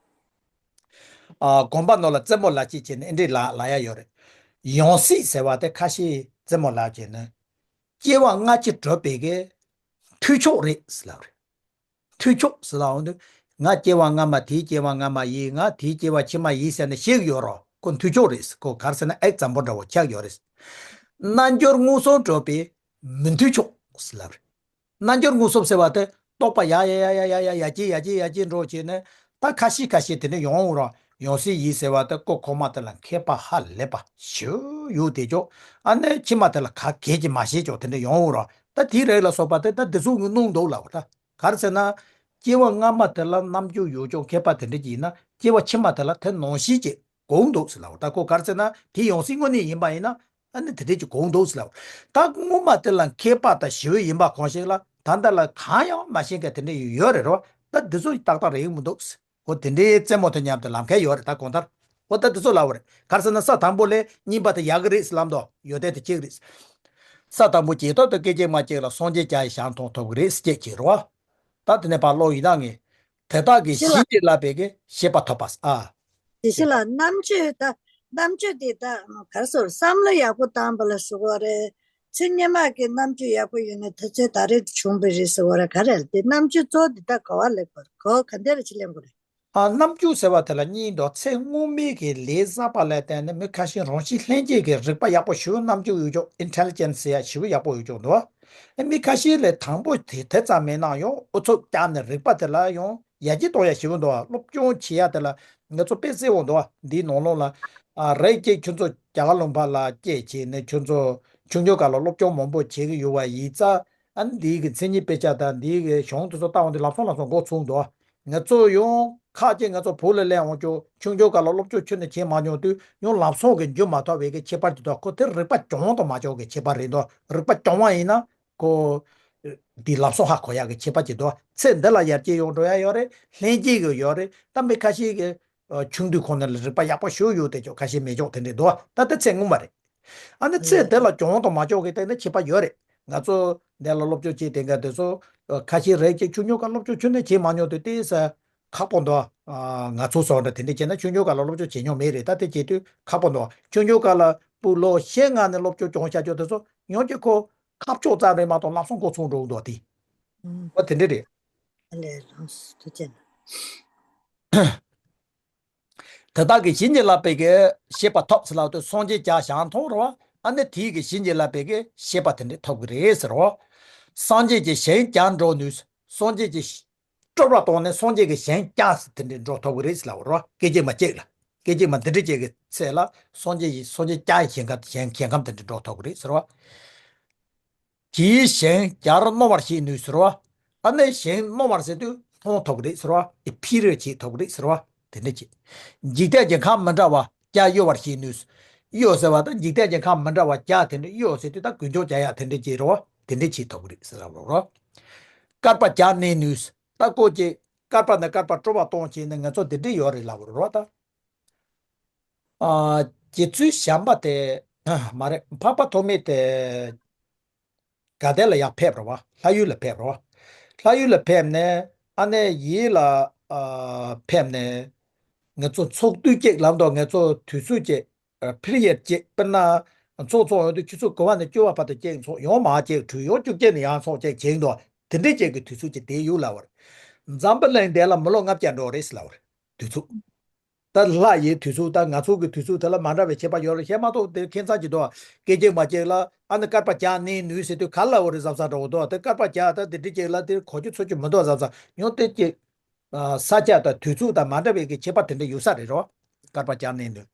ཨ། དགོན་པ་ནང་ལ་རྩེད་མོ་ལབ་ཅིག་བྱས་ནས་འདི་འདྲའི་ལབ་ལབ་ཡ་ཡོད་རེད། ཡང་སྲིད་ཟེར་བ་དེ་ཁ་ཤས་རྩེད་མོ་ལབ་བྱས་ནས་སྐྱེ་བ་སྔ་ཕྱི་གྲུབ་པའི་གི་མཐུ་ཆོག་རེད་ཟེར་ལབ་རེད། མཐུ་ཆོག་ཟེར་ལབ་འོང་དུས་ང་སྐྱེ་བ་སྔ་མ་དེའི་སྐྱེ་བ་སྔ་མ་ཡིན། ང་དེའི་སྐྱེ་བ་ཕྱི་མ་ཡིན་ཟེར་ནས་བཤད་ཀྱི་ཡོད་རོགས། ཁོ་མཐུ་ཆོག་རེད། ཁོ་ག་རེ་ཟེར་ན་ཨེག་ཛམ་པལ་འདྲ་བོ་ཆགས་ཡོད་རེད། རྣལ་འབྱོར་མངོན་སུམ་གྲུབ་པའི་མི་མཐུ་ཆོག་ཟེར་ལབ་རེད། རྣལ་འབྱོར་མངོན་སུམ་ཟེར་བ་དེ་རྟོག་པ་ཡར་ཡར་ཡར་ཡར་ཡར་ཡར་རྒྱས་ཡར་རྒྱས་ཡར་རྒྱས་འགྲོ་བྱས་ནས་ད་ཁ་ཤས་ཁ་ཤས་དེ་འདྲ་ཡོང་འོང་རོགས། ཡང་སྲིད་ཡིན་ཟེར་བ་དེ་ཀོ་ཁོ་མ་དེ་ལ་མཁས་པ་ཧ་ལས་པ་ཞུ་ཡོད་དེ་ཅོག་ཨ་ནི་ཕྱི་མ་དེ་ལ་ག་གེ་ཅིག་མ་ཤེས་ཅོག་དེ་འདྲ་ཡོང་འོང་རོགས། ད་དེའི་རིགས་ལ་སོགས་པ་དེ་ད་འདི་ཚོ་གི་སྣང་འདུག་ལབ་པ་ད། ག་རེ་ཟེར་ན། སྐྱེ་བ་སྔ་མ་དེ་ལ་རྣམ་འགྱུར་ཡོད་ཅོག་མཁས་པ་དེ་འདྲ་ཅིག་ཡིན་ན་སྐྱེ་བ་ཕྱི་མ་དེ་ལ་དེ་ནང་བཞིན་ཅིག་གོ་འདུག་ཟེར་ལབ་པ། ད་ཁོ་ག་རེ་ཟེར་ན་དེ་ཡང་སྲིད་དངོས་གནས་ཡིན་པ་ཡིན་ན་ཨ་ནི་དེ་འདྲས་ཀྱི་གོ་འདུག་ཟེར་ལབ་པ། ད་སྔོན་མ་དེ་ལ་མཁས་པ་དང་ཞི་བའི་ཡིན་པ་གང་ཞིག་ལ་ད་ལྟ་ལ་གང་ཡང་མ་ཤེས་མཁན་དེ་འདྲས་ཡོད་རེད་རོ། ད་འདི་ཚོ་ཏག་ཏག་རེད་མི་འདུག་འོ་དེ་འདྲའི་རྩེད་མོ་དེ་མཉམ་དུ་ལབ་མཁན་ཡོད་རེད། ད་གང་ལྟར་འོ་ད་འདི་ཚོ་ལབ་པ་རེད། ག་རེ་ཟེར་ན་ས་དང་པོ་ལས་གཉིས་པ་དེ་ཡག་གི་རེད་ཟེར་ལབ་འདུག་ཡོད་དེ་དེ་གཅིག་རེད། ས་དང་པོ་ཇི་ལྟར་དུ་སྐད་ཅིག་མ་གཅིག་ལ་སངས་རྒྱས་བརྒྱ་ཡི་ཞལ་མཐོང་ཐོབ་གི་རེད་ཟེར་སྐད་ཅིག་རེད་བ། ད་དེ་ནས་ཕར་ཀློག་ཡིན་ན་ངས། དེ་དག་གིས་ཞི་ལ། བྱིན་གྱིས་བརླབས་པའི་གི་ཤེས་པ་ཐོབ་པ། ཨ། དེ་ཞི་ལ་རྣམ་དཔྱོད་ད། རྣམ་དཔྱོད་དེ་ད་ག་རེ་ཟེར་བསམ་བློ་ཡག་པོ་བཏང་བ་ལ་ཟེར་བ་རེད། ཚེ་སྔོན་མ་གི་རྣམ་དཔྱོད་ཡག་པོ་ཡོད་ནས་ད་ཚེ་ད་རེས་བྱུང་བ་རེད་ཟེར་བ་རེད། ག་རེ་རེད་དེ་རྣམ་དཔྱོད་གཙོ་བོ་དེ་ད་ག་བ་ལེགས་པར་གོ་ག་འདྲ་རེ་ཅི་ལེན་དགོས་རེད། ཨ། རྣམ་དཔྱོད་ཟེར་བ་དེ་ལ་གཉིས་འདུག་ཚེ་སྔོན་མའི་གི་ལས་བསགས་པ་ལ་བརྟེན་ནས་མི་ཁ་ཤས་རང་བཞིན་ལྷན་སྐྱེས་ཀྱི་རིག་པ་ཡག་པོ་ཞེ་པོ་རྣམ་དཔྱོད་ཡོད་ཅོག་ཨིན་ཊེ་ལི་ཇེན་སི་ཟེར་ཡ་ཞེ་པོ་ཡག་པོ་ཡོད་ཅོག་འདུག་ཨ། མི་ཁ་ཤས་ལས་དང་པོ་དེ་དེ་ཙམ་མེད་ན་ཡང་ཨུ་ཚུགས་བརྒྱབ་ནས་རིག་པ་དེ་ལ་ཡང་ཡར་རྒྱས་གཏོང་ཡ་ཞེ་པོ་འདུག་སློབ་སྦྱོང་བྱེད་ཡ་དེ་ལ་ང་ཚོ་དཔེ་གསལ་བོ་འདུག་འདིའི་ནང་ལོགས་ལ། ཨ། རེད་ཅེས་ཁྱོད་ཚོ་རྒྱ་གར་ལུང་པ་ལ་སྐྱེས་བྱས་ནས་ཁྱོད་ཚོ་ཆུང་ཆུང་སྐབས་ལ་སློབ་སྦྱོང་མང་པོ་བྱེད་ཀྱི་ཡོད་པ་ཡིན་ཙང་། ཨ་ནི་འདིའི་གི་མཚན་ཉིད་དཔེ་ཆ་དང་འདིའི་གི་གཞུང་དེ་ཚོ་ལྟ་འོང་དུས་ལམ་སང་ལམ་སང་མགོ་ཚོས་འདུག་ང་ཚོ་ཡང་ཁག་ཅིག་ང་ཚོ་བོད་ལ་སླེབས་འོང་ཅོག་ཆུང་ཆུང་སྐབས་ལ་སློབ་སྦྱོང་ཁྱོན་ནས་བྱེད་མ་མྱོང་དུས་ཡང་ལམ་སང་གི་འཇུ་མ་ཐུབ་པའི་གི་ཁྱད་པར་དེ་འདུག་ཁོ་དེ་རིག་པ་བྱུང་དང་མ་བྱུང་གི་ཁྱད་པར་རེད་འདུག་རིག་པ་བྱུང་བ་ཡིན་ན་ཁོ་འདི་ལམ་སང་ཧ་གོ་ཡག་གི་ཁྱད་པར་ཅིག་འདུག་ཚེ་འདི་ལ་ཡར་རྒྱས་ཡོང་འགྲོ་ཡ་ཡོད་རེད། ལྷན་སྐྱེས་གི་ཡོད་རེད། ད་མི་ཁ་ཤས་གི་ཆུང་དུས་ཁོ་ན་ལ་རིག་པ་ཡག་པོ་ཞེ་པོ་ཡོད་དེ་ཅོག་ཁ་ཤས་མེད་ཅོག་དེ་འདྲས་འདུག་ད་ལྟ་ཚེ་སྔོན་མ་རེད། ཨ་ནི་ཚེ་འདི་ལ་བྱུང་དང་མ་བྱུང་གི་སྟེང་ནས་ཁྱད་པར་ཡོད་རེད། ང་ཚོ་འདི་ལ་སློབ་སྦྱོང་བྱེད་དེ་འགའ་དེ་ཚོ་ཁ་ཤས་རེད་ཅེས་ཆུང་ཆུང་སྐབས་སློབ་སྦྱོང་ཁྱོན་ནས་བྱེད་མ་མྱོང་དུས་དེ་ས་ཁག་པོ་འདུག་ང་ཚོ་སོགས་འདྲ་དེ་འདྲས་བྱས་ན་ཆུང་ཆུང་སྐབས་ལ་སློབ་སྦྱོང་བྱེད་མྱོང་མེད་རེད། ད་དེ་བྱེད་དུས་ཁག་པོ་འདུག་ཆུང་ཆུང་སྐབས་ལ་སྤུ་ལོ་ཤས་ང་ནས་སློབ་སྦྱོང་སྦྱོང་བྱ་ཆོག་དེ་ཚོ་ཡོང་གི་ཁོ་ཁ་ཕྱོགས་ཙམ་རེད་མ་གཏོགས་ལམ་སང་མགོ་ཚོས་འགྲོ་གི་འདུག་དེ། ཨོ་དེ་འདྲས་རེད། ཨ་ལས་ལགས་སོ་ཐུགས་རྗེ་གནང་། དེ་དག་གིས་བྱིན་གྱིས་བརླབས་པའི་གི་ཤེས་པ་ཐོབ་ཟེར་ལབ་དུས་སངས་རྒྱས་བརྒྱ་ཞལ་མཐོང་རེད་བ། ཨ་ནི་དེའི་གི་བྱིན་གྱིས་བརླབས་པའི་གི་ཤེས་པ་དེ་འདྲས་ཐོབ་གི་རེད་ཟེར་བ། སངས་རྒྱས་ཀྱི་ཞིང་བརྒྱ་འགྲོ་ནུས། སངས་རྒྱས་ཀྱི་སྤྲོ་བ་བཏང་ནས་སངས་རྒྱས་ཀྱི་ཞིང་བརྒྱ་དེ་འདྲས་འགྲོ་ཐུབ་གི་རེད་ཟེར་ལབ་རེད་བ། སྐད་ཅིག་མ་གཅིག་ལ། སྐད་ཅིག་མ་འདི་འདྲས་གཅིག་གི་ཚེ་ལ་སངས་རྒྱས་ཀྱི་སངས་རྒྱས་བརྒྱ་ཡི་ཞིང་ཁམས་ཞིང་ཁམས་དེ་འདྲས་འགྲོ་ཐུབ་གི་རེད་ཟེར་བ། དེའི་ཞིང་བརྒྱར་སྣང་བར་བྱེད་ནུས་ཟེར་བ། ཨ་ནི་ཞིང་སྣང་བར་ཟེར་དུས་མཐོང་ཐུབ་ཀྱི་རེད་ཟེར་བ། ཨེ་ཕི་རི་བྱེད་ཐུབ་ཀྱི་རེད་ཟེར་བ། དེ་འདྲ་བྱེད། འཇིག་རྟེན་གྱི་ཁམས་མི་འདྲ་བ་བརྒྱ་གཡོ་བར་བྱེད་ནུས། གཡོ་ཟེར་བ་དང་འཇིག་རྟེན་གྱི་ཁམས་མི་འདྲ་བ་བརྒྱ་དེ་འདྲ་གཡོ་ཟེར་དུས་ད་རྒུད་འཇོམས་བྱ་ཡག་དེ་འདྲ་བྱེད་རེད་བ། དེ་འདྲ་བྱེད་ཐུབ་ཀྱི་རེད་ཟེར་བ་རེད། བསྐལ་པ་བརྒྱར་གནས་ནུས། ད་ཀོ་ཅིག་བསྐལ་པ་ནས་བསྐལ་པ་སྤྲོ་བ་གཏོང་བྱས་ནས་ང་ཚོ་འདི་འདྲ་ཡོད་རེད་ལབ་རེད་བ་ད། ཨ། རྗེ་བཙུན་བྱམས་པ་དེ་མ་རེད། འཕགས་པ་ཐོགས་མེད་དེ། དགའ་ལྡན་ལ་ཡར་ཕེབས་རེད་བ། ལྷ་ཡུལ་ལ་ཕེབས་རེད་བ། ལྷ་ཡུལ་ལ་ཕེབས་ནས་ཨ་ནེ་ཡིད་ལ་ཨ་ཕེབས་ནས། ང་ཚོ་ཚོགས་དུས་གཅིག་ལབ་མདོག་ང་ཚོ་དུས་ཚོད་གཅིག་ཨ་period་གཅིག་དཔེར་ན། ཚོགས་ཚོགས་ཡོང་དུས་ཆུ་ཚོད་དགུ་པ་ནས་བཅུ་པ་བར་དུ་གཅིག་ཚོགས་ཡོང་མ་གཅིག་གྲོལ་ཡོང་བཅུ་གཅིག་ནས་ཡང་ཚོགས་གཅིག་བྱེད་འདུག་དེ་འདྲའི་གཅིག་གི་དུས་ཚོད་ཅིག་དེ་ཡོད་ལབ་པ་རེད། འཛམ་བུ་གླིང་འདི་ལ་མི་ལོ་ལྔ་བརྒྱ་འགྲོ་རེད་ལབ་པ་རེད། དུས་ཚོད། ད་ལྷ་ཡི་དུས་ཚོད་དང་ང་ཚོ་གི་དུས་ཚོད་དེ་ལ་མ་འདྲ་བའི་ཁྱད་པར་ཡོད་རེད། ཤེས་མ་གཏོགས་དེ་ཁྱད་མཚར་གྱི་འདུག་སྐད་ཅིག་མ་གཅིག་ལ་ཨ་ནི་སྐར་པ་བརྒྱ་གནས་ནུས་ཟེར་དུས་ག་ལ་འོ་རེད་བསམ་ས་འདྲ་བོ་འདུག་དེ་སྐར་པ་བརྒྱ་ད་དེ་འདྲ་གཅིག་ལ་དེ་གོ་རྒྱུ་ཚོར་རྒྱུ་མི་འདུག་བསམ་ས་ཡང་དེ་གཅིག་ས་ཆ་དང་དུས་ཚོད་དང་མ་འདྲ་བའི་གི་ཁྱད་པར་དེ་འདྲ་ཡོད་ས་རེད་རོ། སྐར་པ་བརྒྱ་གནས་ནུས།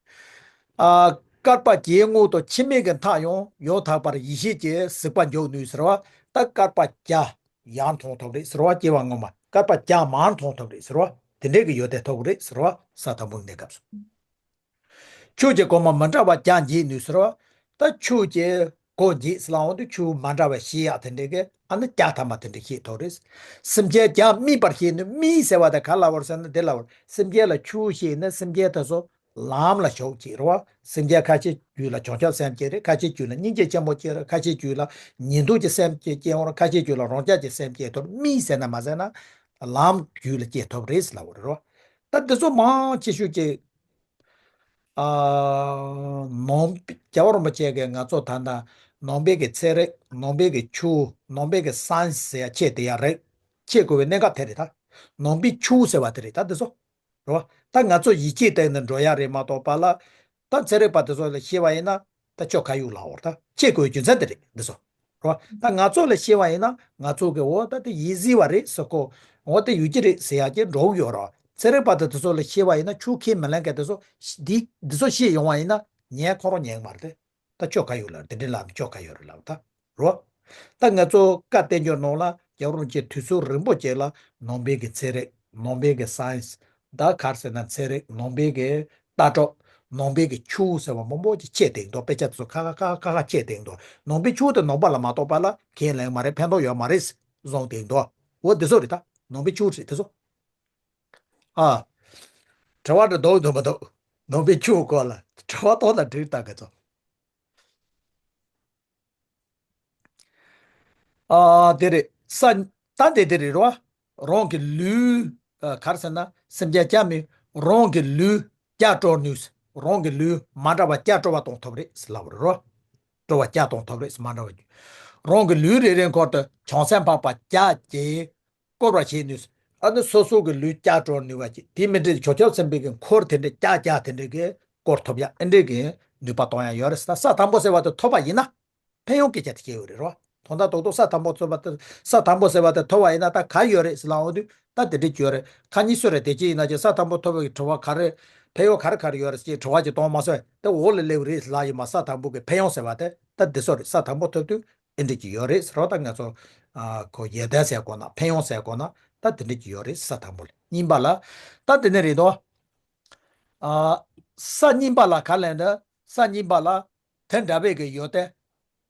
ཨ། སྐར་པ་བརྒྱའི་སྔོན་དུ་འཆི་མེད་ཀྱི་མཐའ་ཡང་ཡང་དག་པར་ཡེ་ཤེས་ཀྱི་གཟིགས་པ་མཇུག་ནུས་ཟེར་བ། ད་སྐར་པ་བརྒྱ་ཡར་མཐོང་ཐུབ་རེད་ཟེར་བ། སྐྱེ་བ་སྔོན་མ་སྐར་པ་བརྒྱ་མར་མཐོང་ཐུབ་རེད་ཟེར་བ། དེ་འདྲའི་གི་ཡོན་ཏན་ཐོབ་རེད་ཟེར་བ། ས་དང་པོ་གནས་སྐབས་སུ། ཆོས་ཀྱི་སྒོ་མོ་མི་འདྲ་བ་བརྒྱ་འབྱེད་ནུས་ཟེར་བ། ད་ཆོས་ཀྱི་སྒོ་འབྱེད་ཟེར་ལ་འོང་དུས་ཆོས་མ་འདྲ་བ་བཞི་ཡག་དེ་འདྲའི་གི་ཨ་ནི་བརྒྱ་ཐམ་པ་དེ་འདྲ་ཤེས་ཐུབ་རེད། སེམས་ཅན་བརྒྱ་དམིགས་པར་ཤེས་ནུས། དམིགས་ཟེར་བ་དེ་ག་ལ་བར་ཟེར་ན་དེ་ལ་བར་སེམས་ཅན་ལ་ཆོས་ཤེས་ནས་སེམས་ཅན་དེ་ཚོ་ལམ་ལ་ཞུགས་ཀྱི་རེད་བ། སེམས་ཅན་ཁ་ཤས་རྒྱུད་ལ་བྱང་ཆུབ་སེམས་སྐྱེ་རེད། ཁ་ཤས་རྒྱུད་ལ་སྙིང་རྗེ་ཆེན་པོ་སྐྱེ་རེད། ཁ་ཤས་རྒྱུད་ལ་ཉན་ཐོས་ཀྱི་སེམས་སྐྱེ་སྐྱེ་འོང་རེད། ཁ་ཤས་རྒྱུད་ལ་རང་རྒྱལ་གྱི་སེམས་སྐྱེ་ཐུབ། དམིགས་ཟེར་ན་མ་ཟེར་ན་ལམ་རྒྱུད་ལ་སྐྱེ་ཐུབ་རེད་ལབ་པ་རེད་བ། ད་འདི་ཚོ་མང་ཆེ་ཤོས་ཀྱི། ཨ། ནང་པའི་རྒྱལ་བ་རིན་པོ་ཆེ་གིས་ང་ཚོ་ད་ལྟ་ནང་པའི་གི་ཚན་རིག་ནང་པའི་གི་ཆོས། ནང་པའི་གི་སའེན་སི་ཟེར་ཡ་ཁྱེད་དེ་ཡ་རེད། ཁྱེད་དགོས་པའི་གནད་འགག་དེ་རེད་ད། ནང་པའི་ཆོས་ཟེར་བ་དེ་རེད་ད་འདི་ཚོ། རེད་བ། ད་ང་ཚོ་ཡིད་ཆེས་སྟེང་ནས་འགྲོ་ཡ་རེད་མ་གཏོགས་པ་ལ། ད་ཚན་རིག་པ་དེ་ཚོ་ལ་བཤད་པ་ཡིན་ན་ད་ཆོ་ག་ཡོད་ལབ་པ་རེད་ད། ཁྱེད་དགོས་རྒྱུ་མཚན་དེ་རེད་འདི་ཚོ། རེད་བ། ད་ང་ཚོ་ལ་བཤད་པ་ཡིན་ན་ང་ཚོ་གི་འོ་ད་དེ་ཡིད་བཟི་བ་རེད་ཟེར་གོ། འོ་དེ་ཡོད་ཀྱི་རེད་ཟེར་ཡ་ཀྱི་འགྲོ་གི་ཡོད་རེད་བ། ཚན་རིག་པ་དེ་དེ་ཚོ་ལ་བཤད་པ་ཡིན་ན་ཆོས་ཁས་མི་ལེན་མཁན་དེ་ཚོ་འདི་འདི་ཚོ་བཤད་ཡོང་བ་ཡིན་ན་ཉན་ཁོ་རང་ཉན་གི་མ་རེད་དེ། ད་ཆོ་ག་ཡོད་ལབ་དེ་འདྲའི་ལབ་ན་ཆོ་ག་ཡོད་རེད་ལབ་ད། རོ། ད་ང་ཚོ་བཀའ་བསྟན་འགྱུར་ནང་ལ་རྒྱལ་བ་རིན་པོ་ཆེ་དུས་ཚོད་རིང་པོ་ཅིག་ལ་ནང་པའི་གི་ཚན་རིག་ནང་པའི་གི་སའེན་སི། ད་ག་རེ་ཟེར་ན་ཚན་རིག་ནང་པའི་གི་ལྟ་གྲུབ། ནང་པའི་གི་ཆོས་ཟེར་བ་མང་པོ་ཅིག་ཁྱེར་བསྡད་འདུག་དཔེ་ཆ་དེ་ཚོ་ཁ་ཁ་ཁ་ཁ་ཁ་ཁྱེར་བསྡད་འདུག་ནང་པའི་ཆོས་དེ་ནང་པ་ལ་མ་གཏོགས་པ་ལ་ཁས་ལེན་མ་རེད། ཕན་ཐོགས་ཡོད་མ་རེད་བཟོ་བསྡད་འདུག་འོ་འདི་ཚོ་རེད་ད། ནང་པའི་ཆོས་རེད་དེ་ཚོ། ཨ། དྲི་བ་འདྲ་འདུག་འདུག་མ་འདུག་ནང་པའི་ཆོས་སྐོར་ལ་དྲི་བ་ཏོག་ཙམ་འདྲི་ད་ག་ཚོད། ཨ། དེ་རེད་ས། ད་དེ་དེ་རེད་རོ། རང་གི་ལུས། ཨ། ག་རེ་ཟེར་ན་སེམས་ཅན་བརྒྱ་དམིགས། རང་གི་ལུས་བརྒྱ་སྤྲོ་ནུས། རང་གི་ལུས་མ་འདྲ་བ་བརྒྱ་སྤྲོ་བ་གཏོང་ཐུབ་རེད་ཟེར་ལབ་པ་རེད་རོ། སྤྲོ་བ་བརྒྱ་གཏོང་ཐུབ་རེད་ཟེར་མ་འདྲ་བ་བརྒྱ། རང་གི་ལུས་རེ་རེའི་འཁོར་དུ་བྱང་སེམས་འཕགས་པ་བརྒྱ་བྱས། བསྐོར་བ་བྱེད་ནུས། ཨ་ནི་སོ་སོ་གི་ལུས་བརྒྱ་སྤྲོ་ནུས་པ་ཅིག་དེ་མི་འདྲའི་བྱང་ཆུབ་སེམས་དཔའི་གི་འཁོར་དེ་འདྲའི་བརྒྱ་བརྒྱ་དེ་འདྲའི་གི་བསྐོར་ཐུབ་ཡ་ཨེ་འདྲའི་གི་ནུས་པ་གཏོང་ཡ་ཡོད་རེད་ཟེར། ད་ས་དང་པོ་ཟེར་བ་དེ་ཐོབ་པ་ཡིན་ན། ཕན་ཡོན་སྐད་ཆ་དེ་སྐྱེ་ཡོད་རེད་རོ། དོན་དག་རྡོག་རྡོག་ས་དང་པོ་ཐོབ་པ་དེ་ས་དང་པོ་ཟེར་བ་དེ་ཐོབ་པ་ཡིན་ན་ད་ག་ཡོད་རེད་ཟེར་ལབ་འོང་དུས་ད་དེ་འདྲའི་ཡོད་རེད། ཁ་ཉིན་སུ་རེད་དེ་ཅི་ཡིན་ན་ཅི་ས་དང་པོ་ཐོབ་པའི་གི་དྲི་བ་ག་རེ། ཕན་ཡོན་ག་རེ་ག་རེ་ཡོད་རེད་ཅེས་དྲི་བ་ཅིག་གཏོང་མ་སོང་དེ་འོག་ལ་སླེབས་རེད་ལབ་ཡིན་མ། ས་དང་པོ་གི་ཕན་ཡོན་ཟེར་བ་དེ་ད་འདི་ཚོ་རེད། ས་དང་པོ་ཐོབ་དུས་ཨེ་འདྲ་ཅིག་ཡོད་རེད་ཟེར་བ་ད་ང་ཚོ། ཨ། ཁོ་ཡོན་ཏན་ཟེར་དགོས་ན་ཕན་ཡོན་ཟེར་དགོས་ན་ད་དེ་འདྲ་ཅིག་ཡོད་རེད་ས་དང་པོ་ལ་གཉིས་པ་ལ། ད་དེ་ནས་རེད་དོ། ཨ། ས་གཉིས་པ་ལ་ག་ལན་ད་ས་གཉིས་པ་ལ་དེ་འདྲ་བའི་གི་ཡོན་ཏན་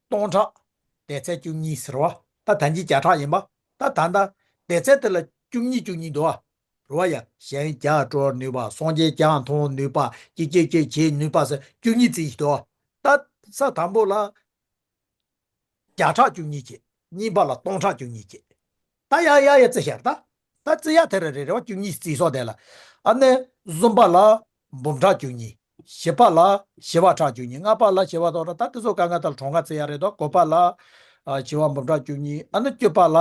སྟོང་ཕྲག་དེ་ཚེ་བཅུ་གཉིས་ཟེར་བ། ད་ད་གིན་བརྒྱ་ཕྲག་ཡིན་པ། ད་ད་ལྟ་དེ་ཚེ་དེ་ལ་བཅུ་གཉིས་བཅུ་གཉིས་འདུག་བ། རེད་བ་ཡ། གཞན་བརྒྱ་སྤྲོ་ནུས་པ། སངས་རྒྱས་བརྒྱ་མཐོང་ནུས་པ། ཅི་ཅི་ཅི་བྱེད་ནུས་པ་ཟེར་བཅུ་གཉིས་བརྩི་ཡི་འདུག་ད་ས་དང་པོ་ལ་བརྒྱ་ཕྲག་བཅུ་གཉིས་བྱེད། གཉིས་པ་ལ་སྟོང་ཕྲག་བཅུ་གཉིས་བྱེད། ད་ཡ་ཡ་ཡ་བརྩི་ཤར་ད། ད་བརྩི་ཡ་དེ་རེ་རེ་རེ་བ་བཅུ་གཉིས་བརྩི་སོགས་དེ་ལ། ཨ་ནི་གསུམ་པ་ལ་འབུམ་ཕྲག་བཅུ་གཉིས། བཞི་པ་ལ་བཞི་པ་ཕྲག་བཅུ་གཉིས། ལྔ་པ་ལ་བཞི་པ་སྟོང་ཕྲག་ད་དེ་ཚོ་ག་ང་ལྟར་གྲངས་ཀ་བརྩི་ཡ་རེད་དོ། དགུ་པ་ལ། ཨ། བཞི་པ་འབུམ་ཕྲག་བཅུ་གཉིས། ཨ་ནི་བཅུ་པ་ལ་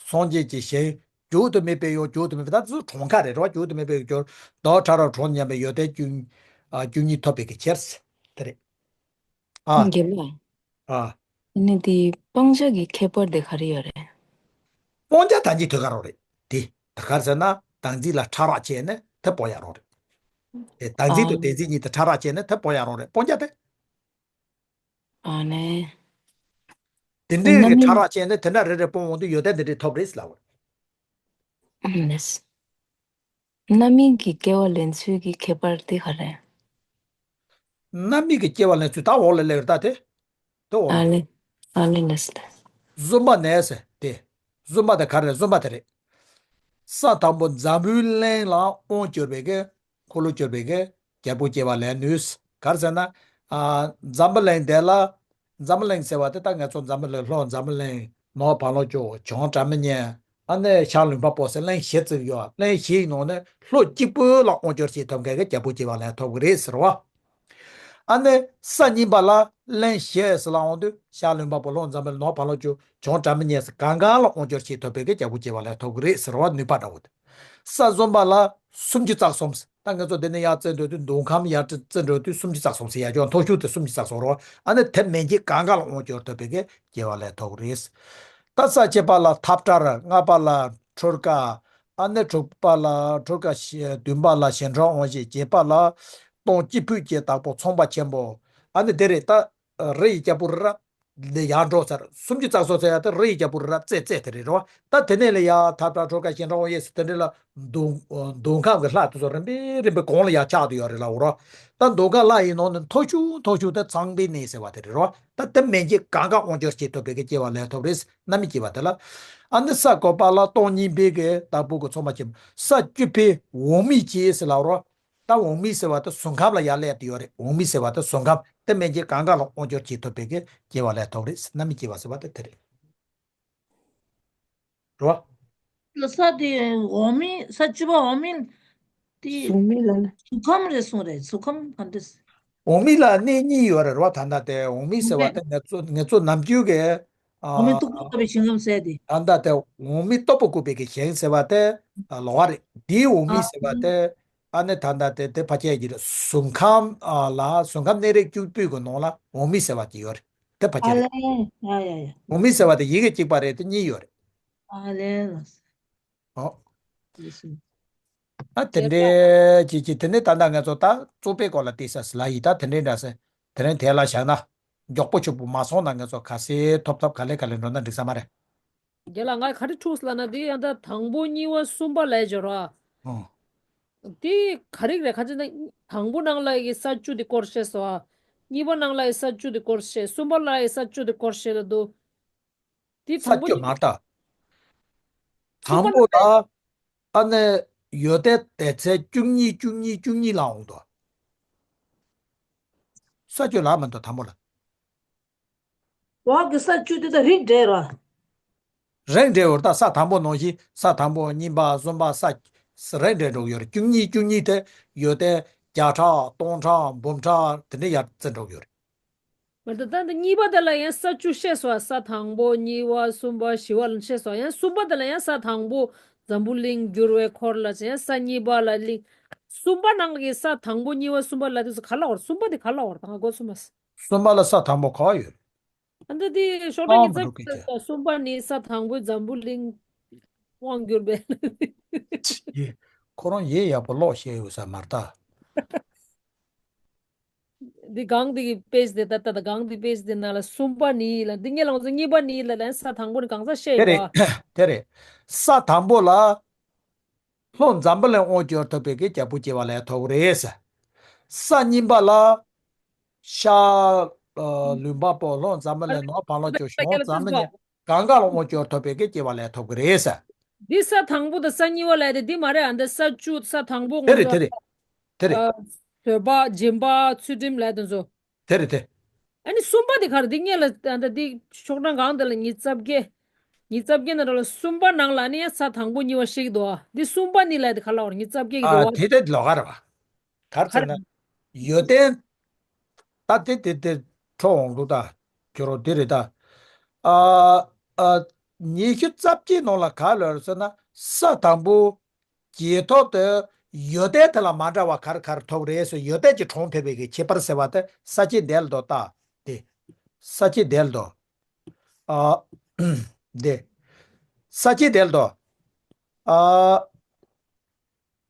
སངས་རྒྱས་ཀྱི་ཞིང་། འགྱུར་དུ་མེད་པའི་ཡང་འགྱུར་དུ་མེད་པའི་ད་དེ་ཚོ་གྲངས་ཀ་རེད་རོ། འགྱུར་དུ་མེད་པའི་འགྱུར་བདག་ཕྲ་རགས་གྲངས་མཉམ་པའི་ཡོན་ཏན་བཅུ། ཨ། བཅུ་གཉིས་ཐོབ་པའི་གི་ཕྱིར་དེ་རེད། ཨ། རྒན་ལགས། ཨ། ཨ་ནི་དེ་སྤང་བྱ་གི་ཁྱད་པར་དེ་ག་རེ་ཡོད་རེད། སྤང་བྱ་ད་གིན་ཐོས་ག་རང་རེད་དེ། ད་ག་རེ་ཟེར་ན་བདག་འཛིན་ལ་ཕྲ་རགས་བྱས་ནས་དེ་སྤོང་ཡ་རང་རེད། དེ་བདག་འཛིན་ཨ། དང་བདེན་འཛིན་གཉིས་དེ་ཕྲ་རགས་བྱས་ནས་དེ་སྤོང་ཡ་རང་རེད་སྤང་བྱ་དེ། ཨ་ནི། དེ་འདྲའི་རྣམ་གི་ཕྲ་སྨིན་རགས་བྱས་ནས་དེ་འདྲ་རེ་རེ་སྤོང་འོང་དུས་ཡོན་ཏན་དེ་འདྲའི་ཐོབ་རེད་ལབ། ཨ་ནི། རྣམ་སྨིན་གྱི་སྐྱེ་བ་ལེན་ཚུལ་གྱི་ཁྱད་པར་དེ་ག་རེ། རྣམ་སྨིན་གྱི་སྐྱེ་བ་ལེན་ཚུལ་ད་འོག་ལ་སླེབས་རེད་ད་དེ། དེ་འོག་ལ། ཨ་ལེ། ཨ་ལེ་ལེ་སི་ལེ། བཟུམ་པ་ནས་ཟེར་དེ། བཟུམ་པ་དེ་ག་རེ་རེད། བཟུམ་པ་དེ་རེད། ས་དང་པོ་འཛམ་བུའི་གླིང་ལ་དབང་བསྒྱུར་བའི་གི། འཁོར་ལོ་བསྒྱུར་བའི་གི་རྒྱལ་པོ་སྐྱེ་བ་ལེན་ནུས། ག་རེ་ཟེར་ན། ཨ། འཛམ་བུ་གླིང་དེ་ལ། འཛམ་བུ་གླིང་ཟེར་བ་དེ་ད་ང་ཚོ་འཛམ་བུ་གླིང་ལྷོ་འཛམ་བུ་གླིང་ ནོར་བག་ལོག་སྤྱོད། བྱང་སྒྲ་མི་སྙན། ཨ་ནི་ཤར་ལུང་པ་པོ་ཟེར་གླེང་བཞི་བརྩི་གི་ཡོད། གླེང་བཞི་ཡི་ནང་ནས་ལྷོ་སྐྱིད་པོ་ལ་དབང་སྒྱུར་བྱེད་ཐུབ་མཁན་གྱི་རྒྱལ་པོ་སྐྱེ་བ་ལེན་ཐུབ་ཀྱི་རེད་ཟེར་བ། ཨ་ནི་ས་གཉིས་པ་ལ་གླེང་བཞི་ཟེར་ལ་འོང་དུས་ཤར་ལུང་པ་པོ་ལྷོ་འཛམ་བུ་གླིང་ནོར་བག་ལོག་སྤྱོད། བྱང་སྒྲ་མི་སྙན་ཟེར་གང་གང་ལ་དབང་སྒྱུར་བྱེད་ཐུབ་པའི་གི་རྒྱལ་པོ་སྐྱེ་བ་ལེན་ཐུབ་ཀྱི་རེད་ཟེར་བ་ནུས་པ་འདྲ་བོ་དེ། ས་གསུམ་པ་ལ་སུམ་ཅུ་རྩ་གསུམ། ད་ང་ཚོ་འདི་ནས་ཡར་བཙལ་འགྲོ་དུས་མདོ་ཁམས་ཡར་བཙལ་འགྲོ་དུས་སུམ་ཅུ་རྩ་གསུམ་ཟེར་ཡ་ཅོག་མཐོ་ཤོས་དེ་སུམ་ཅུ་རྩ་གསུམ་རོ། ཨ་ནི་དེ་མན་ཆད་གང་ག་ལ་དབང་སྒྱུར་ཐུབ་པའི་གི་སྐྱེ་བ་ལེན་ཐུབ་ཀྱི་རེད། ད་ས་བཅུ་པ་ལ་ཐབ་ཀྲར། ལྔ་པ་ལ་འཕྲུལ་དཀའ། ཨ་ནི་དྲུག་པ་ལ་འཕྲུལ་དཀའ། བཞི། བདུན་པ་ལ་གཞན་འཕྲུལ་དབང་བྱེད། བརྒྱད་པ་ལ་སྟོང་སྐྱིད་ཕུད་ཀྱི་བདག་པོ་ཚོང་པ་ཆེན་པོ། ཨ་ནི་དེ་རེད། ད་རི་ཡི་རྒྱལ་པོ་རི་རབ་ལས་ཡར་འགྲོ་ཚར། སུམ་ཅུ་རྩ་གསུམ་ཟེར་ཡ་དེ་རི་ཡི་རྒྱལ་པོ་རི་རབ་རྩེ་རྩེ་དེ་རེད་རོ། ད་དེ་ནས་ལས་ཡར་ཐབ་ཀྲར་འཕྲུལ་དཀའ་གཞན་འཕྲུལ་དབང་བྱེད་ཟེར་དེ་འདྲ་ལ་མདོ་མདོ་ཁམས་ཀྱི་ལྷ་དེ་ཚོ་རིམ་པས་རིམ་པས་གོང་ལ་ཡར་ཆགས་བསྡད་ཡོད་རེད་ལབ་རོ། ད་མདོ་ཁམས་ལྷ་ཡི་ནང་ནས་མཐོ་ཤོས་མཐོ་ཤོས་དེ་ཚངས་པའི་གནས་ཟེར་བ་དེ་རེད་རོ། ད་དེ་མན་ཆད་གང་ག་དབང་སྒྱུར་བྱེད་ཐུབ་པའི་གི་སྐྱེ་བ་ལེན་ཐུབ་རེད། རྣམ་སྨིན་སྐྱེ་བ་དེ་ལ། ཨ་ནི་ས་དགུ་པ་ལ་སྟོང་སྙིང་པོའི་གི་བདག་པོ་གི་ཚོང་པ་ཆེན་པོ། ས་བཅུ་པའི་འོག་མིན་སྐྱེས་ཟེར་ལབ་རོ། ད་འོག་མིན་ཟེར་བ་དེ་གཟུགས་ཁམས་ལ་ཡར་སླེབས་བསྡད་ཡོད་རེད། འོག་མིན་ཟེར་བ་དེ་གཟུགས་ཁམས་དེ་མན་ཆད་གང་ག་ལ་དབང་སྒྱུར་བྱེད་ཐུབ་པའི་གི་སྐྱེ་བ་ལེན་ཐུབ་རེད། རྣམ་སྨིན་སྐྱེ་བ་ཟེར་བ་དེ་དེ་རེད། རེད་བ། ས་དེ་འོག་མིན། ས་བཅུ་པ་འོག་མིན་དེ་གཟུགས་མིན་ལ་ནི། གཟུགས་ཁམས་རེད་གསུངས་རེད། གཟུགས་ཁམས་ག་འདྲ། འོག་མིན་ལ་གནས་གཉིས་ཡོད་རེད་རོ། ད་ལྟ་དེ་འོག་མིན་ཟེར་བ་དེ་ངེད་ཚོ་ངེད་ཚོ་ནམ་རྒྱུན་གི་ཨ། འོག་མིན་སྟུག་པོ་བཀོད་པའི་ཞིང་ཁམས་ཟེར་དེ། ད་ལྟ་དེ་འོག་མིན་སྟུག་པོ་བཀོད་པའི་གི་ཞིང་ཟེར་བ་དེ་ལོགས་ཀ་རེད། དེའི་འོག་མིན་ཨ་ཟེར་བ་དེ་ཨ་ནི་ད་ལྟ་དེ་དེ་ཕལ་ཆེར་གྱི་རེད། གཟུགས་ཁམས་ཨ་ལ་གཟུགས་ཁམས་གནས་རིགས་བཅུ་སྤུས་ཀྱི་ནང་ལ་འོག་མིན་ཟེར་བ་ཅིག་ཡོད་རེད། དེ་ཕལ་ཆེར་ཨ་རེད། ལས་ཡ་ཡ་ཡ། འོག་མིན་ཟེར་བ་དེ་ཡི་གེ་གཅིག་པ་རེད། དེ་གཉིས་ཡོད་རེད། ཨ་ལས་ལ། ཨོ། ཡེ་ཤེས། ཨ་དེ་འདྲའི་ཅིག་ཅིག་དེ་ནས་ད་ལྟ་ང་ཚོ་ད་རྩོད་པའི་སྐོར་ལ་བལྟས་ས་ལ་ཡིན། ད་དེ་འདྲའི་འདྲ་ཟེར། དེ་རིང་དེ་ལ་བཞག་ན། མགྱོགས་པོ་ཆུ་བོ་མ་སོང་ན་ང་ཚོ་ག་ཚོད་ཐོབ་ཐོབ་ག་ལེ་ག་ལེ་འགྲོ་ན་འགྲིག་ས་མ་རེད། རྒན་ལགས། ང་ག་རེ་འཁྲུགས་ལབ་ན། འདི་ཡང་ད་དང་པོ་གཉིས་པ་གསུམ་པ་ལས་སྦྱོར་བ། ཨོ། འདི་ག་རེ་རེད། ག་ཅི་ན་དང་པོ་ནང་ལ་ཡི་ས་བཅུ་འདི་སྐོར་བཤད་སོང་། གཉིས་པ་ནང་ལ་ཡི་ས་བཅུ་འདི་སྐོར་བཤད། གསུམ་པ་ལ་ཡི་ས་བཅུ་འདི་སྐོར་བཤད་ལ་འདུག་འདི་ས་དང་པོ་བཅུ་གཉིས་མ་ལྟ། དང་པོ་ལ་ཨ་ནི་ཡོན་ཏན་སྡེ་ཚན་བཅུ་གཉིས་བཅུ་གཉིས་བཅུ་གཉིས་ལ་འོང་དོ། ས་བཅུ་ལ་མི་འདུག་དང་པོ་ལ། འོག་གི་ས་བཅུ་དེ་དང་རིགས་འགྲེ་ར། རིགས་འགྲེ་བར་ད་ས་དང་པོ་ནང་བཞིན་ས་དང་པོ་གཉིས་པ་གསུམ་པ་ས་ས་རིགས་འགྲེ་འགྲོ་གི་ཡོད་རེད། བཅུ་གཉིས་བཅུ་གཉིས་དེ་ཡོན་ཏན་བརྒྱ་ཕྲག་སྟོང་ཕྲག་འབུམ་ཕྲག་དེ་འདྲ་ཡར་བརྩི་འགྲོ་གི་ཡོད་རེད། མ་གཏོགས་ད་འདི་གཉིས་པ་དེ་ལ་ཡང་ས་བཅུ་བཤད་སོང་། ས་དང་པོ་གཉིས་པ་གསུམ་པ་བཞི་པ་ལ་བཤད་སོང་། ཡང་གསུམ་པ་དེ་ལ་ཡང་ས་དང་པོ་འཛམ་བུ་གླིང་འགྱུར་བའི་འཁོར་ལ་བྱས། ཡང་ས་གཉིས་པ་ལ་གླིང་། གསུམ་པ་ནང་གི་ས་དང་པོ་གཉིས་པ་གསུམ་པ་ལ་དུས་སུ་ག་ལ་བར། གསུམ་པ་དེ་ག་ལ་བར་དང་གོ་གསུམ་པ། གསུམ་པ་ལ་ས་དང་པོ་ག་ཡོད། ཨ་འདི་དེ་ཤོག་གྲངས་ཨ་ཉི་མ་ཤོག་ཀྱི་ཚེ་ཚེ་གསུམ་པ་ནི་ས་དང་པོའི་འཛམ་བུ་གླིང་དབང་བསྒྱུར་བའི། ཡེ། ཁོ་རང་ཡེ་ཡག་པོ་ཀློག་ཤེས་ཡོད་ས་མ་རེད་ད། འདི་གང་འདི་གི་པེ་ཇི་དེ་ད་ལྟ་ད་གང་འདི་པེ་ཇི་དེ་ནང་ལ་གསུམ་པ་ནི་ལ་འདི་ངས་ལང་ཚོ་གཉིས་པ་ནི་ལ་ལན་ས་དང་པོ་ནི་གང་ས་བཤད་དེ་ཡོད་རེད། ཨ། དེ་རེད། ས་དང་པོ་ལ་ལྷོ་འཛམ་བུ་གླིང་དབང་བསྒྱུར་ཐུབ་པའི་གི་རྒྱལ་པོ་སྐྱེ་བ་ལེན་ཐུབ་རེད། ས་གཉིས་པ་ལ་ཤར་ལུང་པ་པོ་ལྷོ་འཛམ་བུ་གླིང་ནོར་བག་ལོག་སྤྱོད། བྱང་འཛམ་བུ་གླིང་གང་ག་ལ་དབང་བསྒྱུར་ཐུབ་པའི་གི་སྐྱེ་བ་ལེན་ཐུབ་ཀྱི་རེད་ཟེར། འདི་ས་དང་པོ་དང་ས་གཉིས་པ་ལས་དེ་འདི་མ་རེད། ཨ་འདི་ས་བཅུ་ས་དང་པོ་དེ་རེད། དེ་རེད། དེ་རེད། ཨ། བཟོད་པ་སྦྱིན་པ་ཚུལ་ཁྲིམས་ལས་དེ་ཚོ། དེ་རེད་དེ། ཨ་ནི་གསུམ་པ་དེ་ག་རེ། འདི་སྔོན་ལ་ཨ་འདི་འདི་ཤོག་གྲངས་གང་དེ་ལ་ཉིས་རྩ་བརྒྱད། ཉིས་རྩ་བརྒྱད་ནང་ལ་གསུམ་པ་ནང་ལ་ནི་ཡང་ས་དང་པོ་གཉིས་པ་ཞིག་འདུག་ཨ། འདི་གསུམ་པ་ནི་ལས་དེ་ག་ལ་བར་ཉིས་རྩ་བརྒྱད་ཀྱི་ཨ་འདུག་ཨ། དེ་དེ་ལོགས་ཀ་རེད་བ། ག་རེ་ཟེར་ན། ཡོན་ཏན། ད་དེ་དེ་དེ་འཕྲོ་འོང་འདུག་ད། ཁྱོད་རོ་དེ་རེད་ད། ཨ། ཨ། ཉི་ཤུ་རྩ་གཅིག་ནང་ལ་ག་ལོར་ཟེར་ན་ས་དང་པོ། རྗེས་ཐོབ་ཏུ་ཡོན་ཏན་དེ་ལ་མ་འདྲ་བ་ག་རེ་ག་རེ་ཐོབ་རེད་ཟེར། ཡོན་ཏན་གྱི་གྲངས་ཕལ་བའི་གི་ཁྱད་པར་ཟེར་བ་དེ་ས་བཅད་དེ་ལ་དོ་ལྟ། དེ། ས་བཅད་དེ་ལ་དོ། ཨ། དེ། ས་བཅད་དེ་ལ་དོ། ཨ།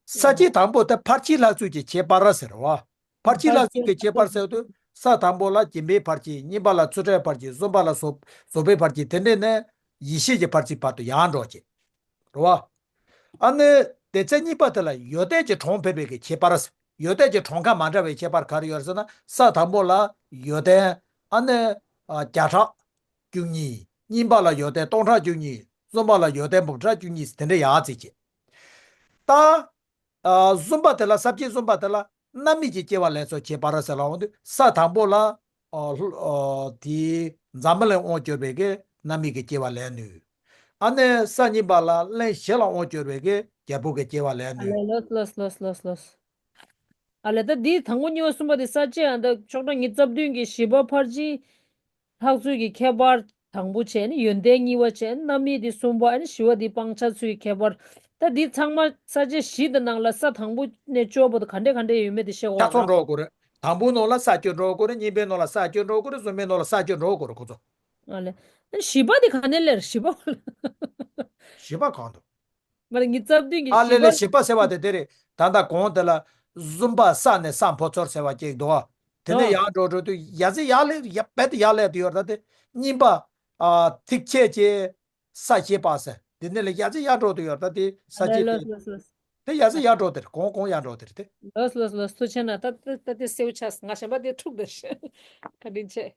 ས་བཅད་དང་པོ་དེ་ཕར་ཕྱིན་ལྷག་ཚུལ་གྱི་ཁྱད་པར་ཟེར་བ། ཕར་ཕྱིན་ལྷག་ཚུལ་གྱི་ཁྱད་པར་ཟེར་དུས་ས་དང་པོ་ལ་སྦྱིན་པའི་ཕར་ཕྱིན། གཉིས་པ་ལ་ཚུལ་ཁྲིམས་ཕར་ཕྱིན། གསུམ་པ་ལ་བཟོད་བཟོད་པའི་ཕར་ཕྱིན། དེ་འདྲས་ནས་ཡེ་ཤེས་ཀྱི་ཕར་ཕྱིན་བར་དུ་ཡང་འགྲོ་བྱེད། རེད་བ། ཨ་ནི་སྡེ་ཚན་གཉིས་པ་དེ་ལ་ཡོན་ཏན་གྱི་གྲངས་ཕལ་བའི་གི་ཁྱད་པར། ཡོན་ཏན་གྱི་གྲངས་ཀ་མ་འདྲ་བའི་ཁྱད་པར་ག་རེ་ཡོད་ཟེར་ན། ས་དང་པོ་ལ་ཡོན་ཏན་ཨ་ནི་ཨ་བརྒྱ་ཕྲག་བཅུ་གཉིས། གཉིས་པ་ལ་ཡོན་ཏན་སྟོང་ཕྲག་བཅུ་གཉིས། གསུམ་པ་ལ་ཡོན་ཏན་འབུམ་ཕྲག་བཅུ་གཉིས། དེ་འདྲ་ཡར་བརྩིས་བྱས། ད། ཨ། གསུམ་པ་དེ་ལ། ས་བཅད་གསུམ་པ་དེ་ལ་རྣམ་སྨིན་གྱི་སྐྱེ་བ་ལེན་ཚུལ་ཁྱད་པར་ཟེར་ལ་འོང་དུས་ས་དང་པོ་ལ། ཨ། ལྷོ། ཨ། དེའི་འཛམ་བུ་གླིང་དབང་བསྒྱུར་བའི་གི་ རྣམ་སྨིན་གྱི་སྐྱེ་བ་ལེན་ནུས། ཨ་ནི་ས་གཉིས་པ་ལ་རླན་གཞི་ལ་དབང་བསྐྱུར་བའི་གི་རྒྱལ་པོ་གི་སྐྱེ་བ་ལེན་ཨ་ནུས། ལེ་ལོས་ལོས་ལོས་ལོས་ལོས། ཨ་ལེ་ད་འདི་དང་པོ་གཉིས་པ་གསུམ་པ་དེ་ས་བཅད་ཨ་ད་ཆོག་གྲངས་ཉི་ཤུ་རྩ་བདུན་གྱི་བཞི་པ་ཕར་ཕྱིན། ལྷག་ཚུལ་གྱི་ཁྱད་པར་དང་པོ་བྱས་ནས་ཡོན་ཏན་གཉིས་པ་བྱས་ནས་རྣམ་སྨིན་དེ་གསུམ་པ་ཨ་ནི་བཞི་པ་དེ་སྤང་བྱ་ཚུལ་གྱི་ཁྱད་པར། ད་འདི་ཚང་མ་ས་བཅད་བཞི་དེ་ནང་ལ་ས་དང་པོ་ནས་བཅུ་པ་དེ་ག་འདྲས་ག་འདྲས་ཡོད་མེད་དེ་ཤེས་དགོས་ཆ་ཚང་ར། འགྲོ་དགོས་རེད། དང་པོ་ནང་ལ་ས་བཅད་འགྲོ་དགོས་རེད། གཉིས་པའི་ནང་ལ་ས་བཅད་འགྲོ་དགོས་རེད། གསུམ་པའི་ནང་ལ་ས་བཅད་འགྲོ་དགོས་རེད། ཁོ་ཚོ། ཨ་ལེ། ཨ་བཞི་པ་དེ་ག་ནས་སླེབས་རེད་བཞི་པ། བཞི་པ་གང་འདུག་མ་རེད་ཉི་ཤུ་རྩ་བདུན་གྱི་ཨ་ལེ་ལེ་བཞི་པ་ཟེར་བ་དེ་དེ་རེད། ད་ལྟ་གོང་དེ་ལ་བཟུམ་པ་ས་ནས་ས་འཕོ་ཚོར་ཟེར་བ་ཅིག་འདུག་ཨ། དེ་ནས་ཨ་ཡར་འགྲོ་འགྲོ་དུས་ཡ་ཙི་ཡར་སླེབས་ཡ་རྦད་དེ་ཡར་སླེབས་དུ་ཡོད་ད་དེ། གཉིས་པ། ཨ་ཐིག་ཆད་ཀྱི་ས་སྐྱེས་པ་ཟེར། དེ་ནས་ལ་ཡ་ཙི་ཡར་འགྲོ་དུ་ཡོད་ད་དེ་ས་ཨ་ལེ་སྐྱེས་ལོས་པའི་ལོས་ལོས། དེ་ཡ་ཙི་ཡར་འགྲོ་དེ་རེད། གོང་གོང་ཡར་འགྲོ་དེ་རེད་དེ། ལོས་ལོས་ལོས་ཐུགས་རྗེ་ཆེ་ན་ད་ད་ད་དེ་སེའུ་ཆགས་ང་གཞན་པ་དེ་འཁྲུག་དེ་རེད། བཀའ་དྲིན་ཆེ།